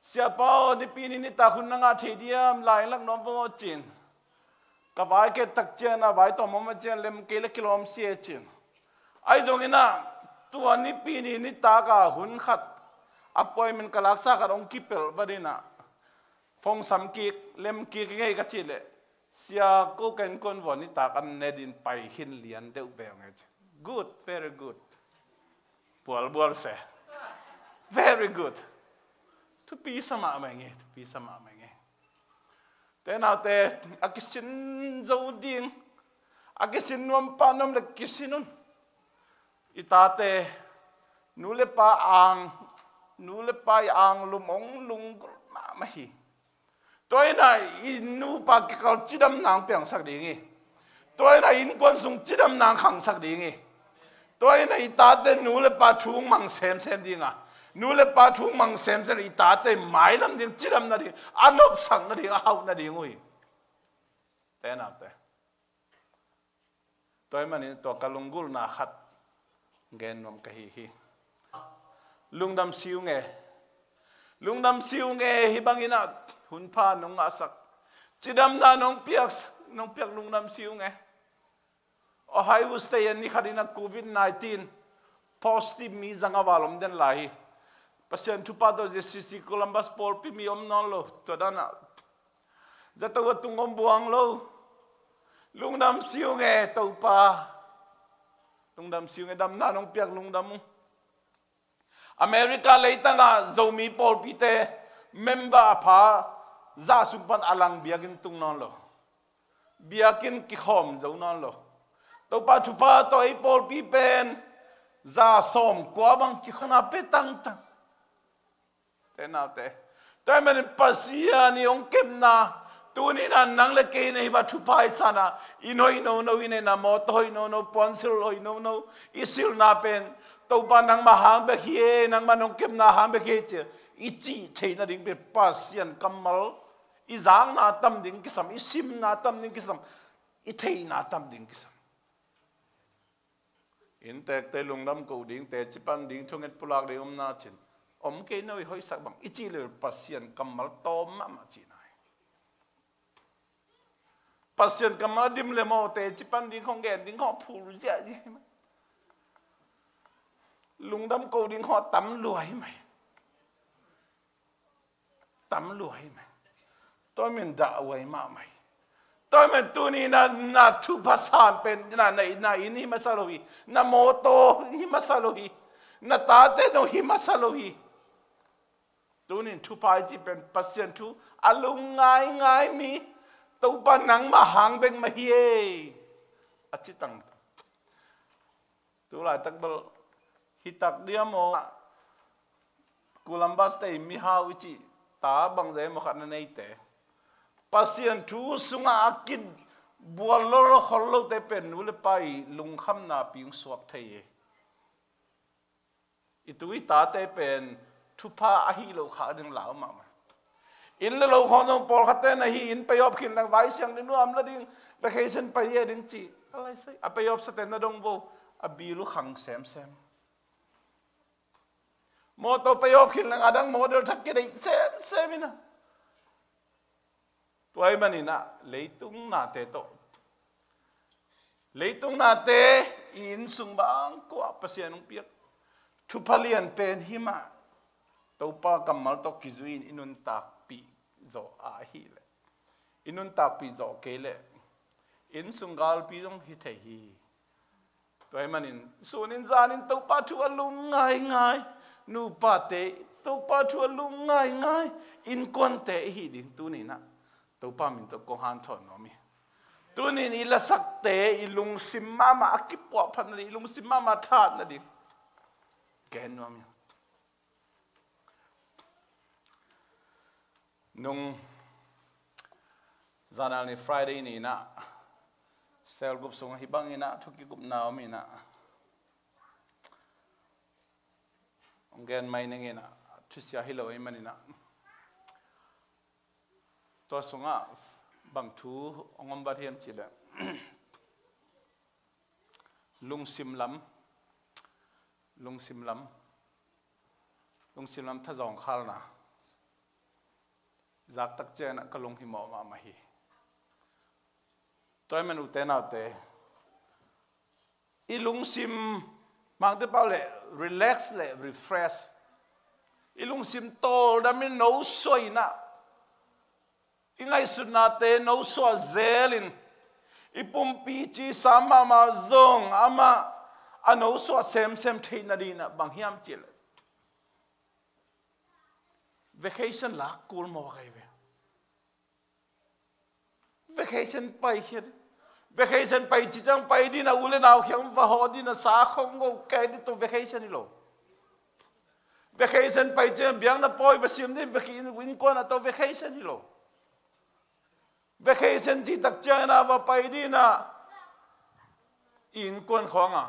Siapa aw, nipi ni nitak hun na ngah thei diam, lailak nuam vawng aw cin. Ka vai ket tak cian a vai tawm om a cian lem kei le kilawm si e cin. Ahi zonginah tua nipi ni nitak a hun khat appointment ka laksa khat hong kipelh va dinah phone sam kik, lem kik i ngei ka cih leh, sia ko ka innkuan vua nitak an ne din pai khin lian deuh beng e ci. Good, very good. Bualbual se. Very good. Thupi sa mahmah i ngei, thupi sa mahmah i ngei. Te naute, a kisin zo ding, a kisin nuam pah nuam le kisin un. I tate, nu le pa ang, nu le pa i ang lum hong lunggulh mahmah hi. Tua inah i nupa kikal cidamna hong piangsak ding hi. Tua inah innkuan sung cidamna hong khangsak ding hi. Tua inah i tate nu le pa thu hong mang semsem ding a, nu le pa thu hong mang semsem i tate mailam ding, cidam nading, a nopsak nading, a hauh nading uh hi. Te naute. Tua ahih manin tua ka lunggulhna khat gen nuam ka hi hi. Lungdam si ung e. Lungdam si ung e, hih bangin ah hunpha nong ngahsak, cidamna nong piak, nong piak lungdam si ung e. Ohio State ah ni khatin ah covid nineteen positive mi zanga val om den lai hi. Pasian thupha tawh J C C Columbus pawlpi mi om nawn lo. Tua dan ah zato a tung om buang lo. Lungdam si ung e Topa. Lungdam si ung e, damna nong piak lungdam ung. America leitang ah Zomi pawlpite member a pha za sung pan a lang biakinn tung nawn lo. Biakinn kikhawm zo nawn lo. Topa thupha tawh ei pawlpi pen za sawm kua bang kikhawm a pe tangtang. Te naute, tua ahih manin Pasian i hong kepna, tuni-in ah nang le kei na hi bang thupha i san a, inn hoih nono i neihna, mawtaw hoih nono, puansilh hoih nono i silhna pen Topa nangmah hang bek hi e, nangmah nong kepna hang bek hi e ci-a i cih theihna ding pen Pasian kammal, i zakna tam ding kisam, i simna tam ding kisam, i theihna tam ding kisam. Inntekte lungdam ko ding, teci pan ding, thunget pulak ding om na cin, om kei no i hoihsak bang i cih le Pasian kammal tawm mahmah cihna hi. Pasian kammal a dim le maw, teci pan ding khong gen ding khong phul ziahziah hi mah. Lungdam ko ding khong a tam lua hi mah. Tam lua hi mah. Tua ahih manin dah huai mahmah hi. Tua ahih manin tuni na, na thupha san pen na, na, na inn hi masa lo hi. Na mawtaw hi masa lo hi. Na tate zong hi masa lo hi. Tuni-in thupha i cih pen Pasian thu a lungngaingai mi, Topa nangmah hang bek mah hi e, a ci tangtang. Tu laitak bel hi tak diam aw, Columbus te i mihau i cih ta bangzah maw khat na neite, Pasian thu sungah a kibual lawlawkhol lote pen nu le pa i lungkhamna pi hong suak thei hi. I tu i tate pen thupha ahi lo kha ding lau mahmah. Inn le lo khawng zong pawlkhatte na hi, inn pay off khin leng Vai Siangtho nuam la ding, vacation pai e ding ci. A lai sai, a pay off sate na dong vo, a bill uh khang semsem. Mawtaw pay off khin leng a dang model thak kideih semsem in a. Tua ahih manin ah leitung nate tawh, leitung nate i inn sung bang kuah Pasian hong piak thupha lian pen hi mah. Topa kammal tawh kizui-in i nuntakpih zawh ahih leh, i nuntakpih zawh kei leh inn sung galpi zong hi thei hi. Tua ahih manin sunin zanin Topa thu a lungngaingai, nupate Topa thu a lungngaingai innkuante i hih ding tuni-in ah Topa min tawh kong hanthawn nuam hi. Tuni-in i lasakte i lungsim mahmah a kipuahphat nading, i lungsim mahmah a that nading gen nuam hi. Nung zanal ni Friday ni-in ah cell group sungah hih bangin ah thu kikupna om in ah, hong gen mai ning in ah, thusia hi lo ahih manin ah, tua sungah bang thu hong om vat hiam cih leh lungsim lam, lungsim lam, lungsim lam thazawng khalna. Zak tak ciangin ah ka lunghimawh mahmah hi. Tua ahih manin ute naute, i lungsim, Mangte pau leh relax leh refresh, i lungsim tawldam in, nosuah in ah, i ngaihsutnate nosuah zelin, i pumpi cisa mahmah zong amah a nosuah semsem theih nadingin ah bang hiam cih leh vacation lak kul mawk ahi ve. Vacation paikhia ding. Vacation pai cih ciang pai ding a, u le nau kiang va hawh ding a, sa khong go kei ding, tua vacation hi lo. Vacation pai ciang biakna pawi va sim ding, vacation, innkuan a, tua vacation hi lo. Vacation cih tak ciangin a va pai ding a, i innkuan khawng a,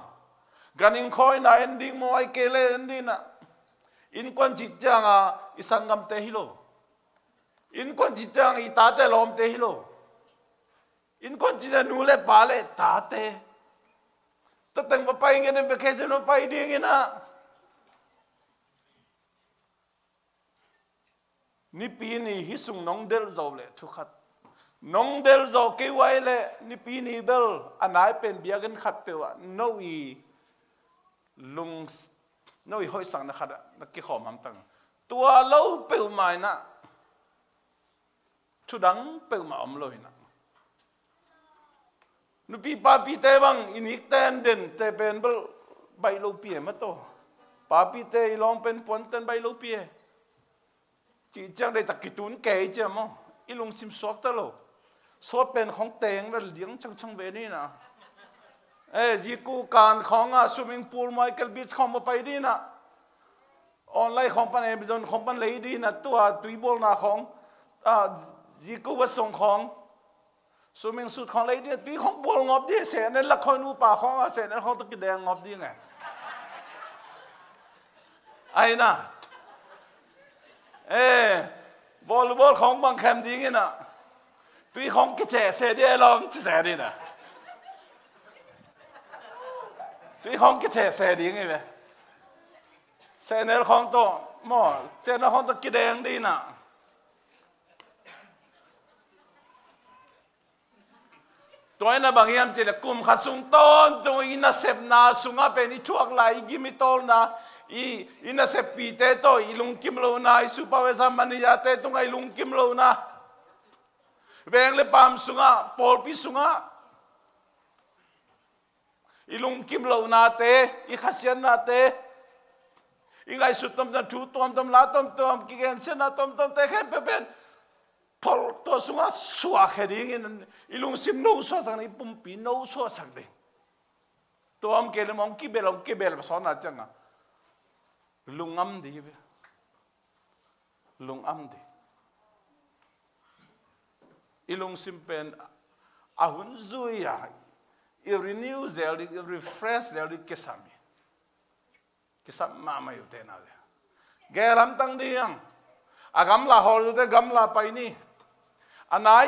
ganhing khawng in a en ding maw, ahih kei leh en ding a, innkuan cih ciang a i sanggamte hi lo. Innkuan cih ciang i tate lawmte hi lo. Innkuan cih ciang nu le pa le tate. Tateng va pai ngiat in vacation va pai ding in ah. Nipi ni hih sung nong delh zo leh thu khat. Nong delh zo kei uai leh Nipi ni bel a nai pen biakinn khat peuh ah no i lung, no i hoihsakna khat ah na kikhawm hamtang. Tua lo peuhmah in ah, thudang peuhmah om lo in ah. Nupi papite bang i nik ten den te pen bel baih lopi e maw taw. Papite i lawng pen puan ten baih lopi e. Cih ciang deihtak kitun kei cia maw. I lungsim suakta lo. Sawt pen khawng teng vel diang changchang ve ni na. Eh, ziku kan khawng ah swimming pool, Michael Beach khawng va pai di na. Online khawng pan, Amazon khawng pan lei di na, tua tuibawlna khawng, ah, ziku va song khawng. Swimming suit khawng lei di na, tui khawng bawl ngawp di, sehnen lak khawng nupa khawng ah, sehnen khawng tawh kideng ngawp di nge. Ai na. Eh, volleyball khawng bang khem ding in ah. Tui khawng kicheh se di e lawm, ci se di na. Tui khawng kicheh se ding i ve. Sehnen khawng tawh, maw, sehnen khawng tawh kideng di na. Tua in ah bang hiam cih leh kum khat sung tawntung i nasepna sungah pen i thuak lai, i gim i tawlna, i, i naseppite tawh i lungkim lohna, i supervisor manager-te tungah i lungkim lohna, veng le paam sungah, pawlpi sungah i lungkim lohnate, i khasiatnate, i ngaihsut tuamtuam, thu tuamtuam, la tuamtuam, kigensiatna tuamtuamte khempeuh pen, tua sungah suahkhia dingin i lungsim no suahsak ding, i pumpi no suahsak ding. Tua om kei leh mawng kibel, hong kibel, va sawnna ciangah lungam ding hi ve. Lungam ding. I lungsim pen a hun zui a i renew zel ding, i refresh zel ding kisam hi. Kisam mahmah hi uh tena le. Gel hamtang ding hiam? A gamla hawl uh te gamla pai ni. A nai,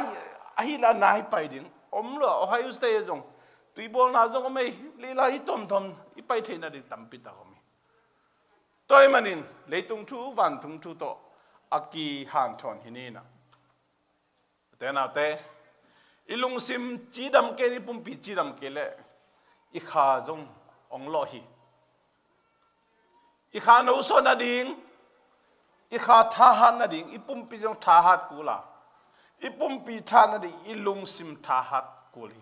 a hih leh a nai pai ding. Om lo, Ohio State zong. Tuibawlna zong om ei, lila i tomtom, i pai theihna ding tampi tak om hi. Tua ahih manin, leitung thu, vantung thu tawh a kihanthawn hi ni na. Ute naute, i lungsim cidam kei, i pumpi cidam kei leh i kha zong hong lawh hi. I kha nosuah nading, i kha thahat nading, i pumpi zong thahat kul a, i pumpi thahat nading, i lungsim thahat kul hi.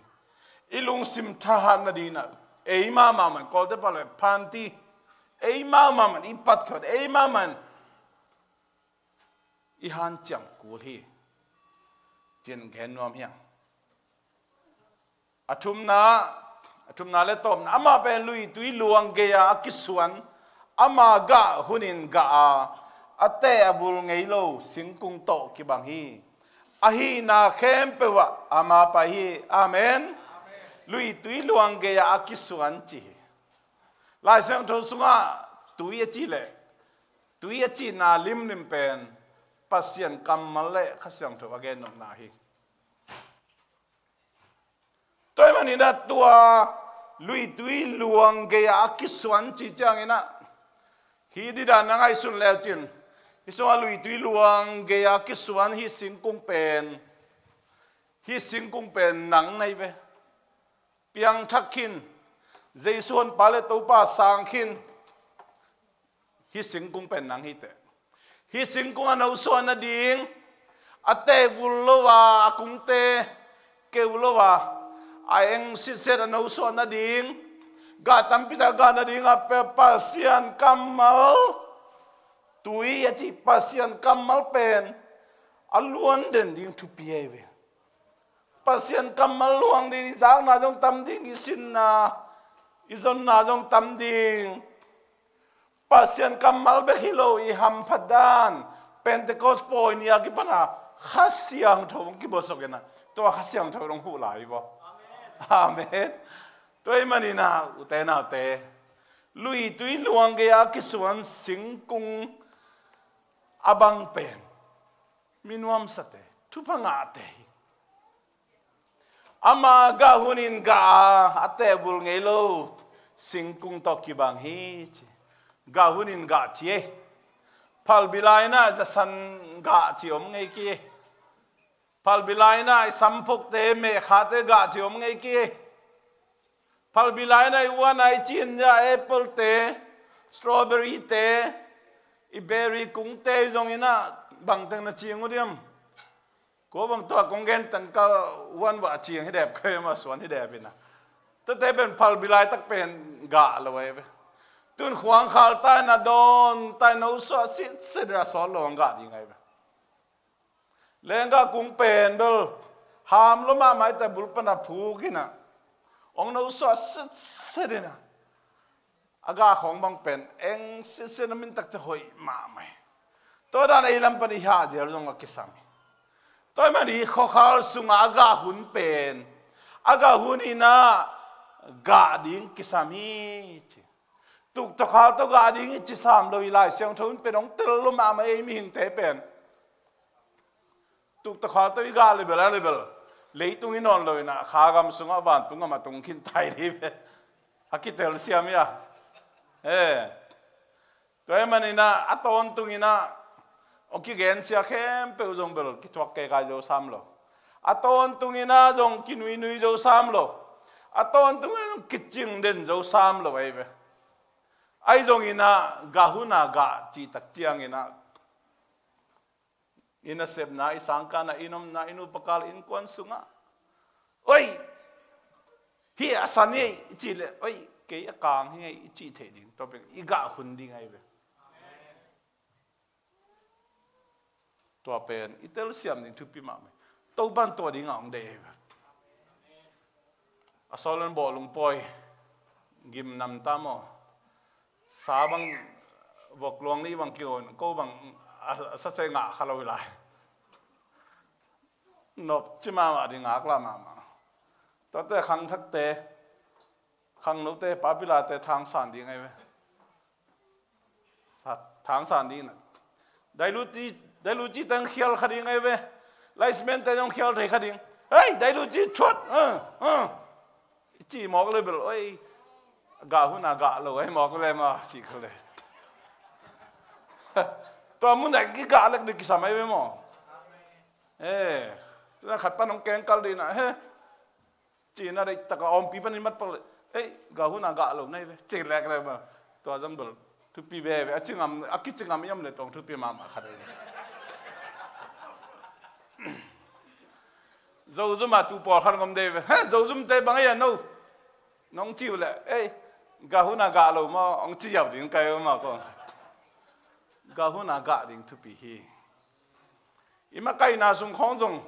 I lungsim thahat nading in ah ei mahmah man, Kawlte pau leh phanti, ei mahmah man, i patkhiat, ei mahmah man i hanciam kul hi, ci-in gen nuam hi hang. A thumna, a thumna le tawpna, amah pen luitui luang gei-a a kisuan, ama gah hunin gah a, a teh a vul ngei lo singkung tawh kibang hi. A hihna khempeuh ah ama pai hi. Amen. Luitui luang gei-a a kisuan ci hi. Lai Siangtho sungah tui a cih leh, tui a cihna limlim pen Pasian kammal le Kha Siangtho a gennopna hi. Tua ahih manin ah tua luitui luang gei-a a kisuan cih ciangin ah, hih ding dan na ngaihsun lecin, hih sungah luitui luang gei-a a kisuan hih singkung pen, hih singkung pen nang na hi ve. Piangthak khin, Jesu Honpa le Topa sang khin, hih singkung pen nang hi teh. Hih singkung a nosuah nading, a teh vul lo a, a kungte keu lo a, a eng sitset a nosuah nading, gah tampi tak gah nading a pe Pasian kammal, tui a cih Pasian kammal pen a luang den ding thupi ahi ve. Pasian kammal luang ding, i zakna zong tam ding, i sinna, i zonna zong tam ding. Pasian kammal bek hi lo, i hamphat dan, Pentecost pawi ni a kipan a Kha Siangtho hong kibawlsak in ah, tua Kha Siangtho hong huh lai hi vaw. Amen. Tua ahih manin ah, ute naute, luitui luang gei-a kisuan singkung a bang pen mi nuamsate, thupha ngahte hi. Ama gah hunin gah a, a teh vul ngei lo Singkung tawh kibang hi ci. Gah hunin gah ci ei. Phalbi lai-in ah zasan gah ci om ngei kei ei. Phalbi lai-in ah i samphukte, mehkhate gah ci om ngei kei ei. Phalbi lai-in ah i uan a i cin zia apple-te, strawberry-te, i berry kungte zongin ah bangteng na cing uh diam? Kua bang tua kong gen teng ka uan vah cing hi dep kei ma suan hi dep in ah. Tuate pen phalbi laitak pen gah lo ahi ve. Tun khuang khal tai na dawn tai no suah sitset in ah sawt lo ang gah ding ahi ve. Lenggah kung pen bel ham lo mahmah i ta bul pan a phuk in ah ong no suah sitset in ah. A gah khawng bang pen eng sitset a mintak ca hoih mahmah hi. Tua dan a i lam pan i hah zel zong a kisam hi. Tua ahih man i khuakhal sungah a gah hun pen a gah hun in ah gah ding kisam hi ci. Tuktakhal tawh gah ding i ci sam lo i Lai Siangtho in pen ong tel lo mahmah ei mihingte pen. Tuktakhal tawh i gah lebel a lebel leitung i nawn lo in ah kha gam sungah vantung gam a tung khin tai dih ve. A kitel siam hi a. Eh. Tua ahih man in ah a tawntung in ah ong kigensia khempeuh zong bel kithuak keikai zo sam lo. A tawntung in ah zong kinuinui zo sam lo. A tawntung in ah zong kicing den zo sam lo ahi ve. Ahi zongin ah gah hun a gah cih tak ciangin ah i nasepna, i sangkahna, i nomna, i nupakal innkuan sungah, oi, hih a san hi ei i cih leh, oi, kei a kang hi ei i cih theih ding tua pen i gah hun ding ahi ve. Tua pen i telsiam ding thupi mahmah hi. Topan tua dingah hong deih ahi ve. A sawlun bawhlung pawi gim nam ta maw? Sa bang vok luang nih bang kigon ko bang a, a sase ngah kha lo hi lai. Nop ci mahmah ding ngak la mahmah. Tuate khangthakte, khangnote, papilate thangsan ding ahi ve. Sa-, thangsan ding na. Dailuci, dailuci teng khial kha ding ahi ve. Laismen te zong khial thei kha ding. Hei, dailuci thuat. Uh, uh. I ci mawk le bel, oi. Gah hun a gah lo ahi mawk le ma ci kha le. Tua mun a i gah lek ding kisam ahi ve maw? Eh, tua khat pan hong kengkal ding na he. Cina deih taka ompi panin mat pak le, ei, gah hun a gah lo na hi ve, ci lek lek ma. Tua zong bel thupi veve, a ci ngam, a kici ngam i om le tong thupi mahmah khat hi. Zozum a tu pawlkhat ngom dei ve, he, Zozum te bang ei a no. Nong ci uh le, ei, gah hun a gah lo maw, hong ci ziau ding kai maw ko. Gah hun a gah ding thupi hi. I makaihna sung khawng zong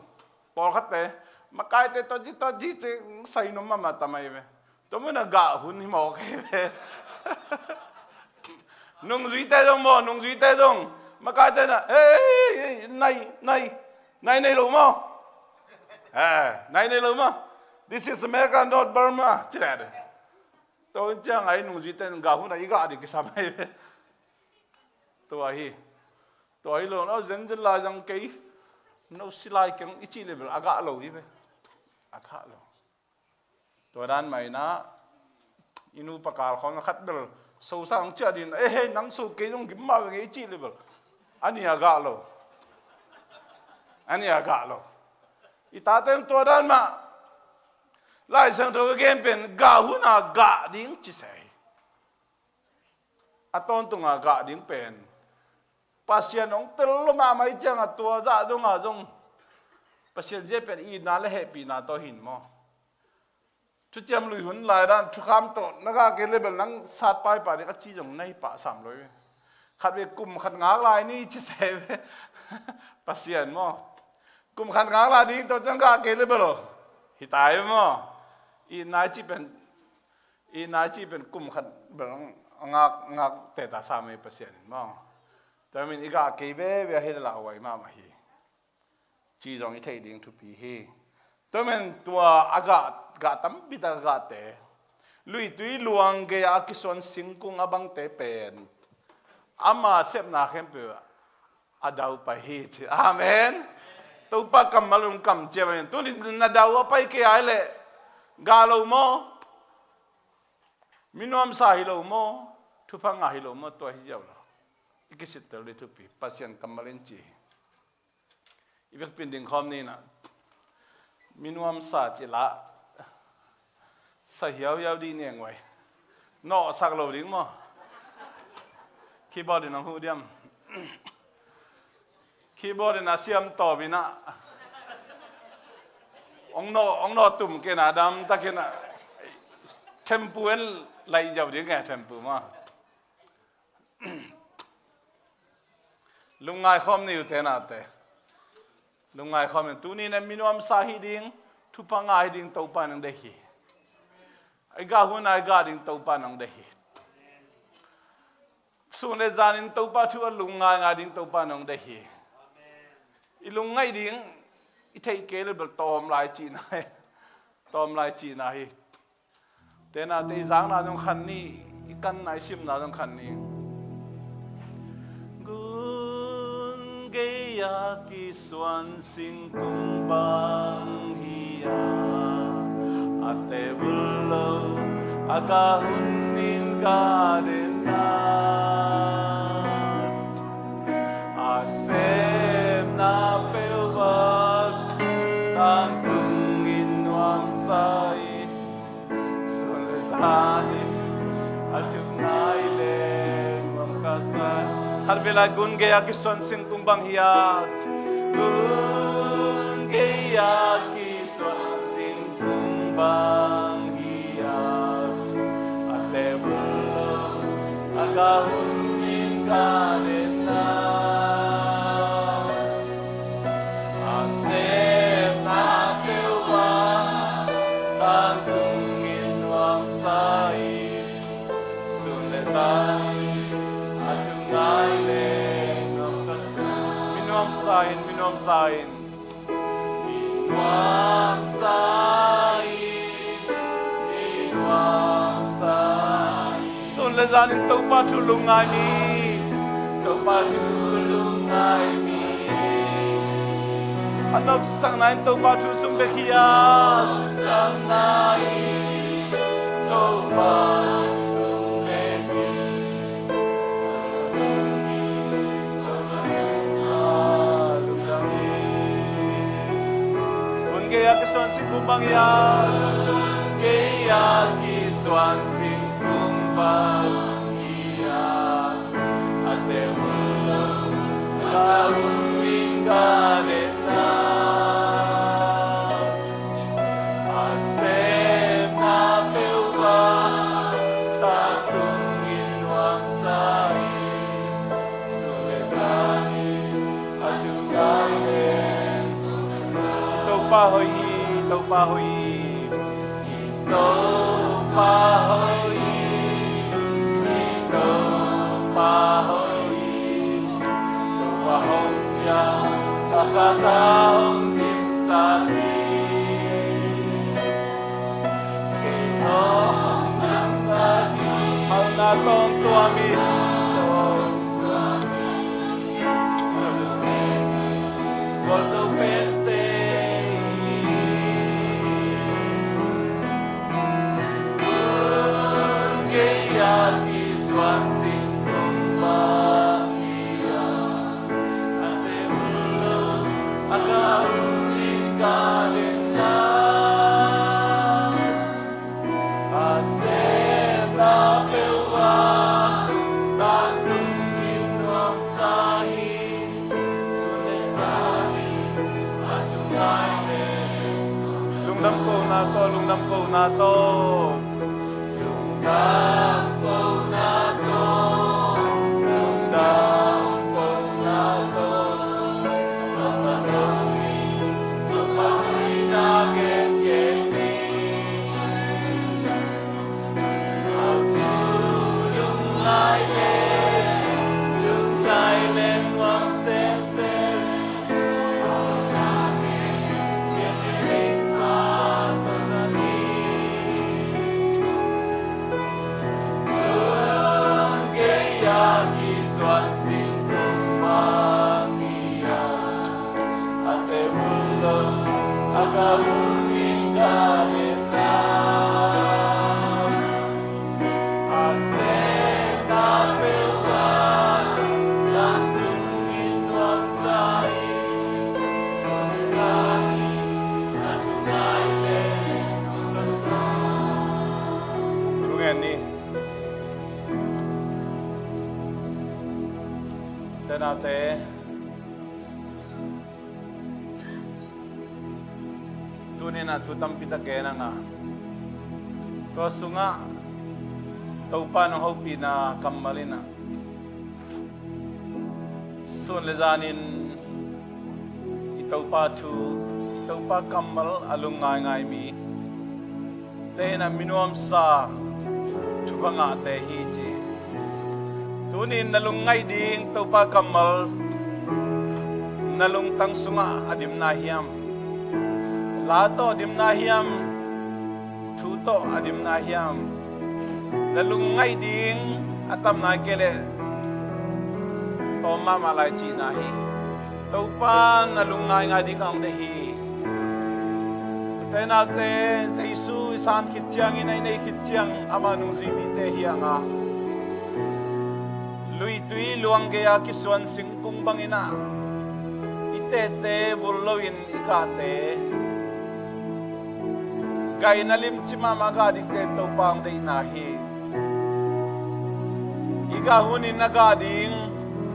pawlkhatte, makaite tawci tawci ci sai nuam mahmah tam ahi ve. Tua mun a gah hun hi mawk ahi ve. Nungzuite zong maw, nungzuite zong makaite na, ei, ei, ei, nai, nai, nai nei lo maw? Eh, nai nei lo maw? This is America, not Burma. Ci leh de. Tua hun ciang a i nungzuite gah hun a i gah ding kisam ahi ve. Tua hi. Tua hi lo, no, zenzen lai zang kei. No, si lai keng i cih le bel a gah lo hi ve. A gah lo. Tua dan mah in ah i nupa kal khawng a khat bel so sa hong ciah ding, eh, hei, nang so kei zong gim mah ve ngei i cih le bel a nih a gah lo. A nih a gah lo. I tate in tua dan mah Lai Siangtho a gen pen gah hun a gah ding ci se hi. A tawntung a gah ding pen Pasian hong tel lo mahmah i ciang a tua zah dong a zong Pasian zia pen itna le hehpihna tawh hin maw? Thuciam lui hun lai dan thukham tawh na gah kei le bel nang sat paipah ding a ci zong na hi pah sam lo hi. Khat vei kum khat ngak lai ni ci se ve. Pasian maw? Kum khat ngak lai ding tawh ciang gah kei le bel hi tai ve maw? Itna i ci pen Itna i ci pen kum khat bel a ngak, ngak teta sam hi Pasian in maw? Tua min i gah kei veve a hi le lauhuai mahmah hi. Ci zong i theih ding thupi hi. Tua min tua a gah, gah tampi tak a gahte, luitui luang gei a kisuan singkung a bangte pen ama sepna khempeuh ah a dau pai hi ci. Amen. Topa kammal un kamciam ahi. Tuni na dau a pai kei ai leh gah lo maw? Minuamsa hi lo maw, thupha ngah hi lo maw, tua hi ziau lo. I kisittel ding thupi, Pasian kammal in ci hi. I vekpi in ding khawm ni in ah, minuamsa ci lah, sa hiauhiau dih ni eng vai. Nawhsak lo ding maw? Keyboard in hong huh diam? Keyboard in a siam tawp in ah, hong nawh, hong nawh tum kei in ah, damtak in ah, tempu en laih ziau ding e, tempu maw. Lungngai khawm ni uh te nate. Lungngai khawm ni. Tuni in ah minuamsa hi ding, thupha ngah hi ding Topa in hong deih hi. I gah hun a i gah ding Topa in hong deih hi. Sun le zan in Topa thu a lungngai ngai ding Topa in hong deih hi. I lungngaih ding i theih kei leh bel tawm lai cihna hi. Tawm lai cihna hi. Te nate, i zakna zong khan ni, i kanna, i simna zong khan ni. Gun gei-a kisuan singkung bang hi-a, a teh vul lo, a gah hun in gah den a, a sepna peuh bang tangtung in nuamsa hi. Sun le zan in a thu ngai leh nuam ka sa. Khatvei lai. Gun gei-a kisuan singkung bang hi-a, gun gei-a kisuan singkung bang hi-a, a teh vul lo, a gah hun in gah den a, a sepna peuh bang tangtung in nuamsa hi. Sun le zan in a thu ngai leh nuam ka sa. Minuamsa in, minuamsa in. Minuamsa in, minuamsa in. Sun le zan in Topa thu lungngai ni. Topa thu lungngai ni. A nopsakna in Topa thu zong bek hi-a. Nopsakna in Topa thu zong bek hi. Gun gei-a kisuan singkung bang hi-a. Gun gei-a kisuan singkung bang hi-a, a teh vul lo, a gah hun in gah den a, a sepna peuh bang tangtung in nuamsa hi. Sun le zan in a thu ngai leh nuam ka sa. Topa hoih hi, Topa hoih hi. Topa hoih hi, Topa hoih hi. Topa hong piang, ka khat ah hong dimsak hi. Kei hong damsak hi. Halna tawh hong tuam hi. Gualzo pente hi. Gun gei-a kisuan singkung bang hi-a, a teh vul lo, a gah hun in gah den a, a sepna peuh bang tangtung in nuamsa hi. Sun le zan in a thu ngai leh. Lungdam kohna tawh, lungdam kohna tawh. Lungdam kohna tawh, lungdam kohna tawh. Masa tawh ni, Topa hoihna gen gen ni. Te naute, tuni-in ah thu tampi tak gen hang a, tua sungah Topa nong hopihna kammal in ah, sun le zanin i Topa thu, i Topa kammal a lungngaingai mite in ah mi nuamsa thupha ngahte hi ci. Tuni-in na lungngaih ding Topa kammal na lungtang sungah a dimna hiam? La tawh a dimna hiam? Thu tawh a dimna hiam? Na lungngaih ding a tamna hi kei leh tawm mahmah lai cihna hi. Topa na lungngaingai ding a hong deih hi. Te naute, Jesu i san khit ciangin, a i nei khit ciang, ama nungzui mite hi hang a, luitui luang gei-a kisuan singkung bangin ah, i tehte vul loin i gahte, gaihna limci mahmah gah dingte Topa hong deihna hi. I gah hunin a gah ding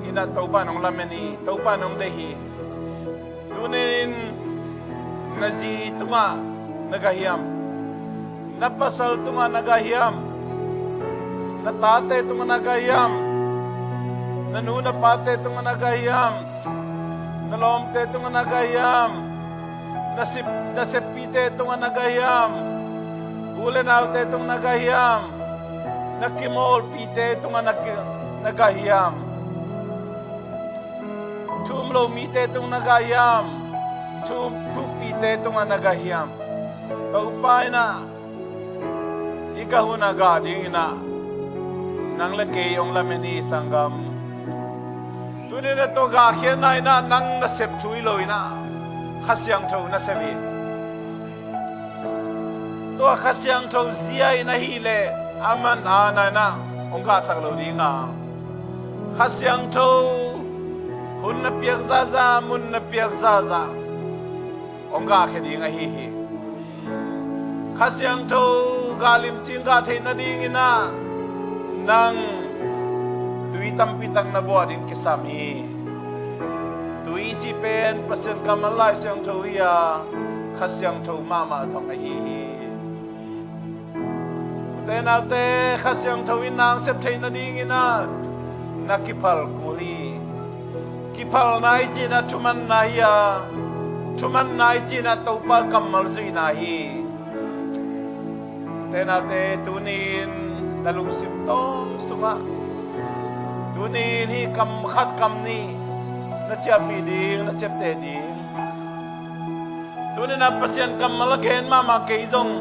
in ah Topa in hong lamen hi, Topa in hong deih hi. Tuni-in na zi tungah na gah hiam? Na pasal tungah na gah hiam? Na tate tungah na gah hiam? Na nu na pate tungah na gah hiam? Na lawmte tungah na gah hiam? Na sep, na seppite tungah na gah hiam? U le naute tungah na gah hiam? Na kimawlpihte tungah na ki, na gah hiam? Thu um lo mite tungah na gah hiam? Thu, thupite tungah na gah hiam? Topa in ah i gah hun a gah dingin ah nang le kei hong lamen hi, sanggam. Tuni-in ah tua gahkhiatna in ah nang na sep thu hi lo-in ah Kha Siangtho na sep hi. Tua Kha Siangtho zia in ahih leh a man a na in ah hong gahsak lo ding a, Kha Siangtho hun na piak zahzah, mun na piak zahzah hong gahkhia ding ahi hi. Kha Siangtho gah limci in gah theih nadingin ah nang tui tampi tak na buah ding kisam hi. Tui cih pen Pasian kammal Lai Siangtho hi a, Kha Siangtho mahmah zong ahi hi. Ute naute, Kha Siangtho in nang sep theih nadingin ah na kiphal kul hi. Kiphalna i cihna thumanna hi a, thumanna i cihna Topa kammal zuihna hi. Ute naute, tuni-in na lungsim tawm sungah, tuni-in hih kam khat kam nih na ciahpih ding, na ciapteh ding. Tuni-in ah Pasian kammal a gen mahmah kei zong,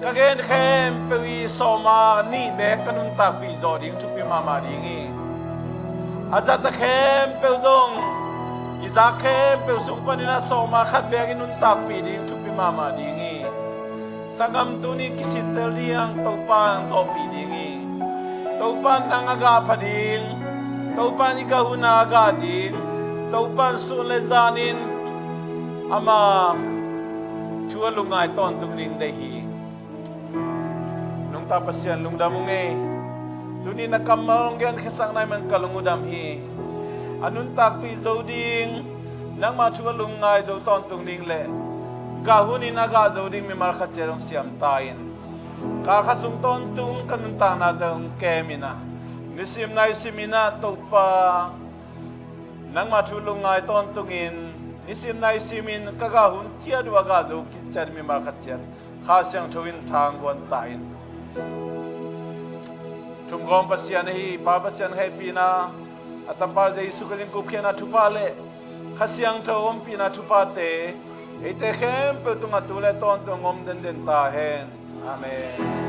ka gen khempeuh i sawma nih beek ka nuntakpih zawh ding thupi mahmah ding hi. A zat a khempeuh zong, i zak khempeuh sung panin ah sawma khat beek i nuntakpih ding thupi mahmah ding hi. Sanggam, tuni kisittel ding, Topa in hong zawhpih ding hi. Topa in nang a gah pha ding, Topa in i gah hun a gah ding, Topa in sun le zanin ama thu a lungngai tawntung ding deih hi. Nungta Pasian, lungdam ung ei. Tuni na kammal hong genkhiasak nai man ka lung uh dam hi. A nuntakpih zo ding, nangma thu a lungngai zo tawntung ding le gah hunin a gah zo ding mimal khat ciat hong siam ta in. Kal khat sung tawntung ka nuntaknate hong kem in ah, nisim naisim in ah Topa, nangma thu lungngai tawntungin, nisim naisim in ka gah hun ciat uh a gah zo kiciat mimal khat ciat Kha Siangtho in thang guan ta in. Thumgawm Pasian ahi Pa Pasian hehpihna, a Tapa Jesu Khrih in gupkhiatna thupha le Kha Siangtho ompihna thuphate eite khempeuh tungah tu le tawntung om denden ta hen. Amen.